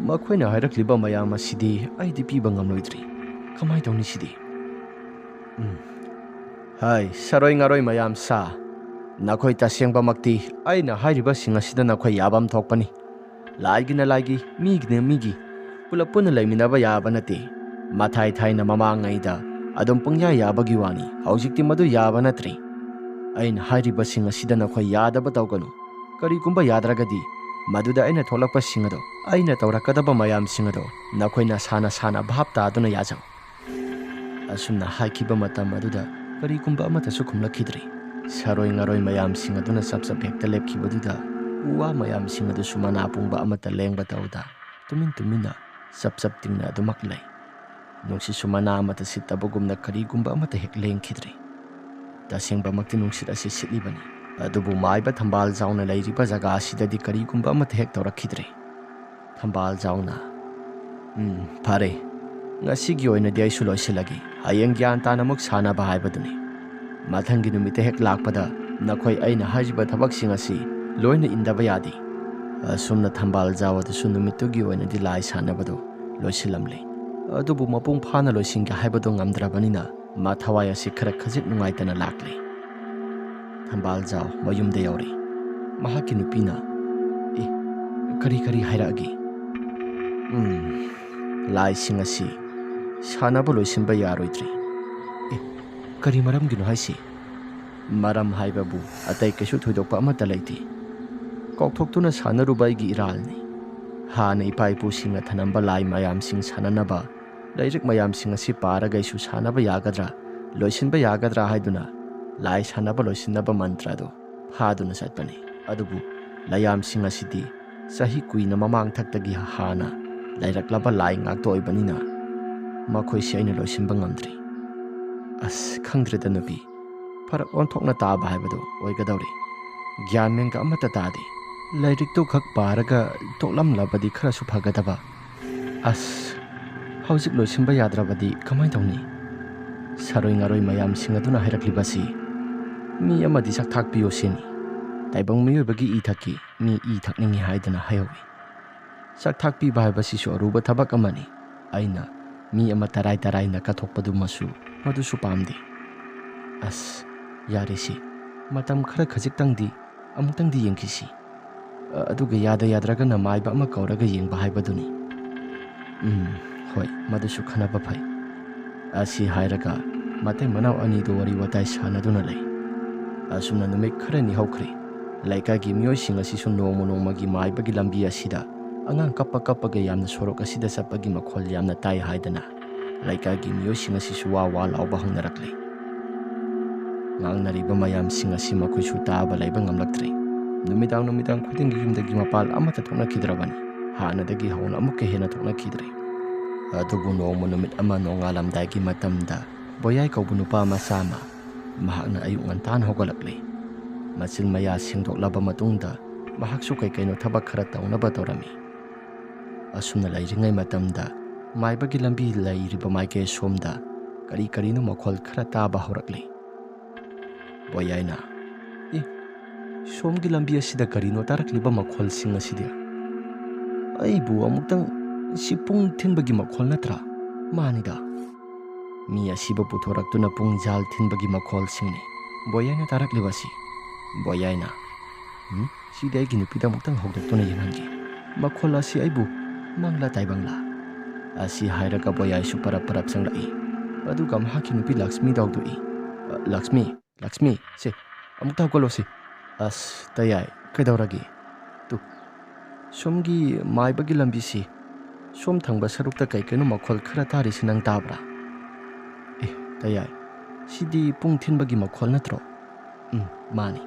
ꯃꯈꯣꯏꯅ ꯍꯥꯏꯔꯛꯂꯤꯕ ꯃꯌꯥꯝ ꯑꯁꯤꯗꯤ ꯑꯩꯗꯤ ꯄꯤꯕ ꯉꯝꯂꯣꯏꯗ꯭ꯔꯤ꯫ ꯀꯃꯥꯏ ꯇꯧꯅꯤ ꯁꯤꯗꯤ? ꯎꯝ, ꯍꯥꯏ, ꯁꯥꯔꯣꯏ ꯉꯥꯔꯣꯏ ꯃꯌꯥꯝ ꯁꯥ, ꯅꯈꯣꯏ ꯇꯁꯦꯡꯕꯃꯛꯇꯤ ꯑꯩꯅ ꯍꯥꯏꯔꯤꯕꯁꯤꯡ ꯑꯁꯤꯗ ꯅꯈꯣꯏ ꯌꯥꯕꯝ ꯊꯣꯛꯄꯅꯤ꯫ ꯂꯥꯏꯒꯤꯅ ꯂꯥꯏꯒꯤ, ꯃꯤꯒꯤꯅ ꯃꯤꯒꯤ, ꯄꯨꯂꯞ ꯄꯨꯟꯅ ꯂꯩꯃꯤꯟꯅꯕ ꯌꯥꯕ ꯅꯠꯇꯦ꯫ ꯃꯊꯥꯏ ꯊꯥꯏꯅ ꯃꯃꯥꯡꯉꯩꯗ ꯑꯗꯨꯝ ꯄꯨꯡꯌꯥ ꯌꯥꯕꯒꯤ ꯋꯥꯅꯤ, ꯍꯧꯖꯤꯛꯇꯤ ꯃꯗꯨ ꯌꯥꯕ ꯅꯠꯇ꯭ꯔꯤ꯫ ꯑꯩꯅ ꯍꯥꯏꯔꯤꯕꯁꯤꯡ ꯑꯁꯤꯗ ꯅꯈꯣꯏ ꯌꯥꯗꯕ ꯇꯧꯒꯅꯨ꯫ ꯀꯔꯤꯒꯨꯝꯕ ꯌꯥꯗ꯭ꯔꯒꯗꯤ ꯃꯗꯨꯗ ꯑꯩꯅ ꯊꯣꯛꯂꯛꯄꯁꯤꯡ ꯑꯗꯣ, ꯑꯩꯅ ꯇꯧꯔꯛꯀꯗꯕ ꯃꯌꯥꯝꯁꯤꯡ ꯑꯗꯣ ꯅꯈꯣꯏ ꯅꯁꯥ ꯅꯁꯥꯅ ꯚꯥꯞ ꯇꯥꯗꯨꯅ ꯌꯥꯖꯧ꯫ ꯑꯁꯨꯝꯅ ꯍꯥꯏꯈꯤꯕ ꯃꯇꯝ ꯑꯗꯨꯗ ꯀꯔꯤꯒꯨꯝꯕ ꯑꯃꯠꯇꯁꯨ ꯈꯨꯝꯂꯛꯈꯤꯗ꯭ꯔꯤ꯫ ꯁꯥꯔꯣꯏ ꯉꯥꯔꯣꯏ ꯃꯌꯥꯝꯁꯤꯡ ꯑꯗꯨꯅ ꯆꯞ ꯆꯞ ꯍꯦꯛꯇ ꯂꯦꯞꯈꯤꯕꯗꯨꯗ ꯎ ꯋꯥ ꯃꯌꯥꯝꯁꯤꯡ ꯑꯗꯨꯁꯨ ꯃꯅꯥ ꯄꯨꯡꯕ ꯑꯃꯠꯇ ꯂꯦꯡꯕ ꯇꯧꯗ ꯇꯨꯃꯤꯟ ꯇꯨꯃꯤꯟꯅ ꯆꯞ ꯆꯞ ꯇꯤꯡꯅ ꯑꯗꯨꯃꯛ ꯂꯩ꯫ ꯅꯨꯡꯁꯤꯠꯁꯨ ꯃꯅꯥ ꯑꯃꯠꯇ ꯁꯤꯠꯇꯕꯒꯨꯝꯅ ꯀꯔꯤꯒꯨꯝꯕ ꯑꯃꯠꯇ ꯍꯦꯛ ꯂꯦꯡꯈꯤꯗ꯭ꯔꯤ꯫ ꯇꯁꯦꯡꯕꯃꯛꯇꯤ ꯅꯨꯡꯁꯤꯠ ꯑꯁꯤ ꯁꯤꯠꯂꯤꯕꯅꯤ, ꯑꯗꯨꯕꯨ ꯃꯥꯏꯕ ꯊꯝꯕꯥꯜ ꯖꯥꯎꯅ ꯂꯩꯔꯤꯕ ꯖꯒꯥ ꯑꯁꯤꯗꯗꯤ ꯀꯔꯤꯒꯨꯝꯕ ꯑꯃꯠꯇ ꯍꯦꯛ ꯇꯧꯔꯛꯈꯤꯗ꯭ꯔꯦ꯫ ꯊꯝꯕꯥꯜ ꯖꯥꯎꯅ, "ꯎꯝ, ꯐꯔꯦ꯫ ꯉꯁꯤꯒꯤ ꯑꯣꯏꯅꯗꯤ ꯑꯩꯁꯨ ꯂꯣꯏꯁꯤꯜꯂꯒꯦ꯫ ꯍꯌꯦꯡ ꯒ꯭ꯌꯥꯟ ꯇꯥꯅ ꯑꯃꯨꯛ ꯁꯥꯟꯅꯕ ꯍꯥꯏꯕꯗꯨꯅꯤ꯫ ꯃꯊꯪꯒꯤ ꯅꯨꯃꯤꯠꯇ ꯍꯦꯛ ꯂꯥꯛꯄꯗ ꯅꯈꯣꯏ ꯑꯩꯅ ꯍꯥꯏꯔꯤꯕ ꯊꯕꯛꯁꯤꯡ ꯑꯁꯤ ꯂꯣꯏꯅ ꯏꯟꯗꯕ ꯌꯥꯗꯦ꯫" ꯑꯁꯨꯝꯅ ꯊꯝꯕꯥꯜ ꯖꯥꯎ ꯑꯗꯨꯁꯨ ꯅꯨꯃꯤꯠꯇꯨꯒꯤ ꯑꯣꯏꯅꯗꯤ ꯂꯥꯏ ꯁꯥꯟꯅꯕꯗꯨ ꯂꯣꯏꯁꯤꯜꯂꯝꯂꯦ꯫ ꯑꯗꯨꯕꯨ ꯃꯄꯨꯡ ꯐꯥꯅ ꯂꯣꯏꯁꯤꯟꯒꯦ ꯍꯥꯏꯕꯗꯨ ꯉꯝꯗ꯭ꯔꯕꯅꯤꯅ ꯃꯊꯋꯥꯏ ꯑꯁꯤ ꯈꯔ ꯈꯖꯤꯛ ꯅꯨꯡꯉꯥꯏꯇꯅ ꯂꯥꯛꯂꯦ꯫ ꯊꯝꯕꯥꯜ ꯖꯥꯎ ꯃꯌꯨꯝꯗ ꯌꯧꯔꯦ꯫ ꯃꯍꯥꯛꯀꯤ ꯅꯨꯄꯤꯅ, "ꯑꯦ, ꯀꯔꯤ ꯀꯔꯤ ꯍꯥꯏꯔꯛꯑꯒꯦ?" "ꯎꯝ, ꯂꯥꯏꯁꯤꯡ ꯑꯁꯤ ꯁꯥꯟꯅꯕ ꯂꯣꯏꯁꯤꯟꯕ ꯌꯥꯔꯣꯏꯗ꯭ꯔꯤ꯫" "ꯑꯦ, ꯀꯔꯤ ꯃꯔꯝꯒꯤꯅꯣ ꯍꯥꯏꯁꯤ?" "ꯃꯔꯝ ꯍꯥꯏꯕꯕꯨ ꯑꯇꯩ ꯀꯩꯁꯨ ꯊꯣꯏꯗꯣꯛꯄ ꯑꯃꯠꯇ ꯂꯩꯇꯦ꯫ ꯀꯥꯎꯊꯣꯛꯇꯨꯅ ꯁꯥꯟꯅꯔꯨꯕ ꯑꯩꯒꯤ ꯏꯔꯥꯜꯅꯤ꯫ ꯍꯥꯟꯅ ꯏꯄꯥ ꯏꯄꯨꯁꯤꯡꯅ ꯊꯅꯝꯕ ꯂꯥꯏ ꯃꯌꯥꯝꯁꯤꯡ ꯁꯥꯟꯅꯅꯕ ꯂꯥꯏꯔꯤꯛ ꯃꯌꯥꯝꯁꯤꯡ ꯑꯁꯤ ꯄꯥꯔꯒ ꯑꯩꯁꯨ ꯁꯥꯟꯅꯕ ꯌꯥꯒꯗ꯭ꯔꯥ, ꯂꯣꯏꯁꯤꯟꯕ ꯌꯥꯒꯗ꯭ꯔꯥ ꯍꯥꯏꯗꯨꯅ ꯂꯥꯏ ꯁꯥꯟꯅꯕ ꯂꯣꯏꯁꯤꯟꯅꯕ ꯃꯟꯇ꯭ꯔ ꯑꯗꯨ ꯐꯥꯗꯨꯅ ꯆꯠꯄꯅꯤ꯫ ꯑꯗꯨꯕꯨ ꯂꯥꯏꯌꯥꯝꯁꯤꯡ ꯑꯁꯤꯗꯤ ꯆꯍꯤ ꯀꯨꯏꯅ ꯃꯃꯥꯡ ꯊꯛꯇꯒꯤ ꯍꯥꯟꯅ ꯂꯩꯔꯛꯂꯕ ꯂꯥꯏ ꯉꯥꯛꯇ ꯑꯣꯏꯕꯅꯤꯅ ꯃꯈꯣꯏꯁꯤ ꯑꯩꯅ ꯂꯣꯏꯁꯤꯟꯕ ꯉꯝꯗ꯭ꯔꯤ꯫" "ꯑꯁ, ꯈꯪꯗ꯭ꯔꯦꯗ ꯅꯨꯄꯤ, ꯐꯔꯛ ꯑꯣꯟꯊꯣꯛꯅ ꯇꯥꯕ ꯍꯥꯏꯕꯗꯨ ꯑꯣꯏꯒꯗꯧꯔꯤ꯫ ꯒ꯭ꯌꯥꯟ ꯃꯦꯟꯒ ꯑꯃꯠꯇ ꯇꯥꯗꯦ꯫ ꯂꯥꯏꯔꯤꯛꯇꯨ ꯈꯛ ꯄꯥꯔꯒ ꯇꯣꯛꯂꯝꯂꯕꯗꯤ ꯈꯔꯁꯨ ꯐꯒꯗꯕ꯫ ꯑꯁ, ꯍꯧꯖꯤꯛ ꯂꯣꯏꯁꯤꯟꯕ ꯌꯥꯗ꯭ꯔꯕꯗꯤ ꯀꯃꯥꯏꯅ ꯇꯧꯅꯤ?" ꯁꯥꯔꯣꯏ ꯉꯥꯔꯣꯏ ꯃꯌꯥꯝꯁꯤꯡ ꯑꯗꯨꯅ ꯍꯥꯏꯔꯛꯂꯤꯕꯁꯤ, "ꯃꯤ ꯑꯃꯗꯤ ꯁꯛꯊꯥꯛꯄꯤꯌꯨ ꯁꯤꯅꯤ꯫ ꯇꯥꯏꯕꯪ ꯃꯤꯑꯣꯏꯕꯒꯤ ꯏ ꯊꯛꯀꯤ ꯃꯤ ꯏ ꯊꯛꯅꯤꯡꯏ ꯍꯥꯏꯗꯅ ꯍꯥꯏꯍꯧꯏ꯫ ꯁꯛꯊꯥꯛꯄꯤꯕ ꯍꯥꯏꯕꯁꯤꯁꯨ ꯑꯔꯨꯕ ꯊꯕꯛ ꯑꯃꯅꯤ꯫ ꯑꯩꯅ ꯃꯤ ꯑꯃ ꯇꯔꯥꯏ ꯇꯔꯥꯏꯅ ꯀꯠꯊꯣꯛꯄꯗꯨꯃꯁꯨ ꯃꯗꯨꯁꯨ ꯄꯥꯝꯗꯦ꯫ ꯑꯁ, ꯌꯥꯔꯦꯁꯤ꯫ ꯃꯇꯝ ꯈꯔ ꯈꯖꯤꯛꯇꯪꯗꯤ ꯑꯃꯨꯛꯇꯪꯗꯤ ꯌꯦꯡꯈꯤꯁꯤ꯫ ꯑ-, ꯑꯗꯨꯒ ꯌꯥꯗ ꯌꯥꯗ꯭ꯔꯒꯅ ꯃꯥꯏꯕ ꯑꯃ ꯀꯧꯔꯒ ꯌꯦꯡꯕ ꯍꯥꯏꯕꯗꯨꯅꯤ꯫ ꯎꯝ, ꯍꯣꯏ, ꯃꯗꯨꯁꯨ ꯈꯟꯅꯕ ꯐꯩ꯫ ꯑꯁꯤ ꯍꯥꯏꯔꯒ ꯃꯇꯩ ꯃꯅꯥꯎ ꯑꯅꯤꯗꯨ ꯋꯥꯔꯤ ꯋꯥꯇꯥꯏ ꯁꯥꯟꯅꯗꯨꯅ ꯂꯩ꯫ ꯑꯁꯨꯝꯅ ꯅꯨꯃꯤꯠ ꯈꯔꯅꯤ ꯍꯧꯈ꯭ꯔꯦ꯫ ꯂꯩꯀꯥꯏꯒꯤ ꯃꯤꯑꯣꯏꯁꯤꯡ ꯑꯁꯤꯁꯨ ꯅꯣꯡꯃ ꯅꯣꯡꯃꯒꯤ ꯃꯥꯏꯕꯒꯤ ꯂꯝꯕꯤ ꯑꯁꯤꯗ ꯑꯉꯥꯡ ꯀꯞꯄ ꯀꯞꯄꯒ ꯌꯥꯝꯅ ꯁꯣꯔꯣꯛ ꯑꯁꯤꯗ ꯆꯠꯄꯒꯤ ꯃꯈꯣꯜ ꯌꯥꯝꯅ ꯇꯥꯏ ꯍꯥꯏꯗꯅ ꯂꯩꯀꯥꯏꯒꯤ ꯃꯤꯑꯣꯏꯁꯤꯡ ꯑꯁꯤꯁꯨ ꯋꯥ ꯋꯥ ꯂꯥꯎꯕ ꯍꯧꯅꯔꯛꯂꯦ꯫ ꯉꯥꯡꯅꯔꯤꯕ ꯃꯌꯥꯝꯁꯤꯡ ꯑꯁꯤ ꯃꯈꯣꯏꯁꯨ ꯇꯥꯕ ꯂꯩꯕ ꯉꯝꯂꯛꯇ꯭ꯔꯦ꯫ ꯅꯨꯃꯤꯗꯥꯡ ꯅꯨꯃꯤꯗꯥꯡ ꯈꯨꯗꯤꯡꯒꯤ ꯌꯨꯝꯗꯒꯤ ꯃꯄꯥꯟ ꯑꯃꯠꯇ ꯊꯣꯛꯅꯈꯤꯗ꯭ꯔꯕꯅꯤ꯫ ꯍꯥꯟꯅꯗꯒꯤ ꯍꯧꯅ ꯑꯃꯨꯛꯀ ꯍꯦꯟꯅ ꯊꯣꯛꯅꯈꯤꯗ꯭ꯔꯦ꯫ ꯑꯗꯨꯕꯨ ꯅꯣꯡꯃ ꯅꯨꯃꯤꯠ ꯑꯃ ꯅꯣꯡꯉꯥꯜꯂꯝꯗꯥꯏꯒꯤ ꯃꯇꯝꯗ ꯕꯣꯌꯥꯏ ꯀꯧꯕ ꯅꯨꯄꯥ ꯃꯆꯥ ꯑꯃ, ꯃꯍꯥꯛꯅ ꯑꯌꯨꯛ ꯉꯟꯇꯥꯅ ꯍꯧꯒꯠꯂꯛꯂꯦ꯫ ꯃꯆꯤꯟ ꯃꯌꯥ ꯁꯦꯡꯗꯣꯛꯂꯕ ꯃꯇꯨꯡꯗ ꯃꯍꯥꯛꯁꯨ ꯀꯩ ꯀꯩꯅꯣ ꯊꯕꯛ ꯈꯔ ꯇꯧꯅꯕ ꯇꯧꯔꯝꯃꯤ꯫ ꯑꯁꯨꯝꯅ ꯂꯩꯔꯤꯉꯩ ꯃꯇꯝꯗ ꯃꯥꯏꯕꯒꯤ ꯂꯝꯕꯤ ꯂꯩꯔꯤꯕ ꯃꯥꯏꯀꯩ ꯁꯣꯝꯗ ꯀꯔꯤ ꯀꯔꯤꯅꯣ ꯃꯈꯣꯜ ꯈꯔ ꯇꯥꯕ ꯍꯧꯔꯛꯂꯦ꯫ ꯕꯣꯌꯥꯏꯅ, "ꯏ, ꯁꯣꯝꯒꯤ ꯂꯝꯕꯤ ꯑꯁꯤꯗ ꯀꯔꯤꯅꯣ ꯇꯥꯔꯛꯂꯤꯕ ꯃꯈꯣꯜꯁꯤꯡ ꯑꯁꯤꯗꯤ? ꯑꯩꯕꯨ ꯑꯃꯨꯛꯇꯪ ꯁꯤ ꯄꯨꯡ ꯊꯤꯟꯕꯒꯤ ꯃꯈꯣꯜ ꯅꯠꯇ꯭ꯔꯥ? ꯃꯥꯅꯤꯗ꯫ ꯃꯤ ꯑꯁꯤꯕꯨ ꯄꯨꯊꯣꯔꯛꯇꯨꯅ ꯄꯨꯡ ꯖꯥꯜ ꯊꯤꯟꯕꯒꯤ ꯃꯈꯣꯜꯁꯤꯡꯅꯤ ꯕꯣꯌꯥꯏꯅ ꯇꯥꯔꯛꯂꯤꯕ ꯑꯁꯤ꯫" ꯕꯣꯌꯥꯏꯅ, "ꯎꯝ, ꯁꯤꯗꯤ ꯑꯩꯒꯤ ꯅꯨꯄꯤꯗ ꯑꯃꯨꯛꯇꯪ ꯍꯧꯗꯣꯛꯇꯨꯅ ꯌꯦꯡꯍꯟꯒꯦ꯫ ꯃꯈꯣꯜ ꯑꯁꯤ ꯑꯩꯕꯨ ꯃꯪꯂꯥ ꯇꯥꯏꯕꯪꯂꯥ?" ꯑꯁꯤ ꯍꯥꯏꯔꯒ ꯕꯣꯌꯥꯏꯁꯨ ꯄꯔꯞ ꯄꯔꯞ ꯆꯪꯂꯛꯏ꯫ ꯑꯗꯨꯒ ꯃꯍꯥꯛꯀꯤ ꯅꯨꯄꯤ ꯂꯛꯁꯃꯤꯗ ꯍꯧꯗꯣꯛꯏ꯫ "ꯑ, ꯂꯛꯁꯃꯤ, ꯂꯛꯁꯃꯤ, ꯁꯦ, ꯑꯃꯨꯛꯇ ꯍꯧꯒꯠꯂꯣ ꯁꯤ꯫" "ꯑꯁ, ꯇꯌꯥꯏ, ꯀꯩꯗꯧꯔꯒꯦ?" "ꯇꯨ, ꯁꯣꯝꯒꯤ ꯃꯥꯏꯕꯒꯤ ꯂꯝꯕꯤꯁꯤ, ꯁꯣꯝ ꯊꯪꯕ ꯁꯔꯨꯛꯇ ꯀꯩ ꯀꯩꯅꯣ ꯃꯈꯣꯜ ꯈꯔ ꯇꯥꯔꯤꯁꯤ ꯅꯪ ꯇꯥꯕ꯭ꯔꯥ?" "ꯑꯦ, ꯇꯌꯥꯏ, ꯁꯤꯗꯤ ꯄꯨꯡ ꯊꯤꯟꯕꯒꯤ ꯃꯈꯣꯜ ꯅꯠꯇ꯭ꯔꯣ?" "ꯎꯝ, ꯃꯥꯅꯤ꯫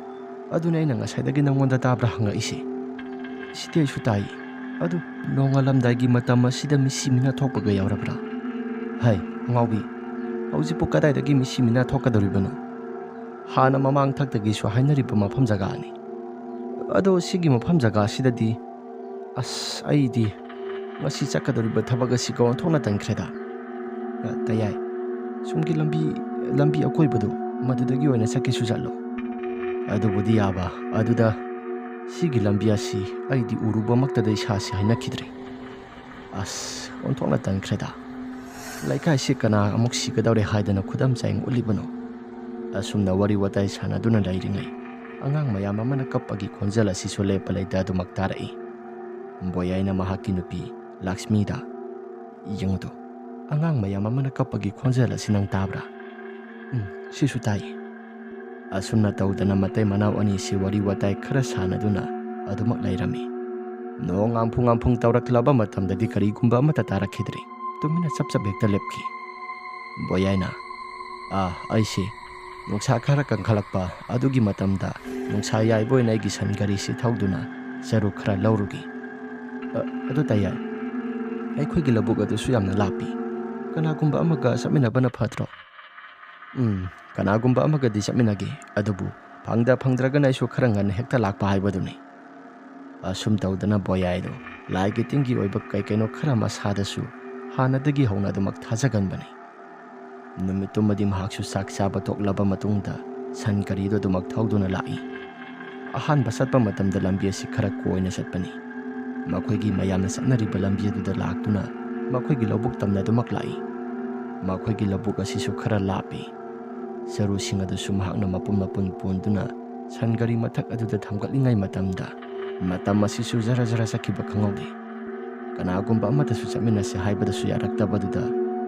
ꯑꯗꯨꯅ ꯑꯩꯅ ꯉꯁꯥꯏꯗꯒꯤ ꯅꯪꯉꯣꯟꯗ ꯇꯥꯕ꯭ꯔꯥ ꯍꯪꯉꯛꯏꯁꯦ꯫ ꯁꯤꯗꯤ ꯑꯩꯁꯨ ꯇꯥꯏ꯫ ꯑꯗꯨ ꯅꯣꯡꯉꯥꯜꯂꯝꯗꯥꯏꯒꯤ ꯃꯇꯝ ꯑꯁꯤꯗ ꯃꯤꯁꯤ ꯃꯤꯅꯥ ꯊꯣꯛꯄꯒ ꯌꯥꯎꯔꯕ꯭ꯔꯥ? ꯍꯥꯏ, ꯑꯉꯥꯎꯕꯤ, ꯍꯧꯖꯤꯛꯄꯨ ꯀꯗꯥꯏꯗꯒꯤ ꯃꯤꯁꯤ ꯃꯤꯅꯥ ꯊꯣꯛꯀꯗꯧꯔꯤꯕꯅꯣ? ꯍꯥꯟꯅ ꯃꯃꯥꯡ ꯊꯛꯇꯒꯤꯁꯨ ꯍꯥꯏꯅꯔꯤꯕ ꯃꯐꯝ ꯖꯒꯥꯅꯤ꯫ ꯑꯗꯣ ꯁꯤꯒꯤ ꯃꯐꯝ ꯖꯒꯥꯁꯤꯗꯗꯤ, ꯑꯁ, ꯑꯩꯗꯤ ꯉꯁꯤ ꯆꯠꯀꯗꯧꯔꯤꯕ ꯊꯕꯛ ꯑꯁꯤꯒ ꯑꯣꯟꯊꯣꯛꯅ ꯇꯟꯈ꯭ꯔꯦꯗ꯫ ꯑ, ꯇꯌꯥꯏ, ꯁꯣꯝꯒꯤ ꯂꯝꯕꯤ, ꯂꯝꯕꯤ ꯑꯀꯣꯏꯕꯗꯨ, ꯃꯗꯨꯗꯒꯤ ꯑꯣꯏꯅ ꯆꯠꯀꯦꯁꯨ ꯆꯠꯂꯣ꯫" "ꯑꯗꯨꯕꯨꯗꯤ ꯌꯥꯕ, ꯑꯗꯨꯗ ꯁꯤꯒꯤ ꯂꯝꯕꯤ ꯑꯁꯤ ꯑꯩꯗꯤ ꯎꯔꯨꯕꯃꯛꯇꯗ ꯏꯁꯥꯁꯤ ꯍꯩꯅꯈꯤꯗ꯭ꯔꯦ꯫ ꯑꯁ, ꯑꯣꯟꯊꯣꯛꯅ ꯇꯟꯈ꯭ꯔꯦꯗ꯫ ꯂꯩꯀꯥꯏꯁꯤ ꯀꯅꯥ ꯑꯃꯨꯛ ꯁꯤꯒꯗꯧꯔꯦ ꯍꯥꯏꯗꯅ ꯈꯨꯗꯝ ꯆꯥꯡ ꯎꯠꯂꯤꯕꯅꯣ?" ꯑꯁꯨꯝꯅ ꯋꯥꯔꯤ ꯋꯥꯇꯥꯏ ꯁꯥꯟꯅꯗꯨꯅ ꯂꯩꯔꯤꯉꯩ, ꯑꯉꯥꯡ ꯃꯌꯥꯝ ꯑꯃꯅ ꯀꯞꯄꯒꯤ ꯈꯣꯟꯖꯦꯜ ꯑꯁꯤꯁꯨ ꯂꯦꯞꯄ ꯂꯩꯇ ꯑꯗꯨꯃꯛ ꯇꯥꯔꯛꯏ꯫ ꯕꯣꯌꯥꯏꯅ ꯃꯍꯥꯛꯀꯤ ꯅꯨꯄꯤ ꯂꯛꯁꯃꯤꯗ, "ꯌꯦꯡꯉꯨꯗꯣ, ꯑꯉꯥꯡ ꯃꯌꯥꯝ ꯑꯃꯅ ꯀꯞꯄꯒꯤ ꯈꯣꯟꯖꯦꯜ ꯑꯁꯤ ꯅꯪ ꯇꯥꯕ꯭ꯔꯥ?" "ꯎꯝ, ꯁꯤꯁꯨ ꯇꯥꯏ꯫" ꯑꯁꯨꯝꯅ ꯇꯧꯗꯅ ꯃꯇꯩ ꯃꯅꯥꯎ ꯑꯅꯤꯁꯤ ꯋꯥꯔꯤ ꯋꯥꯇꯥꯏ ꯈꯔ ꯁꯥꯟꯅꯗꯨꯅ ꯑꯗꯨꯃꯛ ꯂꯩꯔꯝꯃꯤ꯫ ꯅꯣꯡ ꯉꯥꯝꯐꯨ ꯉꯥꯝꯐꯨꯡ ꯇꯧꯔꯛꯂꯕ ꯃꯇꯝꯗꯗꯤ ꯀꯔꯤꯒꯨꯝꯕ ꯑꯃꯠꯇ ꯇꯥꯔꯛꯈꯤꯗ꯭ꯔꯦ꯫ ꯇꯨꯃꯤꯟꯅ ꯆꯞ ꯆꯞ ꯍꯦꯛꯇ ꯂꯦꯞꯈꯤ꯫ ꯕꯣꯌꯥꯏꯅ, "ꯑꯥ, ꯑꯩꯁꯤ ꯅꯨꯡꯁꯥ ꯈꯔ ꯀꯟꯈꯠꯂꯛꯄ ꯑꯗꯨꯒꯤ ꯃꯇꯝꯗ ꯅꯨꯡꯁꯥ ꯌꯥꯏꯕ ꯑꯣꯏꯅ ꯑꯩꯒꯤ ꯁꯟ ꯒꯥꯔꯤꯁꯤ ꯊꯧꯗꯨꯅ ꯆꯔꯨ ꯈꯔ ꯂꯧꯔꯨꯒꯦ꯫ ꯑ, ꯑꯗꯨ ꯇꯥꯌꯥꯏ, ꯑꯩꯈꯣꯏꯒꯤ ꯂꯧꯕꯨꯛ ꯑꯗꯨꯁꯨ ꯌꯥꯝꯅ ꯂꯥꯞꯄꯤ꯫ ꯀꯅꯥꯒꯨꯝꯕ ꯑꯃꯒ ꯆꯠꯃꯤꯟꯅꯕꯅ ꯐꯠꯇ꯭ꯔꯣ?" "ꯎꯝ, ꯀꯅꯥꯒꯨꯝꯕ ꯑꯃꯒꯗꯤ ꯆꯠꯃꯤꯟꯅꯒꯦ, ꯑꯗꯨꯕꯨ ꯐꯪꯗ ꯐꯪꯗ꯭ꯔꯒꯅ ꯑꯩꯁꯨ ꯈꯔ ꯉꯟꯅ ꯍꯦꯛꯇ ꯂꯥꯛꯄ ꯍꯥꯏꯕꯗꯨꯅꯤ꯫" ꯑꯁꯨꯝ ꯇꯧꯗꯅ ꯕꯣꯌꯥꯏꯗꯣ ꯂꯥꯏꯒꯤ ꯇꯤꯟꯒꯤ ꯑꯣꯏꯕ ꯀꯩ ꯀꯩꯅꯣ ꯈꯔ ꯃꯁꯥꯗꯁꯨ ꯍꯥꯟꯅꯗꯒꯤ ꯍꯧꯅ ꯑꯗꯨꯃꯛ ꯊꯥꯖꯒꯟꯕꯅꯤ꯫ ꯅꯨꯃꯤꯠꯇꯨꯃꯗꯤ ꯃꯍꯥꯛꯁꯨ ꯆꯥꯛ ꯆꯥꯕ ꯇꯣꯛꯂꯕ ꯃꯇꯨꯡꯗ ꯁꯟ ꯒꯥꯔꯤꯗꯨ ꯑꯗꯨꯃꯛ ꯊꯧꯗꯨꯅ ꯂꯥꯛꯏ꯫ ꯑꯍꯥꯟꯕ ꯆꯠꯄ ꯃꯇꯝꯗ ꯂꯝꯕꯤ ꯑꯁꯤ ꯈꯔ ꯀꯣꯏꯅ ꯆꯠꯄꯅꯤ꯫ ꯃꯈꯣꯏꯒꯤ ꯃꯌꯥꯝꯅ ꯆꯠꯅꯔꯤꯕ ꯂꯝꯕꯤ ꯑꯗꯨꯗ ꯂꯥꯛꯇꯨꯅ ꯃꯈꯣꯏꯒꯤ ꯂꯧꯕꯨꯛ ꯇꯝꯅ ꯑꯗꯨꯃꯛ ꯂꯥꯛꯏ꯫ ꯃꯈꯣꯏꯒꯤ ꯂꯧꯕꯨꯛ ꯑꯁꯤꯁꯨ ꯈꯔ ꯂꯥꯞꯄꯤ꯫ ꯆꯔꯨꯁꯤꯡ ꯑꯗꯨꯁꯨ ꯃꯍꯥꯛꯅ ꯃꯄꯨꯟ ꯃꯄꯨꯟ ꯄꯨꯟꯗꯨꯅ ꯁꯟ ꯒꯥꯔꯤ ꯃꯊꯛ ꯑꯗꯨꯗ ꯊꯝꯒꯠꯂꯤꯉꯩ ꯃꯇꯝꯗ ꯃꯇꯝ ꯑꯁꯤꯁꯨ ꯖꯔ ꯖꯔ ꯆꯠꯈꯤꯕ ꯈꯪꯍꯧꯗꯦ꯫ ꯀꯅꯥꯒꯨꯝꯕ ꯑꯃꯠꯇꯁꯨ ꯆꯠꯃꯤꯟꯅꯁꯤ ꯍꯥꯏꯕꯗꯁꯨ ꯌꯥꯔꯛꯇꯕꯗꯨꯗ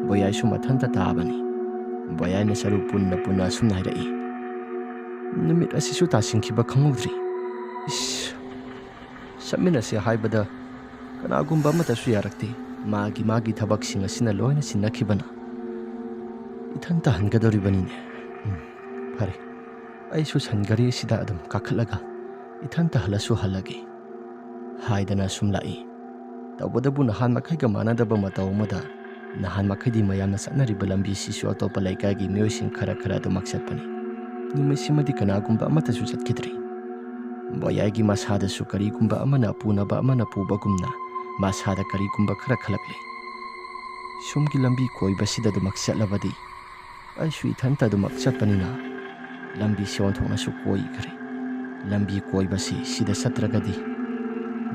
ꯕꯣꯌꯥꯏꯁꯨ ꯃꯊꯟꯇ ꯇꯥꯕꯅꯤ꯫ ꯕꯣꯌꯥꯏꯅ ꯆꯔꯨ ꯄꯨꯟꯅ ꯄꯨꯟꯅ ꯑꯁꯨꯝꯅ ꯍꯥꯏꯔꯛꯏ, "ꯅꯨꯃꯤꯠ ꯑꯁꯤꯁꯨ ꯇꯥꯁꯤꯟꯈꯤꯕ ꯈꯪꯍꯧꯗ꯭ꯔꯤ꯫ ꯏꯁ, ꯆꯠꯃꯤꯟꯅꯁꯤ ꯍꯥꯏꯕꯗ ꯀꯅꯥꯒꯨꯝꯕ ꯑꯃꯠꯇꯁꯨ ꯌꯥꯔꯛꯇꯦ꯫ ꯃꯥꯒꯤ ꯃꯥꯒꯤ ꯊꯕꯛꯁꯤꯡ ꯑꯁꯤꯅ ꯂꯣꯏꯅ ꯁꯤꯟꯅꯈꯤꯕꯅ ꯏꯊꯟꯇ ꯍꯟꯒꯗꯧꯔꯤꯕꯅꯤꯅꯦ꯫ ꯎꯝ, ꯐꯔꯦ, ꯑꯩꯁꯨ ꯁꯟ ꯒꯥꯔꯤ ꯑꯁꯤꯗ ꯑꯗꯨꯝ ꯀꯥꯈꯠꯂꯒ ꯏꯊꯟꯇ ꯍꯜꯂꯁꯨ ꯍꯜꯂꯒꯦ" ꯍꯥꯏꯗꯅ ꯁꯨꯝ ꯂꯥꯛꯏ꯫ ꯇꯧꯕꯇꯕꯨ ꯅꯍꯥꯟ ꯃꯈꯩꯒ ꯃꯥꯟꯅꯗꯕ ꯃꯇꯧ ꯑꯃꯗ ꯅꯍꯥꯟ ꯃꯈꯩꯗꯤ ꯃꯌꯥꯝꯅ ꯆꯠꯅꯔꯤꯕ ꯂꯝꯕꯤꯁꯤꯁꯨ ꯑꯇꯣꯞꯄ ꯂꯩꯀꯥꯏꯒꯤ ꯃꯤꯑꯣꯏꯁꯤꯡ ꯈꯔ ꯈꯔ ꯑꯗꯨꯃꯛ ꯆꯠꯄꯅꯤ꯫ ꯅꯨꯃꯤꯠꯁꯤꯃꯗꯤ ꯀꯅꯥꯒꯨꯝꯕ ꯑꯃꯠꯇꯁꯨ ꯆꯠꯈꯤꯗ꯭ꯔꯤ꯫ ꯕꯣꯌꯥꯏꯒꯤ ꯃꯁꯥꯗꯁꯨ ꯀꯔꯤꯒꯨꯝꯕ ꯑꯃꯅ ꯄꯨꯅꯕ ꯑꯃꯅ ꯄꯨꯕꯒꯨꯝꯅ ꯃꯁꯥꯗ ꯀꯔꯤꯒꯨꯝꯕ ꯈꯔ ꯈꯜꯂꯛꯂꯤ꯫ ꯁꯨꯝꯒꯤ ꯂꯝꯕꯤ ꯀꯣꯏꯕꯁꯤꯗ ꯑꯗꯨꯃꯛ ꯆꯠꯂꯕꯗꯤ ꯑꯩꯁꯨ ꯏꯊꯟꯇ ꯑꯗꯨꯃꯛ ꯆꯠꯄꯅꯤꯅ ꯂꯝꯕꯤꯁꯦ ꯑꯣꯟꯊꯣꯛꯅꯁꯨ ꯀꯣꯏꯈ꯭ꯔꯦ꯫ ꯂꯝꯕꯤ ꯀꯣꯏꯕꯁꯤ ꯁꯤꯗ ꯆꯠꯇ꯭ꯔꯒꯗꯤ,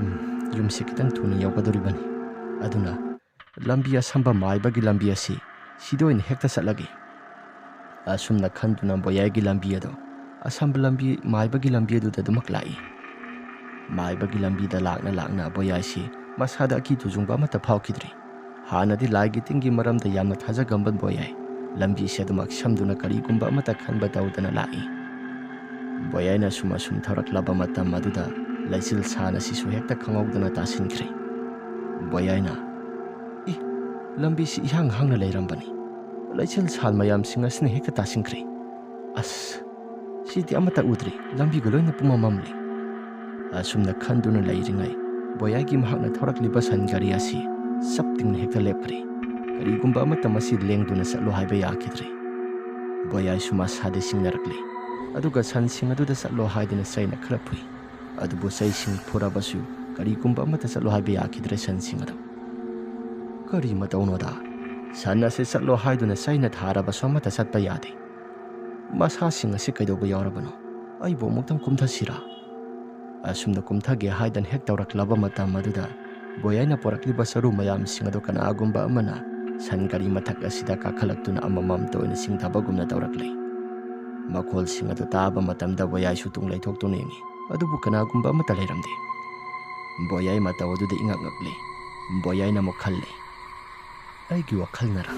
ꯎꯝ, ꯌꯨꯝꯁꯦ ꯈꯤꯇꯪ ꯊꯨꯅ ꯌꯧꯒꯗꯧꯔꯤꯕꯅꯤ꯫ ꯑꯗꯨꯅ ꯂꯝꯕꯤ ꯑꯁꯝꯕ ꯃꯥꯏꯕꯒꯤ ꯂꯝꯕꯤ ꯑꯁꯤ ꯁꯤꯗ ꯑꯣꯏꯅ ꯍꯦꯛꯇ ꯆꯠꯂꯒꯦ꯫ ꯑꯁꯨꯝꯅ ꯈꯟꯗꯨꯅ ꯕꯣꯌꯥꯏꯒꯤ ꯂꯝꯕꯤ ꯑꯗꯣ ꯑꯁꯝꯕ ꯂꯝꯕꯤ, ꯃꯥꯏꯕꯒꯤ ꯂꯝꯕꯤ ꯑꯗꯨꯗ ꯑꯗꯨꯃꯛ ꯂꯥꯛꯏ꯫ ꯃꯥꯏꯕꯒꯤ ꯂꯝꯕꯤꯗ ꯂꯥꯛꯅ ꯂꯥꯛꯅ ꯕꯣꯌꯥꯏꯁꯤ ꯃꯁꯥꯗ ꯑꯀꯤ ꯇꯨꯖꯨꯡꯕ ꯑꯃꯠꯇ ꯐꯥꯎꯈꯤꯗ꯭ꯔꯤ꯫ ꯍꯥꯟꯅꯗꯤ ꯂꯥꯏꯒꯤ ꯇꯤꯟꯒꯤ ꯃꯔꯝꯗ ꯌꯥꯝꯅ ꯊꯥꯖꯒꯟꯕ ꯕꯣꯌꯥꯏ ꯂꯝꯕꯤꯁꯤ ꯑꯗꯨꯃꯛ ꯁꯝꯗꯨꯅ ꯀꯔꯤꯒꯨꯝꯕ ꯑꯃꯠꯇ ꯈꯟꯕ ꯇꯧꯗꯅ ꯂꯥꯛꯏ꯫ ꯕꯣꯌꯥꯏꯅ ꯁꯨꯝ ꯑꯁꯨꯝ ꯊꯧꯔꯛꯂꯕ ꯃꯇꯝ ꯑꯗꯨꯗ ꯂꯩꯆꯤꯜ ꯁꯥꯟ ꯑꯁꯤꯁꯨ ꯍꯦꯛꯇ ꯈꯪꯍꯧꯗꯅ ꯇꯥꯁꯤꯟꯈ꯭ꯔꯦ꯫ ꯕꯣꯌꯥꯏꯅ, "ꯏ, ꯂꯝꯕꯤꯁꯤ ꯏꯍꯥꯡ ꯍꯥꯡꯅ ꯂꯩꯔꯝꯕꯅꯤ꯫ ꯂꯩꯆꯤꯜ ꯁꯥꯟ ꯃꯌꯥꯝꯁꯤꯡ ꯑꯁꯤꯅ ꯍꯦꯛꯇ ꯇꯥꯁꯤꯟꯈ꯭ꯔꯦ꯫ ꯑꯁ, ꯁꯤꯗꯤ ꯑꯃꯠꯇ ꯎꯗ꯭ꯔꯤ, ꯂꯝꯕꯤꯒ ꯂꯣꯏꯅ ꯄꯨꯝꯃꯝ ꯃꯝꯂꯤ"꯫ ꯑꯁꯨꯝꯅ ꯈꯟꯗꯨꯅ ꯂꯩꯔꯤꯉꯩ, ꯕꯣꯌꯥꯏꯒꯤ ꯃꯍꯥꯛꯅ ꯊꯧꯔꯛꯂꯤꯕ ꯁꯟ ꯒꯥꯔꯤ ꯑꯁꯤ ꯆꯞ ꯇꯤꯡꯅ ꯍꯦꯛꯇ ꯂꯦꯞꯈ꯭ꯔꯦ꯫ ꯀꯔꯤꯒꯨꯝꯕ ꯑꯃꯠꯇ ꯃꯁꯤ ꯂꯦꯡꯗꯨꯅ ꯆꯠꯂꯣ ꯍꯥꯏꯕ ꯌꯥꯈꯤꯗ꯭ꯔꯦ꯫ ꯕꯣꯌꯥꯏꯁꯨ ꯃꯁꯥꯗꯤ ꯁꯤꯡꯅꯔꯛꯂꯦ, ꯑꯗꯨꯒ ꯁꯟꯁꯤꯡ ꯑꯗꯨꯗ ꯆꯠꯂꯣ ꯍꯥꯏꯗꯨꯅ ꯆꯩꯅ ꯈꯔ ꯐꯨꯏ꯫ ꯑꯗꯨꯕꯨ ꯆꯩꯁꯤꯡ ꯐꯨꯔꯕꯁꯨ ꯀꯔꯤꯒꯨꯝꯕ ꯑꯃꯠꯇ ꯆꯠꯂꯣ ꯍꯥꯏꯕ ꯌꯥꯈꯤꯗ꯭ꯔꯦ ꯁꯟꯁꯤꯡ ꯑꯗꯨ꯫ ꯀꯔꯤ ꯃꯇꯧꯅꯣꯗ? ꯁꯟ ꯑꯁꯤ ꯆꯠꯂꯣ ꯍꯥꯏꯗꯨꯅ ꯆꯩꯅ ꯊꯥꯔꯕꯁꯨ ꯑꯃꯠꯇ ꯆꯠꯄ ꯌꯥꯗꯦ꯫ ꯃꯁꯥꯁꯤꯡ ꯑꯁꯤ ꯀꯩꯗꯧꯕ ꯌꯥꯎꯔꯕꯅꯣ? ꯑꯩꯕꯨ ꯑꯃꯨꯛꯇꯪ ꯀꯨꯝꯊꯁꯤꯔꯥ? ꯑꯁꯨꯝꯅ ꯀꯨꯝꯊꯒꯦ ꯍꯥꯏꯗꯅ ꯍꯦꯛ ꯇꯧꯔꯛꯂꯕ ꯃꯇꯝ ꯑꯗꯨꯗ ꯕꯣꯌꯥꯏꯅ ꯄꯨꯔꯛꯂꯤꯕ ꯆꯔꯨ ꯃꯌꯥꯝꯁꯤꯡ ꯑꯗꯨ ꯀꯅꯥꯒꯨꯝꯕ ꯑꯃꯅ ꯁꯟ ꯒꯥꯔꯤ ꯃꯊꯛ ꯑꯁꯤꯗ ꯀꯥꯈꯠꯂꯛꯇꯨꯅ ꯑꯃꯃꯝꯇ ꯑꯣꯏꯅ ꯆꯤꯡꯊꯕꯒꯨꯝꯅ ꯇꯧꯔꯛꯂꯦ꯫ ꯃꯈꯣꯜꯁꯤꯡ ꯑꯗꯨ ꯇꯥꯕ ꯃꯇꯝꯗ ꯕꯣꯌꯥꯏꯁꯨ ꯇꯨꯡ ꯂꯩꯊꯣꯛꯇꯨꯅ ꯌꯦꯡꯏ꯫ ꯑꯗꯨꯕꯨ ꯀꯅꯥꯒꯨꯝꯕ ꯑꯃꯠꯇ ꯂꯩꯔꯝꯗꯦ꯫ ꯕꯣꯌꯥꯏ ꯃꯇꯧ ꯑꯗꯨꯗ ꯏꯉꯛ ꯉꯛꯂꯦ꯫ ꯕꯣꯌꯥꯏꯅ ꯑꯃꯨꯛ ꯈꯜꯂꯦ, "ꯑꯩꯒꯤ ꯋꯥꯈꯜꯅꯔꯥ?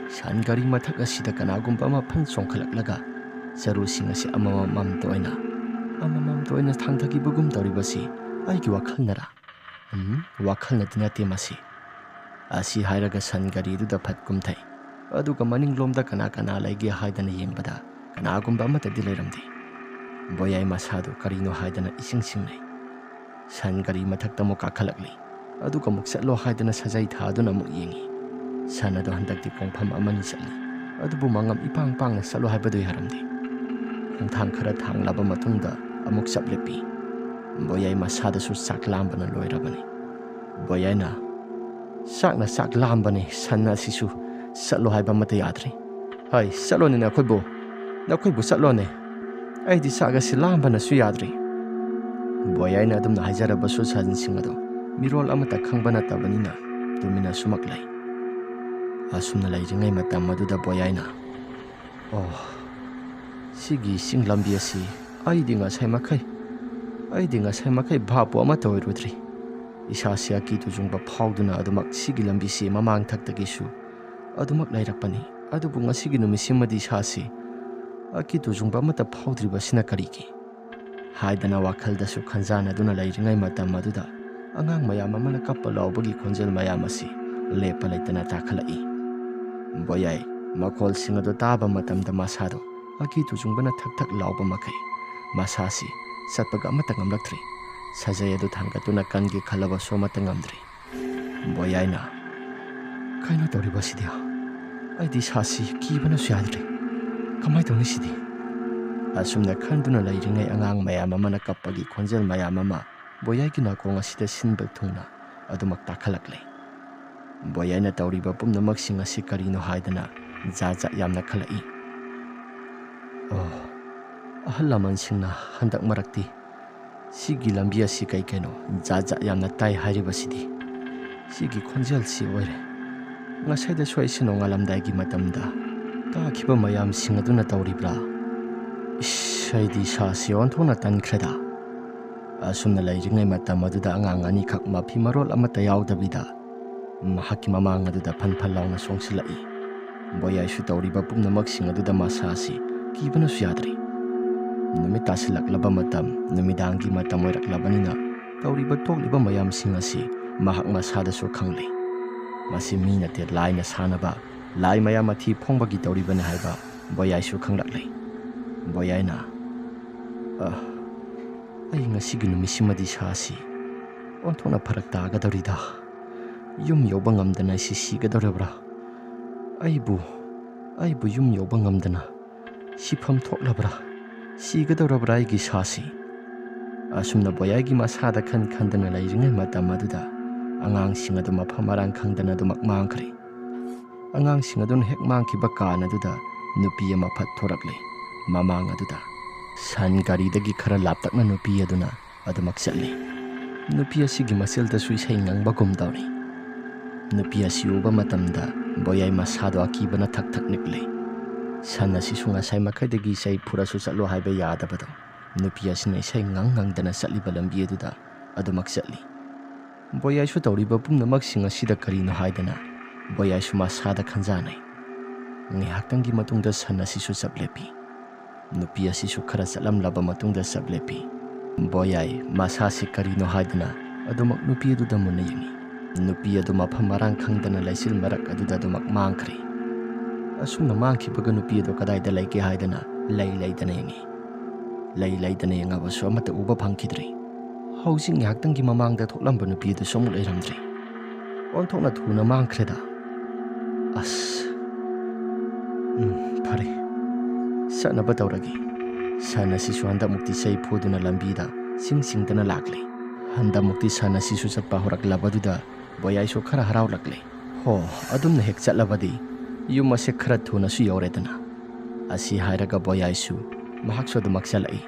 ꯁꯟ ꯒꯥꯔꯤ ꯃꯊꯛ ꯑꯁꯤꯗ ꯀꯅꯥꯒꯨꯝꯕ ꯑꯃ ꯐꯟ ꯆꯣꯡꯈꯠꯂꯛꯂꯒ ꯆꯔꯨꯁꯤꯡ ꯑꯁꯤ ꯑꯃꯃꯝꯇ ꯑꯣꯏꯅ, ꯑꯃꯃꯝꯇ ꯑꯣꯏꯅ ꯊꯥꯡꯊꯈꯤꯕꯒꯨꯝ ꯇꯧꯔꯤꯕꯁꯤ ꯑꯩꯒꯤ ꯋꯥꯈꯜꯅꯔꯥ? ꯎꯝ, ꯋꯥꯈꯜꯅꯗꯤ ꯅꯠꯇꯦ ꯃꯁꯤ"꯫ ꯑꯁꯤ ꯍꯥꯏꯔꯒ ꯁꯟ ꯒꯥꯔꯤꯗꯨꯗ ꯐꯠ ꯀꯨꯝꯊꯩ꯫ ꯑꯗꯨꯒ ꯃꯅꯤꯡꯂꯣꯝꯗ ꯀꯅꯥ ꯀꯅꯥ ꯂꯩꯒꯦ ꯍꯥꯏꯗꯅ ꯌꯦꯡꯕꯗ ꯀꯅꯥꯒꯨꯝꯕ ꯑꯃꯠꯇꯗꯤ ꯂꯩꯔꯝꯗꯦ꯫ ꯕꯣꯌꯥꯏ ꯃꯁꯥꯗꯨ ꯀꯔꯤꯅꯣ ꯍꯥꯏꯗꯅ ꯏꯁꯤꯡ ꯁꯤꯡꯅꯩ꯫ ꯁꯟ ꯒꯥꯔꯤ ꯃꯊꯛꯇ ꯑꯃꯨꯛ ꯀꯥꯈꯠꯂꯛꯂꯤ꯫ ꯑꯗꯨꯒ ꯑꯃꯨꯛ ꯆꯠꯂꯣ ꯍꯥꯏꯗꯅ ꯁꯥꯖꯩ ꯊꯥꯗꯨꯅ ꯑꯃꯨꯛ ꯌꯦꯡꯉꯤ꯫ ꯁꯟ ꯑꯗꯨ ꯍꯟꯗꯛꯇꯤ ꯈꯣꯡꯐꯝ ꯑꯃꯅꯤ ꯆꯠꯂꯤ꯫ ꯑꯗꯨꯕꯨ ꯃꯉꯝ ꯏꯄꯥꯡ ꯄꯥꯡꯅ ꯆꯠꯂꯣ ꯍꯥꯏꯕꯗꯨ ꯌꯥꯔꯝꯗꯦ꯫ ꯈꯣꯡꯊꯥꯡ ꯈꯔ ꯊꯥꯡꯂꯕ ꯃꯇꯨꯡꯗ ꯑꯃꯨꯛ ꯆꯞ ꯂꯦꯞꯄꯤ꯫ ꯕꯣꯌꯥꯏ ꯃꯁꯥꯗꯁꯨ ꯆꯥꯛ ꯂꯥꯝꯕꯅ ꯂꯣꯏꯔꯕꯅꯤ꯫ ꯕꯣꯌꯥꯏꯅ, "ꯆꯥꯛꯅ ꯆꯥꯛ ꯂꯥꯝꯕꯅꯤ, ꯁꯟ ꯑꯁꯤꯁꯨ ꯆꯠꯂꯣ ꯍꯥꯏꯕ ꯑꯃꯠꯇ ꯌꯥꯗ꯭ꯔꯤ꯫ ꯍꯥꯏ, ꯆꯠꯂꯣꯅꯦ ꯅꯈꯣꯏꯕꯨ, ꯅꯈꯣꯏꯕꯨ ꯆꯠꯂꯣꯅꯦ꯫ ꯑꯩꯗꯤ ꯆꯥꯛ ꯑꯁꯤ ꯂꯥꯝꯕꯅꯁꯨ ꯌꯥꯗ꯭ꯔꯤ"꯫ ꯕꯣꯌꯥꯏꯅ ꯑꯗꯨꯝꯅ ꯍꯥꯏꯖꯔꯕꯁꯨ ꯁꯟꯁꯤꯡ ꯑꯗꯨ ꯃꯤꯔꯣꯜ ꯑꯃꯠꯇ ꯈꯪꯕ ꯅꯠꯇꯕꯅꯤꯅ ꯇꯨꯃꯤꯟꯅ ꯁꯨꯃꯛ ꯂꯩ꯫ ꯑꯁꯨꯝꯅ ꯂꯩꯔꯤꯉꯩ ꯃꯇꯝ ꯑꯗꯨꯗ ꯕꯣꯌꯥꯏꯅ, ꯑꯣ, ꯁꯤꯒꯤ ꯆꯤꯡ ꯂꯝꯕꯤ ꯑꯁꯤ ꯑꯩꯗꯤ ꯉꯁꯥꯏ ꯃꯈꯩ, ꯑꯩꯗꯤ ꯉꯁꯥꯏ ꯃꯈꯩ ꯚꯥꯞꯄꯨ ꯑꯃꯠꯇ ꯑꯣꯏꯔꯨꯗ꯭ꯔꯤ꯫ ꯏꯁꯥꯁꯤ ꯑꯀꯤ ꯇꯨꯖꯨꯡꯕ ꯐꯥꯎꯗꯨꯅ ꯑꯗꯨꯃꯛ ꯁꯤꯒꯤ ꯂꯝꯕꯤꯁꯤ ꯃꯃꯥꯡ ꯊꯛꯇꯒꯤꯁꯨ ꯑꯗꯨꯃꯛ ꯂꯩꯔꯛꯄꯅꯤ꯫ ꯑꯗꯨꯕꯨ ꯉꯁꯤꯒꯤ ꯅꯨꯃꯤꯠꯁꯤꯃꯗꯤ ꯏꯁꯥꯁꯤ ꯑꯀꯤ ꯇꯨꯖꯨꯡꯕ ꯑꯃꯠꯇ ꯐꯥꯎꯗ꯭ꯔꯤꯕꯁꯤꯅ ꯀꯔꯤꯒꯤ? ꯍꯥꯏꯗꯅ ꯋꯥꯈꯜꯗꯁꯨ ꯈꯟꯖꯥꯟꯅꯗꯨꯅ ꯂꯩꯔꯤꯉꯩ ꯃꯇꯝ ꯑꯗꯨꯗ ꯑꯉꯥꯡ ꯃꯌꯥꯝ ꯑꯃꯅ ꯀꯞꯄ ꯂꯥꯎꯕꯒꯤ ꯈꯣꯟꯖꯦꯜ ꯃꯌꯥꯝ ꯑꯁꯤ ꯂꯦꯞꯄ ꯂꯩꯇꯅ ꯇꯥꯈꯠꯂꯛꯏ꯫ ꯕꯣꯌꯥꯏ ꯃꯈꯣꯜꯁꯤꯡ ꯑꯗꯨ ꯇꯥꯕ ꯃꯇꯝꯗ ꯃꯁꯥꯗꯣ ꯑꯀꯤ ꯇꯨꯖꯨꯡꯕꯅ ꯊꯛ ꯊꯛ ꯂꯥꯎꯕ ꯃꯈꯩ ꯃꯁꯥꯁꯤ ꯆꯠꯄꯒ ꯑꯃꯠꯇ ꯉꯝꯂꯛꯇ꯭ꯔꯤ꯫ ꯁꯥꯖꯩ ꯑꯗꯨ ꯊꯥꯡꯒꯠꯇꯨꯅ ꯀꯟꯒꯦ ꯈꯜꯂꯕꯁꯨ ꯑꯃꯠꯇ ꯉꯝꯗ꯭ꯔꯤ꯫ ꯕꯣꯌꯥꯏꯅ, "ꯀꯩꯅꯣ ꯇꯧꯔꯤꯕꯁꯤꯗꯤ? ꯑꯩꯗꯤ ꯏꯁꯥꯁꯤ ꯀꯤꯕꯅꯁꯨ ꯌꯥꯗ꯭ꯔꯦ꯫ ꯀꯃꯥꯏꯅ ꯇꯧꯅꯤ ꯁꯤꯗꯤ?" ꯑꯁꯨꯝꯅ ꯈꯟꯗꯨꯅ ꯂꯩꯔꯤꯉꯩ ꯑꯉꯥꯡ ꯃꯌꯥꯝ ꯑꯃꯅ ꯀꯞꯄꯒꯤ ꯈꯣꯟꯖꯦꯜ ꯃꯌꯥꯝ ꯑꯃ ꯕꯣꯌꯥꯏꯒꯤ ꯅꯥꯀꯣꯡ ꯑꯁꯤꯗ ꯁꯤꯟꯕ ꯊꯨꯡꯅ ꯑꯗꯨꯃꯛ ꯇꯥꯈꯠꯂꯛꯂꯦ꯫ ꯕꯣꯌꯥꯏꯅ ꯇꯧꯔꯤꯕ ꯄꯨꯝꯅꯃꯛꯁꯤꯡ ꯑꯁꯤ ꯀꯔꯤꯅꯣ ꯍꯥꯏꯗꯅ ꯖꯥꯠ ꯖꯥꯠ ꯌꯥꯝꯅ ꯈꯜꯂꯛꯏ꯫ ꯑꯣ, ꯑꯍꯜ ꯂꯃꯟꯁꯤꯡꯅ ꯍꯟꯗꯛ ꯃꯔꯛꯇꯤ ꯁꯤꯒꯤ ꯂꯝꯕꯤ ꯑꯁꯤ ꯀꯩ ꯀꯩꯅꯣ ꯖꯥꯠ ꯖꯥꯠ ꯌꯥꯝꯅ ꯇꯥꯏ ꯍꯥꯏꯔꯤꯕꯁꯤꯗꯤ꯫ ꯁꯤꯒꯤ ꯈꯣꯟꯖꯦꯜꯁꯤ ꯑꯣꯏꯔꯦ꯫ ꯉꯁꯥꯏꯗꯁꯨ ꯑꯩꯁꯦ ꯅꯣꯡꯉꯥꯜꯂꯝꯗꯥꯏꯒꯤ ꯃꯇꯝꯗ ꯇꯥꯈꯤꯕ ꯃꯌꯥꯝꯁꯤꯡ ꯑꯗꯨꯅ ꯇꯧꯔꯤꯕ꯭ꯔꯥ? ꯏꯁ, ꯑꯩꯗꯤ ꯏꯁꯥꯁꯤ ꯑꯣꯟꯊꯣꯛꯅ ꯇꯟꯈ꯭ꯔꯦꯗ꯫ ꯑꯁꯨꯝꯅ ꯂꯩꯔꯤꯉꯩ ꯃꯇꯝ ꯑꯗꯨꯗ ꯑꯉꯥꯡ ꯑꯅꯤꯈꯛ ꯃꯐꯤ ꯃꯔꯣꯜ ꯑꯃꯠꯇ ꯌꯥꯎꯗꯕꯤꯗ ꯃꯍꯥꯛꯀꯤ ꯃꯃꯥꯡ ꯑꯗꯨꯗ ꯐꯟ ꯐꯟ ꯂꯥꯎꯅ ꯆꯣꯡꯁꯤꯜꯂꯛꯏ꯫ ꯕꯣꯌꯥꯏꯁꯨ ꯇꯧꯔꯤꯕ ꯄꯨꯝꯅꯃꯛꯁꯤꯡ ꯑꯗꯨꯗ ꯃꯁꯥꯁꯤ ꯀꯤꯕꯅꯁꯨ ꯌꯥꯗ꯭ꯔꯤ꯫ ꯅꯨꯃꯤꯠ ꯇꯥꯁꯤꯜꯂꯛꯂꯕ ꯃꯇꯝ, ꯅꯨꯃꯤꯗꯥꯡꯒꯤ ꯃꯇꯝ ꯑꯣꯏꯔꯛꯂꯕꯅꯤꯅ ꯇꯧꯔꯤꯕ ꯇꯣꯛꯂꯤꯕ ꯃꯌꯥꯝꯁꯤꯡ ꯑꯁꯤ ꯃꯍꯥꯛ ꯃꯁꯥꯗꯁꯨ ꯈꯪꯂꯦ꯫ ꯃꯁꯤ ꯃꯤ ꯅꯠꯇꯦ, ꯂꯥꯏꯅ ꯁꯥꯟꯅꯕ, ꯂꯥꯏ ꯃꯌꯥꯝ ꯃꯊꯤ ꯐꯣꯡꯕꯒꯤ ꯇꯧꯔꯤꯕꯅꯤ ꯍꯥꯏꯕ ꯕꯣꯌꯥꯏꯁꯨ ꯈꯪꯂꯛꯂꯦ꯫ ꯕꯣꯌꯥꯏꯅ, "ꯑ, ꯑꯩ ꯉꯁꯤꯒꯤ ꯅꯨꯃꯤꯠꯁꯤꯃꯗꯤ ꯏꯁꯥꯁꯤ ꯑꯣꯟꯊꯣꯛꯅ ꯐꯔꯛ ꯇꯥꯒꯗꯧꯔꯤꯗ꯫ ꯌꯨꯝ ꯌꯧꯕ ꯉꯝꯗꯅ ꯑꯩꯁꯤ ꯁꯤꯒꯗꯧꯔꯕ꯭ꯔꯥ? ꯑꯩꯕꯨ, ꯑꯩꯕꯨ ꯌꯨꯝ ꯌꯧꯕ ꯉꯝꯗꯅ ꯁꯤꯐꯝ ꯊꯣꯛꯂꯕ꯭ꯔꯥ? ꯁꯤꯒꯗꯧꯔꯕ꯭ꯔꯥ ꯑꯩꯒꯤ ꯏꯁꯥꯁꯤ?" ꯑꯁꯨꯝꯅ ꯕꯣꯌꯥꯏꯒꯤ ꯃꯁꯥꯗ ꯈꯟ ꯈꯟꯗꯅ ꯂꯩꯔꯤꯉꯩ ꯃꯇꯝ ꯑꯗꯨꯗ ꯑꯉꯥꯡꯁꯤꯡ ꯑꯗꯨ ꯃꯐꯝ ꯃꯔꯥꯡ ꯈꯪꯗꯅ ꯑꯗꯨꯃꯛ ꯃꯥꯡꯈ꯭ꯔꯦ꯫ ꯑꯉꯥꯡꯁꯤꯡ ꯑꯗꯨꯅ ꯍꯦꯛ ꯃꯥꯡꯈꯤꯕ ꯀꯥꯟ ꯑꯗꯨꯗ ꯅꯨꯄꯤ ꯑꯃ ꯐꯠ ꯊꯣꯔꯛꯂꯦ꯫ ꯃꯃꯥꯡ ꯑꯗꯨꯗ ꯁꯟ ꯒꯥꯔꯤꯗꯒꯤ ꯈꯔ ꯂꯥꯞꯇꯛꯅ ꯅꯨꯄꯤ ꯑꯗꯨꯅ ꯑꯗꯨꯃꯛ ꯆꯠꯂꯤ꯫ ꯅꯨꯄꯤ ꯑꯁꯤꯒꯤ ꯃꯆꯤꯜꯗꯁꯨ ꯏꯁꯩ ꯉꯪꯕꯒꯨꯝ ꯇꯧꯔꯤ꯫ ꯅꯨꯄꯤ ꯑꯁꯤ ꯎꯕ ꯃꯇꯝꯗ ꯕꯣꯌꯥꯏ ꯃꯁꯥꯗꯣ ꯑꯀꯤꯕꯅ ꯊꯛ ꯊꯛ ꯅꯤꯛꯂꯤ꯫ ꯁꯟ ꯑꯁꯤꯁꯨ ꯉꯁꯥꯏ ꯃꯈꯩꯗꯒꯤ ꯏꯁꯩ ꯐꯨꯔꯁꯨ ꯆꯠꯂꯣ ꯍꯥꯏꯕ ꯌꯥꯗꯕꯗꯣ, ꯅꯨꯄꯤ ꯑꯁꯤꯅ ꯏꯁꯩ ꯉꯪ ꯉꯪꯗꯅ ꯆꯠꯂꯤꯕ ꯂꯝꯕꯤ ꯑꯗꯨꯗ ꯑꯗꯨꯃꯛ ꯆꯠꯂꯤ꯫ ꯕꯣꯌꯥꯏꯁꯨ ꯇꯧꯔꯤꯕ ꯄꯨꯝꯅꯃꯛꯁꯤꯡ ꯑꯁꯤꯗ ꯀꯔꯤꯅꯣ ꯍꯥꯏꯗꯅ ꯕꯣꯌꯥꯏꯁꯨ ꯃꯁꯥꯗ ꯈꯟꯖꯥꯅꯩ꯫ ꯉꯥꯏꯍꯥꯛꯇꯪꯒꯤ ꯃꯇꯨꯡꯗ ꯁꯟ ꯑꯁꯤꯁꯨ ꯆꯞ ꯂꯦꯞꯄꯤ꯫ ꯅꯨꯄꯤ ꯑꯁꯤꯁꯨ ꯈꯔ ꯆꯠꯂꯝꯂꯕ ꯃꯇꯨꯡꯗ ꯆꯞ ꯂꯦꯞꯄꯤ꯫ ꯕꯣꯌꯥꯏ ꯃꯁꯥꯁꯤ ꯀꯔꯤꯅꯣ ꯍꯥꯏꯗꯨꯅ ꯑꯗꯨꯃꯛ ꯅꯨꯄꯤ ꯑꯗꯨꯗ ꯃꯨꯟꯅ ꯌꯦꯡꯏ꯫ ꯅꯨꯄꯤ ꯑꯗꯨ ꯃꯐꯝ ꯃꯔꯥꯡ ꯈꯪꯗꯅ ꯂꯩꯆꯤꯜ ꯃꯔꯛ ꯑꯗꯨꯗ ꯑꯗꯨꯃꯛ ꯃꯥꯡꯈ꯭ꯔꯦ꯫ ꯑꯁꯨꯝꯅ ꯃꯥꯡꯈꯤꯕꯒ ꯅꯨꯄꯤ ꯑꯗꯨ ꯀꯗꯥꯏꯗ ꯂꯩꯒꯦ ꯍꯥꯏꯗꯅ ꯂꯩ ꯂꯩꯗꯅ ꯌꯦꯡꯏ꯫ ꯂꯩ ꯂꯩꯗꯅ ꯌꯦꯡꯉꯕꯁꯨ ꯑꯃꯠꯇ ꯎꯕ ꯐꯪꯈꯤꯗ꯭ꯔꯦ꯫ ꯍꯧꯖꯤꯛ ꯉꯥꯏꯍꯥꯛꯇꯪꯒꯤ ꯃꯃꯥꯡꯗ ꯊꯣꯛꯂꯝꯕ ꯅꯨꯄꯤ ꯑꯗꯨꯁꯨ ꯑꯃꯨꯛ ꯂꯩꯔꯝꯗ꯭ꯔꯦ꯫ ꯑꯣꯟꯊꯣꯛꯅ ꯊꯨꯅ ꯃꯥꯡꯈ꯭ꯔꯦꯗ꯫ ꯑꯁ꯫ ꯎꯝ, ꯐꯔꯦ꯫ ꯆꯠꯅꯕ ꯇꯧꯔꯒꯦ꯫ ꯁꯟ ꯑꯁꯤꯁꯨ ꯍꯟꯗꯛꯃꯨꯛꯇꯤ ꯆꯩ ꯐꯨꯗꯨꯅ ꯂꯝꯕꯤꯗ ꯆꯤꯡ ꯆꯤꯡꯗꯅ ꯂꯥꯛꯂꯦ꯫ ꯍꯟꯗꯛꯃꯨꯛꯇꯤ ꯁꯟ ꯑꯁꯤꯁꯨ ꯆꯠꯄ ꯍꯧꯔꯛꯂꯕꯗꯨꯗ ꯕꯣꯌꯥꯏꯁꯨ ꯈꯔ ꯍꯔꯥꯎꯂꯛꯂꯦ꯫ ꯍꯣ, ꯑꯗꯨꯝꯅ ꯍꯦꯛ ꯆꯠꯂꯕꯗꯤ ꯌꯨꯝ ꯑꯁꯦ ꯈꯔ ꯊꯨꯅꯁꯨ ꯌꯧꯔꯦꯗꯅ꯫ ꯑꯁꯤ ꯍꯥꯏꯔꯒ ꯕꯣꯌꯥꯏꯁꯨ ꯃꯍꯥꯛꯁꯨ ꯑꯗꯨꯃꯛ ꯆꯠꯂꯛꯏ꯫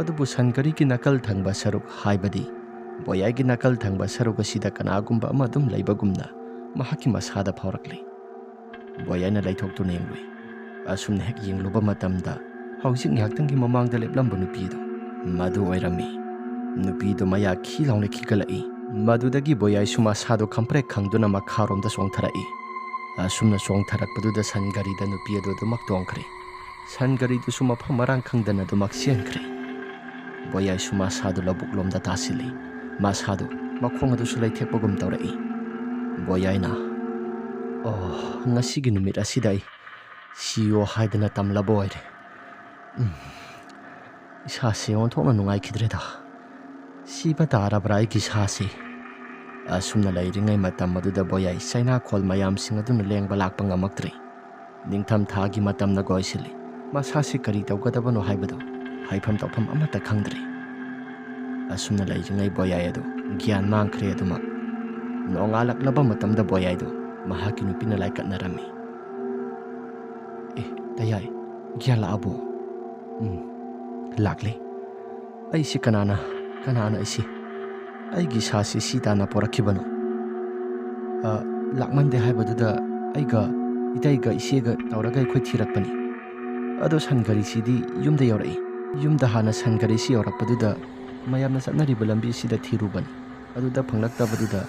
ꯑꯗꯨꯕꯨ ꯁꯟ ꯒꯥꯔꯤꯒꯤ ꯅꯥꯀꯜ ꯊꯪꯕ ꯁꯔꯨꯛ, ꯍꯥꯏꯕꯗꯤ ꯕꯣꯌꯥꯏꯒꯤ ꯅꯥꯀꯜ ꯊꯪꯕ ꯁꯔꯨꯛ ꯑꯁꯤꯗ ꯀꯅꯥꯒꯨꯝꯕ ꯑꯃ ꯑꯗꯨꯝ ꯂꯩꯕꯒꯨꯝꯅ ꯃꯍꯥꯛꯀꯤ ꯃꯁꯥꯗ ꯐꯥꯎꯔꯛꯂꯤ꯫ ꯕꯣꯌꯥꯏꯅ ꯂꯩꯊꯣꯛꯇꯨꯅ ꯌꯦꯡꯂꯨꯏ꯫ ꯑꯁꯨꯝꯅ ꯍꯦꯛ ꯌꯦꯡꯂꯨꯕ ꯃꯇꯝꯗ ꯍꯧꯖꯤꯛ ꯉꯥꯏꯍꯥꯛꯇꯪꯒꯤ ꯃꯃꯥꯡꯗ ꯂꯦꯞꯂꯝꯕ ꯅꯨꯄꯤꯗꯨ ꯃꯗꯨ ꯑꯣꯏꯔꯝꯃꯤ꯫ ꯅꯨꯄꯤꯗꯨ ꯃꯌꯥ ꯈꯤ ꯂꯥꯎꯅ ꯈꯤꯒꯠꯂꯛꯏ꯫ ꯃꯗꯨꯗꯒꯤ ꯕꯣꯌꯥꯏꯁꯨ ꯃꯁꯥꯗꯨ ꯈꯝꯄ꯭ꯔꯦꯛ ꯈꯪꯗꯨꯅ ꯃꯈꯥꯔꯣꯝꯗ ꯆꯣꯡꯊꯔꯛꯏ꯫ ꯑꯁꯨꯝꯅ ꯆꯣꯡꯊꯔꯛꯄꯗꯨꯗ ꯁꯟ ꯒꯥꯔꯤꯗ ꯅꯨꯄꯤ ꯑꯗꯨ ꯑꯗꯨꯃꯛ ꯇꯣꯡꯈ꯭ꯔꯦ꯫ ꯁꯟ ꯒꯥꯔꯤꯗꯨꯁꯨ ꯃꯐꯝ ꯃꯔꯥꯡ ꯈꯪꯗꯅ ꯑꯗꯨꯃꯛ ꯆꯦꯟꯈ꯭ꯔꯦ꯫ ꯕꯣꯌꯥꯏꯁꯨ ꯃꯁꯥꯗꯨ ꯂꯧꯕꯨꯛ ꯂꯣꯝꯗ ꯇꯥꯁꯤꯜꯂꯤ꯫ ꯃꯁꯥꯗꯨ ꯃꯈꯣꯡ ꯑꯗꯨꯁꯨ ꯂꯩꯊꯦꯛꯄꯒꯨꯝ ꯇꯧꯔꯛꯏ꯫ ꯕꯣꯌꯥꯏꯅ, "ꯑꯣ, ꯉꯁꯤꯒꯤ ꯅꯨꯃꯤꯠ ꯑꯁꯤꯗ ꯑꯩ ꯁꯤꯌꯣ ꯍꯥꯏꯗꯅ ꯇꯝꯂꯕ ꯑꯣꯏꯔꯦ꯫ ꯎꯝ, ꯏꯁꯥꯁꯦ ꯑꯣꯟꯊꯣꯛꯅ ꯅꯨꯡꯉꯥꯏꯈꯤꯗ꯭ꯔꯦꯗ꯫ ꯁꯤꯕ ꯇꯥꯔꯕ꯭ꯔꯥ ꯑꯩꯒꯤ ꯁꯥꯁꯤ?" ꯑꯁꯨꯝꯅ ꯂꯩꯔꯤꯉꯩ ꯃꯇꯝ ꯑꯗꯨꯗ ꯕꯣꯌꯥꯏ ꯆꯩꯅꯥꯈꯣꯜ ꯃꯌꯥꯝꯁꯤꯡ ꯑꯗꯨꯅ ꯂꯦꯡꯕ ꯂꯥꯛꯄ ꯉꯝꯃꯛꯇ꯭ꯔꯦ꯫ ꯅꯤꯡꯊꯝ ꯊꯥꯒꯤ ꯃꯇꯝꯅ ꯀꯣꯏꯁꯤꯜꯂꯤ꯫ ꯃꯁꯥꯁꯤ ꯀꯔꯤ ꯇꯧꯒꯗꯕꯅꯣ ꯍꯥꯏꯕꯗꯨ ꯍꯥꯏꯐꯝ ꯇꯧꯐꯝ ꯑꯃꯠꯇ ꯈꯪꯗ꯭ꯔꯦ꯫ ꯑꯁꯨꯝꯅ ꯂꯩꯔꯤꯉꯩ ꯕꯣꯌꯥꯏ ꯑꯗꯨ ꯒ꯭ꯌꯥꯟ ꯃꯥꯡꯈ꯭ꯔꯦ꯫ ꯑꯗꯨꯃꯛ ꯅꯣꯡꯉꯥꯜꯂꯛꯂꯕ ꯃꯇꯝꯗ ꯕꯣꯌꯥꯏꯗꯨ ꯃꯍꯥꯛꯀꯤ ꯅꯨꯄꯤꯅ ꯂꯥꯏꯀꯠꯅꯔꯝꯃꯤ꯫ "ꯑꯦ, ꯇꯌꯥꯏ, ꯒ꯭ꯌꯥꯟ ꯂꯥꯛꯑꯕꯣ?" "ꯎꯝ, ꯂꯥꯛꯂꯦ꯫ ꯑꯩꯁꯤ ꯀꯅꯥꯅ, ꯀꯅꯥꯅ ꯑꯩꯁꯤ, ꯑꯩꯒꯤ ꯏꯁꯥꯁꯤ ꯁꯤ ꯇꯥꯟꯅ ꯄꯣꯔꯛꯈꯤꯕꯅꯣ?" "ꯑ, ꯂꯥꯛꯃꯟꯗꯦ ꯍꯥꯏꯕꯗꯨꯗ ꯑꯩꯒ ꯏꯇꯩꯒ ꯏꯆꯦꯒ ꯇꯧꯔꯒ ꯑꯩꯈꯣꯏ ꯊꯤꯔꯛꯄꯅꯤ꯫ ꯑꯗꯣ ꯁꯟ ꯒꯥꯔꯤꯁꯤꯗꯤ ꯌꯨꯝꯗ ꯌꯧꯔꯛꯏ꯫ ꯌꯨꯝꯗ ꯍꯥꯟꯅ ꯁꯟ ꯒꯥꯔꯤꯁꯤ ꯌꯧꯔꯛꯄꯗꯨꯗ ꯃꯌꯥꯝꯅ ꯆꯠꯅꯔꯤꯕ ꯂꯝꯕꯤꯁꯤꯗ ꯊꯤꯔꯨꯕꯅꯤ꯫ ꯑꯗꯨꯗ ꯐꯪꯂꯛꯇꯕꯗꯨꯗ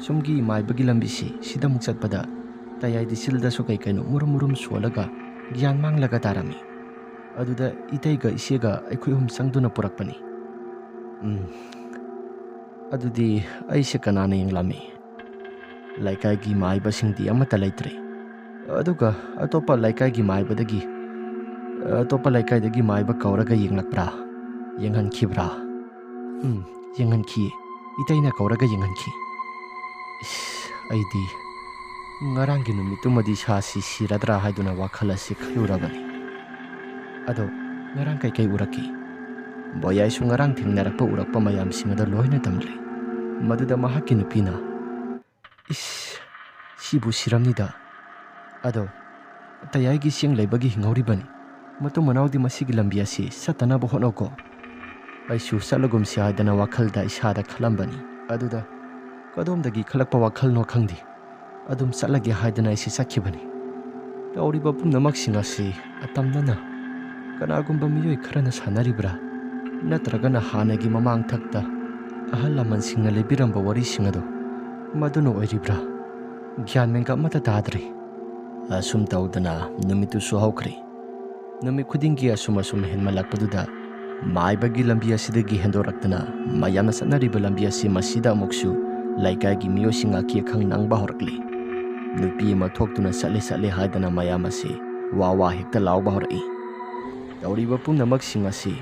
ꯁꯣꯝꯒꯤ ꯃꯥꯏꯕꯒꯤ ꯂꯝꯕꯤꯁꯤ ꯁꯤꯗ ꯑꯃꯨꯛ ꯆꯠꯄꯗ ꯇꯌꯥꯏ ꯗꯤꯁꯤꯜꯗꯁꯨ ꯀꯩ ꯀꯩꯅꯣ ꯃꯨꯔꯨꯝ ꯃꯨꯔꯨꯝ ꯁꯣꯜꯂꯒ ꯒ꯭ꯌꯥꯟ ꯃꯥꯡꯂꯒ ꯇꯥꯔꯝꯃꯤ꯫ ꯑꯗꯨꯗ ꯏꯇꯩꯒ ꯏꯆꯦꯒ ꯑꯩꯈꯣꯏ ꯑꯍꯨꯝ ꯆꯪꯗꯨꯅ ꯄꯨꯔꯛꯄꯅꯤ꯫ ꯎꯝ, ꯑꯗꯨꯗꯤ ꯑꯩꯁꯦ ꯀꯅꯥꯅ ꯌꯦꯡꯂꯝꯃꯤ? ꯂꯩꯀꯥꯏꯒꯤ ꯃꯥꯏꯕꯁꯤꯡꯗꯤ ꯑꯃꯠꯇ ꯂꯩꯇ꯭ꯔꯦ꯫ ꯑꯗꯨꯒ ꯑꯇꯣꯞꯄ ꯂꯩꯀꯥꯏꯒꯤ ꯃꯥꯏꯕꯗꯒꯤ, ꯑꯇꯣꯞꯄ ꯂꯩꯀꯥꯏꯗꯒꯤ ꯃꯥꯏꯕ ꯀꯧꯔꯒ ꯌꯦꯡꯂꯛꯄ꯭ꯔꯥ? ꯌꯦꯡꯍꯟꯈꯤꯕ꯭ꯔꯥ? ꯎꯝ, ꯌꯦꯡꯍꯟꯈꯤ꯫ ꯏꯇꯩꯅ ꯀꯧꯔꯒ ꯌꯦꯡꯍꯟꯈꯤ꯫ ꯏꯁ, ꯑꯩꯗꯤ ꯉꯔꯥꯡꯒꯤ ꯅꯨꯃꯤꯠꯇꯨꯃꯗꯤ ꯁꯥꯁꯤ ꯁꯤꯔꯗ꯭ꯔꯥ ꯍꯥꯏꯗꯨꯅ ꯋꯥꯈꯜ ꯑꯁꯤ ꯈꯜꯂꯨꯔꯕꯅꯤ꯫ ꯑꯗꯣ ꯉꯔꯥꯡ ꯀꯩꯀꯩ ꯎꯔꯛꯀꯦ? ꯕꯣꯌꯥꯏꯁꯨ ꯉꯔꯥꯡ ꯊꯦꯡꯅꯔꯛꯄ ꯎꯔꯛꯄ ꯃꯌꯥꯝꯁꯤꯡ ꯑꯗꯣ ꯂꯣꯏꯅ ꯇꯝꯂꯤ꯫ ꯃꯗꯨꯗ ꯃꯍꯥꯛꯀꯤ ꯅꯨꯄꯤꯅ, "ꯏꯁ, ꯁꯤꯕꯨ ꯁꯤꯔꯝꯅꯤꯗ꯫ ꯑꯗꯣ ꯇꯌꯥꯏꯒꯤ ꯆꯦꯡ ꯂꯩꯕꯒꯤ ꯍꯤꯡꯍꯧꯔꯤꯕꯅꯤ꯫ ꯃꯇꯨꯡ ꯃꯅꯥꯎꯗꯤ ꯃꯁꯤꯒꯤ ꯂꯝꯕꯤ ꯑꯁꯤ ꯆꯠꯇꯅꯕ ꯍꯣꯠꯅꯧꯀꯣ꯫" ꯑꯩꯁꯨ ꯆꯠꯂꯒꯨꯝꯁꯤ ꯍꯥꯏꯗꯅ ꯋꯥꯈꯜꯗ ꯏꯁꯥꯗ ꯈꯜꯂꯝꯕꯅꯤ꯫ ꯑꯗꯨꯗ ꯀꯗꯣꯝꯗꯒꯤ ꯈꯜꯂꯛꯄ ꯋꯥꯈꯜꯅꯣ ꯈꯪꯗꯦ, ꯑꯗꯨꯝ ꯆꯠꯂꯒꯦ ꯍꯥꯏꯗꯅ ꯑꯩꯁꯦ ꯆꯠꯈꯤꯕꯅꯤ꯫ ꯇꯧꯔꯤꯕ ꯄꯨꯝꯅꯃꯛꯁꯤꯡ ꯑꯁꯤ ꯑꯇꯝꯅꯅ ꯀꯅꯥꯒꯨꯝꯕ ꯃꯤꯑꯣꯏ ꯈꯔꯅ ꯁꯥꯟꯅꯔꯤꯕ꯭ꯔꯥ, ꯅꯠꯇ꯭ꯔꯒꯅ ꯍꯥꯟꯅꯒꯤ ꯃꯃꯥꯡꯊꯛꯇ ꯑꯍꯜ ꯂꯃꯟꯁꯤꯡꯅ ꯂꯤꯕꯤꯔꯝꯕ ꯋꯥꯔꯤꯁꯤꯡ ꯑꯗꯨ ꯃꯗꯨꯅ ꯑꯣꯏꯔꯤꯕ꯭ꯔꯥ? ꯒ꯭ꯌꯥꯟ ꯃꯦꯟꯒ ꯑꯃꯠꯇ ꯇꯥꯗ꯭ꯔꯦ꯫ ꯑꯁꯨꯝ ꯇꯧꯗꯅ ꯅꯨꯃꯤꯠꯇꯨꯁꯨ ꯍꯧꯈ꯭ꯔꯦ꯫ ꯅꯨꯃꯤꯠ ꯈꯨꯗꯤꯡꯒꯤ ꯑꯁꯨꯝ ꯑꯁꯨꯝ ꯍꯦꯟꯃꯜꯂꯛꯄꯗꯨꯗ ꯃꯥꯏꯕꯒꯤ ꯂꯝꯕꯤ ꯑꯁꯤꯗꯒꯤ ꯍꯦꯟꯗꯣꯔꯛꯇꯅ ꯃꯌꯥꯝꯅ ꯆꯠꯅꯔꯤꯕ ꯂꯝꯕꯤ ꯑꯁꯤ ꯃꯁꯤꯗ ꯑꯃꯨꯛꯁꯨ ꯂꯩꯀꯥꯏꯒꯤ ꯃꯤꯑꯣꯏꯁꯤꯡ ꯑꯀꯤ ꯑꯈꯪ ꯅꯪꯕ ꯍꯧꯔꯛꯂꯤ꯫ ꯅꯨꯄꯤ ꯑꯃ ꯊꯣꯛꯇꯨꯅ ꯆꯠꯂꯦ ꯆꯠꯂꯦ ꯍꯥꯏꯗꯅ ꯃꯌꯥꯝ ꯑꯁꯤ ꯋꯥ ꯋꯥ ꯍꯦꯛꯇ ꯂꯥꯎꯕ ꯍꯧꯔꯛꯏ꯫ ꯇꯧꯔꯤꯕ ꯄꯨꯝꯅꯃꯛꯁꯤꯡ ꯑꯁꯤ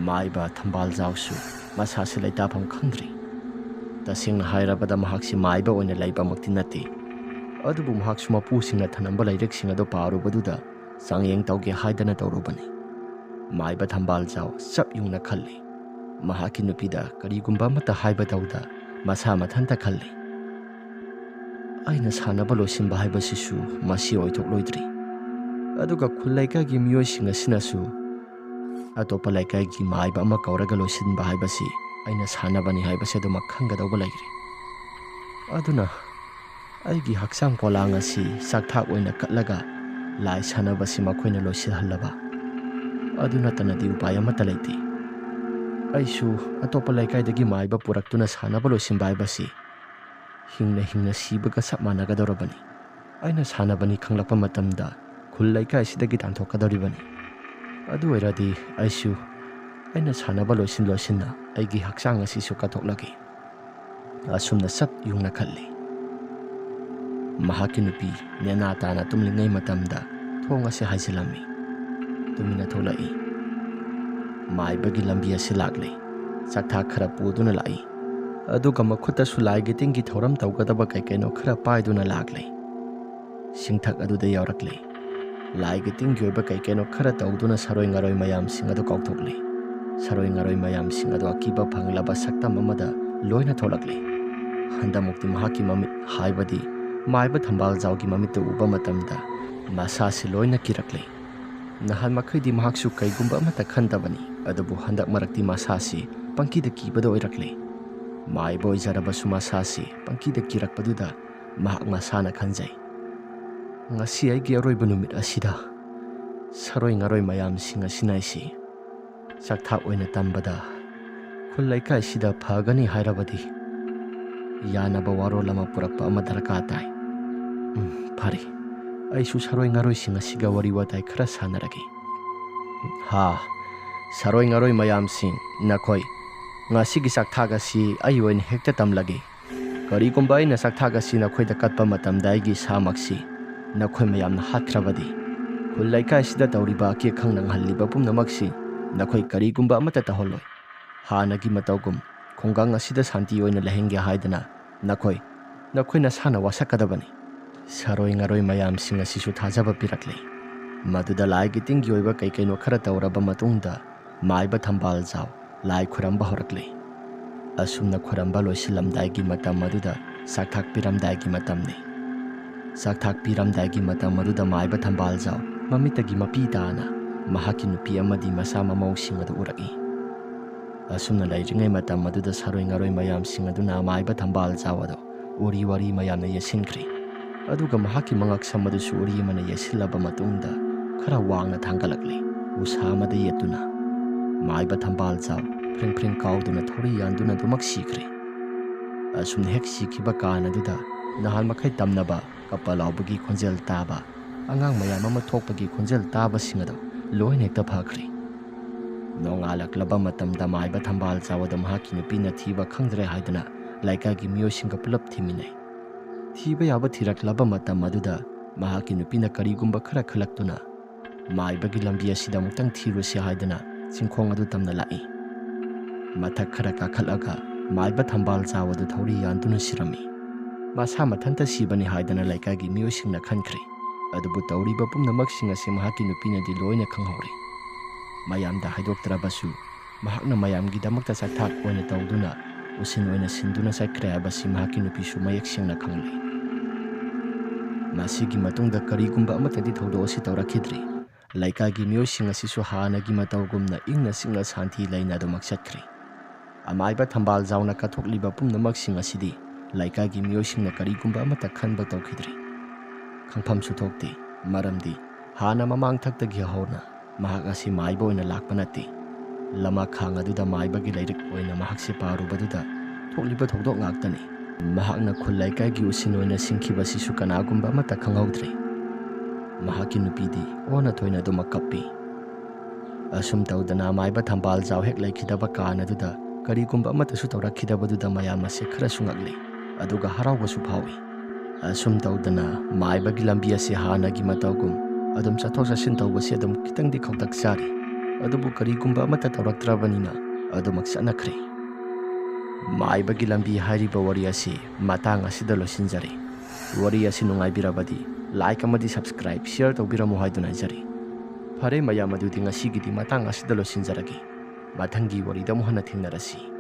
ꯃꯥꯏꯕ ꯊꯝꯕꯥꯜꯖꯥꯎꯁꯨ ꯃꯁꯥꯁꯤ ꯂꯩꯇꯥꯐꯝ ꯈꯪꯗ꯭ꯔꯤ꯫ ꯇꯁꯦꯡꯅ ꯍꯥꯏꯔꯕꯗ ꯃꯍꯥꯛꯁꯤ ꯃꯥꯏꯕ ꯑꯣꯏꯅ ꯂꯩꯕꯃꯛꯇꯤ ꯅꯠꯇꯦ, ꯑꯗꯨꯕꯨ ꯃꯍꯥꯛꯁꯨ ꯃꯄꯨꯁꯤꯡꯅ ꯊꯅꯝꯕ ꯂꯥꯏꯔꯤꯛꯁꯤꯡ ꯑꯗꯨ ꯄꯥꯔꯨꯕꯗꯨꯗ ꯆꯥꯡꯌꯦꯡ ꯇꯧꯒꯦ ꯍꯥꯏꯗꯅ ꯇꯧꯔꯨꯕꯅꯤ꯫ ꯃꯥꯏꯕ ꯊꯝꯕꯥꯜꯖꯥꯎ ꯆꯞ ꯌꯨꯡꯅ ꯈꯜꯂꯤ꯫ ꯃꯍꯥꯛꯀꯤ ꯅꯨꯄꯤꯗ ꯀꯔꯤꯒꯨꯝꯕ ꯑꯃꯠꯇ ꯍꯥꯏꯕ ꯇꯧꯗ ꯃꯁꯥ ꯃꯊꯟꯇ ꯈꯜꯂꯤ꯫ "ꯑꯩꯅ ꯁꯥꯟꯅꯕ ꯂꯣꯏꯁꯤꯟꯕ ꯍꯥꯏꯕꯁꯤꯁꯨ ꯃꯁꯤ ꯑꯣꯏꯊꯣꯛꯂꯣꯏꯗ꯭ꯔꯤ꯫ ꯑꯗꯨꯒ ꯈꯨꯜ ꯂꯩꯀꯥꯏꯒꯤ ꯃꯤꯑꯣꯏꯁꯤꯡ ꯑꯁꯤꯅꯁꯨ ꯑꯇꯣꯞꯄ ꯂꯩꯀꯥꯏꯒꯤ ꯃꯥꯏꯕ ꯑꯃ ꯀꯧꯔꯒ ꯂꯣꯏꯁꯤꯟꯕ ꯍꯥꯏꯕꯁꯤ ꯑꯩꯅ ꯁꯥꯟꯅꯕꯅꯤ ꯍꯥꯏꯕꯁꯤ ꯑꯗꯨꯃꯛ ꯈꯪꯒꯗꯧꯕ ꯂꯩꯔꯦ꯫ ꯑꯗꯨꯅ ꯑꯩꯒꯤ ꯍꯛꯆꯥꯡ ꯄꯣꯂꯥꯡ ꯑꯁꯤ ꯆꯥꯛꯊꯥꯛ ꯑꯣꯏꯅ ꯀꯠꯂꯒ ꯂꯥꯏ ꯁꯥꯟꯅꯕꯁꯤ ꯃꯈꯣꯏꯅ ꯂꯣꯏꯁꯤꯜꯍꯜꯂꯕ꯫ ꯑꯗꯨ ꯅꯠꯇꯅꯗꯤ ꯎꯄꯥꯏ ꯑꯃꯠꯇ ꯂꯩꯇꯦ꯫ ꯑꯩꯁꯨ ꯑꯇꯣꯞꯄ ꯂꯩꯀꯥꯏꯗꯒꯤ ꯃꯥꯏꯕ ꯄꯨꯔꯛꯇꯨꯅ ꯁꯥꯟꯅꯕ ꯂꯣꯏꯁꯤꯟꯕ ꯍꯥꯏꯕꯁꯤ ꯍꯤꯡꯅ ꯍꯤꯡꯅ ꯁꯤꯕꯒ ꯆꯞ ꯃꯥꯟꯅꯒꯗꯧꯔꯕꯅꯤ꯫ ꯑꯩꯅ ꯁꯥꯟꯅꯕꯅꯤ ꯈꯪꯂꯛꯄ ꯃꯇꯝꯗ ꯈꯨꯜ ꯂꯩꯀꯥꯏꯁꯤꯗꯒꯤ ꯇꯥꯟꯊꯣꯛꯀꯗꯧꯔꯤꯕꯅꯤ꯫ ꯑꯗꯨ ꯑꯣꯏꯔꯗꯤ ꯑꯩꯁꯨ ꯑꯩꯅ ꯁꯥꯟꯅꯕ ꯂꯣꯏꯁꯤꯟ ꯂꯣꯏꯁꯤꯟꯅ ꯑꯩꯒꯤ ꯍꯛꯆꯥꯡ ꯑꯁꯤꯁꯨ ꯀꯠꯊꯣꯛꯂꯒꯦ꯫ ꯑꯁꯨꯝꯅ ꯆꯞ ꯌꯨꯡꯅ ꯈꯜꯂꯤ꯫ ꯃꯍꯥꯛꯀꯤ ꯅꯨꯄꯤ ꯅꯦꯅꯥ ꯇꯥꯅ ꯇꯨꯝꯂꯤꯉꯩ ꯃꯇꯝꯗ ꯊꯣꯡ ꯑꯁꯤ ꯍꯥꯏꯖꯤꯜꯂꯝꯃꯤ꯫ ꯇꯨꯃꯤꯟꯅ ꯊꯣꯛꯂꯛꯏ꯫ ꯃꯥꯏꯕꯒꯤ ꯂꯝꯕꯤ ꯑꯁꯤ ꯂꯥꯛꯂꯤ꯫ ꯆꯥꯛꯊꯥꯛ ꯈꯔ ꯄꯨꯗꯨꯅ ꯂꯥꯛꯏ꯫ ꯑꯗꯨꯒ ꯃꯈꯨꯠꯇꯁꯨ ꯂꯥꯏꯒꯤ ꯇꯤꯟꯒꯤ ꯊꯧꯔꯝ ꯇꯧꯒꯗꯕ ꯀꯩ ꯀꯩꯅꯣ ꯈꯔ ꯄꯥꯏꯗꯨꯅ ꯂꯥꯛꯂꯤ꯫ ꯁꯤꯡꯊꯛ ꯑꯗꯨꯗ ꯌꯧꯔꯛꯂꯤ꯫ ꯂꯥꯏꯒꯤ ꯇꯤꯟꯒꯤ ꯑꯣꯏꯕ ꯀꯩ ꯀꯩꯅꯣ ꯈꯔ ꯇꯧꯗꯨꯅ ꯁꯔꯣꯏ ꯉꯔꯣꯏ ꯃꯌꯥꯝꯁꯤꯡ ꯑꯗꯨ ꯀꯥꯎꯊꯣꯛꯂꯤ꯫ ꯁꯔꯣꯏ ꯉꯔꯣꯏ ꯃꯌꯥꯝꯁꯤꯡ ꯑꯗꯨ ꯑꯀꯤꯕ ꯐꯪꯂꯕ ꯁꯛꯇꯝ ꯑꯃꯗ ꯂꯣꯏꯅ ꯊꯣꯛꯂꯛꯂꯤ꯫ ꯍꯟꯗꯛꯃꯨꯛꯇꯤ ꯃꯍꯥꯛꯀꯤ ꯃꯃꯤꯠ, ꯍꯥꯏꯕꯗꯤ ꯃꯥꯏꯕ ꯊꯝꯕꯥꯜ ꯖꯥꯎꯒꯤ ꯃꯃꯤꯠꯇꯨ ꯎꯕ ꯃꯇꯝꯗ ꯃꯁꯥꯁꯤ ꯂꯣꯏꯅ ꯀꯤꯔꯛꯂꯤ꯫ ꯅꯍꯥꯟ ꯃꯈꯩꯗꯤ ꯃꯍꯥꯛꯁꯨ ꯀꯩꯒꯨꯝꯕ ꯑꯃꯠꯇ ꯈꯟꯗꯕꯅꯤ, ꯑꯗꯨꯕꯨ ꯍꯟꯗꯛ ꯃꯔꯛꯇꯤ ꯃꯁꯥꯁꯤ ꯄꯪꯀꯤꯗ ꯀꯤꯕꯗ ꯑꯣꯏꯔꯛꯂꯤ꯫ ꯃꯥꯏꯕ ꯑꯣꯏꯖꯔꯕꯁꯨ ꯃꯁꯥꯁꯤ ꯄꯪꯀꯤꯗ ꯀꯤꯔꯛꯄꯗꯨꯗ ꯃꯍꯥꯛ ꯃꯁꯥꯅ ꯈꯟꯖꯩ, "ꯉꯁꯤ ꯑꯩꯒꯤ ꯑꯔꯣꯏꯕ ꯅꯨꯃꯤꯠ ꯑꯁꯤꯗ ꯁꯔꯣꯏ ꯉꯔꯣꯏ ꯃꯌꯥꯝꯁꯤꯡ ꯑꯁꯤꯅ ꯑꯩꯁꯤ ꯆꯥꯛꯊꯥꯛ ꯑꯣꯏꯅ ꯇꯝꯕꯗ ꯈꯨꯜ ꯂꯩꯀꯥꯏꯁꯤꯗ ꯐꯒꯅꯤ ꯍꯥꯏꯔꯕꯗꯤ ꯌꯥꯅꯕ ꯋꯥꯔꯣꯜ ꯑꯃ ꯄꯨꯔꯛꯄ ꯑꯃ ꯗꯔꯀꯥꯔ ꯇꯥꯏ꯫ ꯎꯝ, ꯐꯔꯦ, ꯑꯩꯁꯨ ꯁꯔꯣꯏ ꯉꯔꯣꯏꯁꯤꯡ ꯑꯁꯤꯒ ꯋꯥꯔꯤ ꯋꯥꯇꯥꯏ ꯈꯔ ꯁꯥꯟꯅꯔꯒꯦ꯫ ꯍꯥ, ꯁꯔꯣꯏ ꯉꯔꯣꯏ ꯃꯌꯥꯝꯁꯤꯡ, ꯅꯈꯣꯏ ꯉꯁꯤꯒꯤ ꯆꯥꯛꯊꯥꯛ ꯑꯁꯤ ꯑꯩ ꯑꯣꯏꯅ ꯍꯦꯛꯇ ꯇꯝꯂꯒꯦ꯫ ꯀꯔꯤꯒꯨꯝꯕ ꯑꯩꯅ ꯆꯥꯛꯊꯥꯛ ꯑꯁꯤ ꯅꯈꯣꯏꯗ ꯀꯠꯄ ꯃꯇꯝꯗ ꯑꯩꯒꯤ ꯏꯁꯥꯃꯛꯁꯤ ꯅꯈꯣꯏ ꯃꯌꯥꯝꯅ ꯍꯥꯠꯈ꯭ꯔꯕꯗꯤ, ꯈꯨꯜ ꯂꯩꯀꯥꯏꯁꯤꯗ ꯇꯧꯔꯤꯕ ꯑꯀꯦ ꯑꯈꯪ ꯅꯪꯍꯜꯂꯤꯕ ꯄꯨꯝꯅꯃꯛꯁꯤ ꯅꯈꯣꯏ ꯀꯔꯤꯒꯨꯝꯕ ꯑꯃꯠꯇ ꯇꯧꯍꯜꯂꯣꯏ꯫ ꯍꯥꯟꯅꯒꯤ ꯃꯇꯧꯒꯨꯝ ꯈꯨꯡꯒꯪ ꯑꯁꯤꯗ ꯁꯥꯟꯇꯤ ꯑꯣꯏꯅ ꯂꯩꯍꯟꯒꯦ ꯍꯥꯏꯗꯅ ꯅꯈꯣꯏ, ꯅꯈꯣꯏ ꯅꯁꯥꯅ ꯋꯥꯁꯛꯀꯗꯕꯅꯤ꯫" ꯁꯔꯣꯏ ꯉꯔꯣꯏ ꯃꯌꯥꯝꯁꯤꯡ ꯑꯁꯤꯁꯨ ꯊꯥꯖꯕ ꯄꯤꯔꯛꯂꯦ꯫ ꯃꯗꯨꯗ ꯂꯥꯏꯒꯤ ꯇꯤꯟꯒꯤ ꯑꯣꯏꯕ ꯀꯩ ꯀꯩꯅꯣ ꯈꯔ ꯇꯧꯔꯕ ꯃꯇꯨꯡꯗ ꯃꯥꯏꯕ ꯊꯝꯕꯥꯜ ꯖꯥꯎ ꯂꯥꯏ ꯈꯨꯔꯝꯕ ꯍꯧꯔꯛꯂꯦ꯫ ꯑꯁꯨꯝꯅ ꯈꯨꯔꯝꯕ ꯂꯣꯏꯁꯤꯜꯂꯝꯗꯥꯏꯒꯤ ꯃꯇꯝ ꯑꯗꯨꯗ ꯆꯥꯛꯊꯥꯛ ꯄꯤꯔꯝꯗꯥꯏꯒꯤ ꯃꯇꯝꯅꯤ꯫ ꯆꯥꯛꯊꯥꯛ ꯄꯤꯔꯝꯗꯥꯏꯒꯤ ꯃꯇꯝ ꯑꯗꯨꯗ ꯃꯥꯏꯕ ꯊꯝꯕꯥꯜ ꯖꯥꯎ ꯃꯃꯤꯠꯇꯒꯤ ꯃꯄꯤ ꯇꯥꯅ ꯃꯍꯥꯛꯀꯤ ꯅꯨꯄꯤ ꯑꯃꯗꯤ ꯃꯆꯥ ꯃꯃꯧꯁꯤꯡ ꯑꯗꯨ ꯎꯔꯛꯏ꯫ ꯑꯁꯨꯝꯅ ꯂꯩꯔꯤꯉꯩ ꯃꯇꯝ ꯑꯗꯨꯗ ꯁꯔꯣꯏ ꯉꯔꯣꯏ ꯃꯌꯥꯝꯁꯤꯡ ꯑꯗꯨꯅ ꯃꯥꯏꯕ ꯊꯝꯕꯥꯜ ꯖꯥꯎ ꯑꯗꯨ ꯎꯔꯤ ꯋꯥꯔꯤ ꯃꯌꯥꯝꯅ ꯌꯦꯠꯁꯤꯟꯈ꯭ꯔꯦ꯫ ꯑꯗꯨꯒ ꯃꯍꯥꯛꯀꯤ ꯃꯉꯛꯁꯝ ꯑꯗꯨꯁꯨ ꯎꯔꯤ ꯑꯃꯅ ꯌꯩꯁꯤꯜꯂꯕ ꯃꯇꯨꯡꯗ ꯈꯔ ꯋꯥꯡꯅ ꯊꯥꯡꯒꯠꯂꯛꯂꯤ꯫ ꯎꯁꯥ ꯑꯃꯗ ꯌꯦꯠꯇꯨꯅ ꯃꯥꯏꯕ ꯊꯝꯕꯥꯜ ꯆꯥꯎ ꯐ꯭ꯔꯤꯡ ꯐ꯭ꯔꯤꯡ ꯀꯥꯎꯗꯨꯅ ꯊꯧꯔꯤ ꯌꯥꯟꯗꯨꯅ ꯑꯗꯨꯃꯛ ꯁꯤꯈ꯭ꯔꯦ꯫ ꯑꯁꯨꯝꯅ ꯍꯦꯛ ꯁꯤꯈꯤꯕ ꯀꯥꯟ ꯑꯗꯨꯗ ꯅꯍꯥꯟ ꯃꯈꯩ ꯇꯝꯅꯕ ꯀꯞꯄ ꯂꯥꯎꯕꯒꯤ ꯈꯣꯟꯖꯦꯜ ꯇꯥꯕ, ꯑꯉꯥꯡ ꯃꯌꯥꯝ ꯑꯃ ꯊꯣꯛꯄꯒꯤ ꯈꯣꯟꯖꯦꯜ ꯇꯥꯕꯁꯤꯡ ꯑꯗꯨ ꯂꯣꯏꯅ ꯍꯦꯛꯇ ꯐꯈ꯭ꯔꯦ꯫ ꯅꯣꯡꯉꯥꯜꯂꯛꯂꯕ ꯃꯇꯝꯗ ꯃꯥꯏꯕ ꯊꯝꯕꯥꯜ ꯆꯥꯎ ꯑꯗꯨ ꯃꯍꯥꯛꯀꯤ ꯅꯨꯄꯤꯅ ꯊꯤꯕ ꯈꯪꯗ꯭ꯔꯦ ꯍꯥꯏꯗꯨꯅ ꯂꯩꯀꯥꯏꯒꯤ ꯃꯤꯑꯣꯏꯁꯤꯡꯒ ꯄꯨꯂꯞ ꯊꯤꯃꯤꯟꯅꯩ꯫ ꯊꯤꯕ ꯌꯥꯕ ꯊꯤꯔꯛꯂꯕ ꯃꯇꯝ ꯑꯗꯨꯗ ꯃꯍꯥꯛꯀꯤ ꯅꯨꯄꯤꯅ ꯀꯔꯤꯒꯨꯝꯕ ꯈꯔ ꯈꯜꯂꯛꯇꯨꯅ ꯃꯥꯏꯕꯒꯤ ꯂꯝꯕꯤ ꯑꯁꯤꯗ ꯑꯃꯨꯛꯇꯪ ꯊꯤꯔꯨꯁꯤ ꯍꯥꯏꯗꯨꯅ ꯆꯤꯡꯈꯣꯡ ꯑꯗꯨ ꯇꯝꯅ ꯂꯥꯛꯏ꯫ ꯃꯊꯛ ꯈꯔ ꯀꯥꯈꯠꯂꯒ ꯃꯥꯏꯕ ꯊꯝꯕꯥꯜ ꯆꯥꯎ ꯑꯗꯨ ꯊꯧꯔꯤ ꯌꯥꯟꯗꯨꯅ ꯁꯤꯔꯝꯃꯤ꯫ ꯃꯁꯥ ꯃꯊꯟꯇ ꯁꯤꯕꯅꯤ ꯍꯥꯏꯗꯅ ꯂꯩꯀꯥꯏꯒꯤ ꯃꯤꯑꯣꯏꯁꯤꯡꯅ ꯈꯟꯈ꯭ꯔꯦ꯫ ꯑꯗꯨꯕꯨ ꯇꯧꯔꯤꯕ ꯄꯨꯝꯅꯃꯛꯁꯤꯡ ꯑꯁꯤ ꯃꯍꯥꯛꯀꯤ ꯅꯨꯄꯤꯅꯗꯤ ꯂꯣꯏꯅ ꯈꯪꯍꯧꯔꯦ꯫ ꯃꯌꯥꯝꯗ ꯍꯥꯏꯗꯣꯛꯇ꯭ꯔꯕꯁꯨ ꯃꯍꯥꯛꯅ ꯃꯌꯥꯝꯒꯤꯗꯃꯛꯇ ꯆꯥꯛꯊꯥꯛ ꯑꯣꯏꯅ ꯇꯧꯗꯨꯅ ꯎꯁꯤꯟ ꯑꯣꯏꯅ ꯁꯤꯟꯗꯨꯅ ꯆꯠꯈ꯭ꯔꯦ ꯍꯥꯏꯕꯁꯤ ꯃꯍꯥꯛꯀꯤ ꯅꯨꯄꯤꯁꯨ ꯃꯌꯦꯛ ꯁꯦꯡꯅ ꯈꯪꯂꯦ꯫ ꯃꯁꯤꯒꯤ ꯃꯇꯨꯡꯗ ꯀꯔꯤꯒꯨꯝꯕ ꯑꯃꯠꯇꯗꯤ ꯊꯧꯗꯣꯛ ꯑꯁꯤ ꯇꯧꯔꯛꯈꯤꯗ꯭ꯔꯤ꯫ ꯂꯩꯀꯥꯏꯒꯤ ꯃꯤꯑꯣꯏꯁꯤꯡ ꯑꯁꯤꯁꯨ ꯍꯥꯟꯅꯒꯤ ꯃꯇꯧꯒꯨꯝꯅ ꯏꯪꯅ ꯆꯤꯛꯅ ꯁꯥꯟꯇꯤ ꯂꯩꯅ ꯑꯗꯨꯃꯛ ꯆꯠꯈ꯭ꯔꯦ꯫ ꯑꯃꯥꯏꯕ ꯊꯝꯕꯥꯜ ꯖꯥꯎꯅ ꯀꯠꯊꯣꯛꯂꯤꯕ ꯄꯨꯝꯅꯃꯛꯁꯤꯡ ꯑꯁꯤꯗꯤ ꯂꯩꯀꯥꯏꯒꯤ ꯃꯤꯑꯣꯏꯁꯤꯡꯅ ꯀꯔꯤꯒꯨꯝꯕ ꯑꯃꯠꯇ ꯈꯟꯕ ꯇꯧꯈꯤꯗ꯭ꯔꯤ꯫ ꯈꯪꯐꯝꯁꯨ ꯊꯣꯛꯇꯦ, ꯃꯔꯝꯗꯤ ꯍꯥꯟꯅ ꯃꯃꯥꯡꯊꯛꯇꯒꯤ ꯍꯧꯅ ꯃꯍꯥꯛ ꯑꯁꯤ ꯃꯥꯏꯕ ꯑꯣꯏꯅ ꯂꯥꯛꯄ ꯅꯠꯇꯦ꯫ ꯂꯃꯈꯥꯡ ꯑꯗꯨꯗ ꯃꯥꯏꯕꯒꯤ ꯂꯥꯏꯔꯤꯛ ꯑꯣꯏꯅ ꯃꯍꯥꯛꯁꯦ ꯄꯥꯔꯨꯕꯗꯨꯗ ꯊꯣꯛꯂꯤꯕ ꯊꯧꯗꯣꯛ ꯉꯥꯛꯇꯅꯤ꯫ ꯃꯍꯥꯛꯅ ꯈꯨꯜ ꯂꯩꯀꯥꯏꯒꯤ ꯎꯁꯤꯟ ꯑꯣꯏꯅ ꯁꯤꯡꯈꯤꯕꯁꯤꯁꯨ ꯀꯅꯥꯒꯨꯝꯕ ꯑꯃꯠꯇ ꯈꯪꯍꯧꯗ꯭ꯔꯦ꯫ ꯃꯍꯥꯛꯀꯤ ꯅꯨꯄꯤꯗꯤ ꯑꯣꯟꯅ ꯊꯣꯏꯅ ꯑꯗꯨꯃꯛ ꯀꯞꯄꯤ꯫ ꯑꯁꯨꯝ ꯇꯧꯗꯅ ꯑꯃꯥꯏꯕ ꯊꯝꯕꯥꯜ ꯖꯥꯎ ꯍꯦꯛ ꯂꯩꯈꯤꯗꯕ ꯀꯥꯟ ꯑꯗꯨꯗ ꯀꯔꯤꯒꯨꯝꯕ ꯑꯃꯠꯇꯁꯨ ꯇꯧꯔꯛꯈꯤꯗꯕꯗꯨꯗ ꯃꯌꯥꯝ ꯑꯁꯦ ꯈꯔꯁꯨ ꯉꯛꯂꯤ, ꯑꯗꯨꯒ ꯍꯔꯥꯎꯕꯁꯨ ꯐꯥꯎꯏ꯫ ꯑꯁꯨꯝ ꯇꯧꯗꯅ ꯃꯥꯏꯕꯒꯤ ꯂꯝꯕꯤ ꯑꯁꯤ ꯍꯥꯟꯅꯒꯤ ꯃꯇꯧꯒꯨꯝ ꯑꯗꯨꯝ ꯆꯠꯊꯣꯛ ꯆꯠꯁꯤꯟ ꯇꯧꯕꯁꯤ ꯑꯗꯨꯝ ꯈꯤꯇꯪꯗꯤ ꯈꯧꯇꯛ ꯆꯥꯔꯤ, ꯑꯗꯨꯕꯨ ꯀꯔꯤꯒꯨꯝꯕ ꯑꯃꯠꯇ ꯇꯧꯔꯛꯇ꯭ꯔꯕꯅꯤꯅ ꯑꯗꯨꯃꯛ ꯆꯠꯅꯈ꯭ꯔꯦ꯫ ꯃꯥꯏꯕꯒꯤ ꯂꯝꯕꯤ ꯍꯥꯏꯔꯤꯕ ꯋꯥꯔꯤ ꯑꯁꯤ ꯃꯇꯥꯡ ꯑꯁꯤꯗ ꯂꯣꯏꯁꯤꯟꯖꯔꯦ꯫ ꯋꯥꯔꯤ ꯑꯁꯤ ꯅꯨꯡꯉꯥꯏꯕꯤꯔꯕꯗꯤ like ꯑꯃꯗꯤ subscribe, share ꯇꯧꯕꯤꯔꯝꯃꯨ ꯍꯥꯏꯗꯨꯅ ꯍꯥꯏꯖꯔꯤ꯫ ꯐꯔꯦ ꯃꯌꯥꯝ, ꯑꯗꯨꯗꯤ ꯉꯁꯤꯒꯤꯗꯤ ꯃꯇꯥꯡ ꯑꯁꯤꯗ ꯂꯣꯏꯁꯤꯟꯖꯔꯒꯦ꯫ ꯃꯊꯪꯒꯤ ꯋꯥꯔꯤꯗ ꯑꯃꯨꯛ ꯍꯟꯅ ꯊꯦꯡꯅꯔꯁꯤ꯫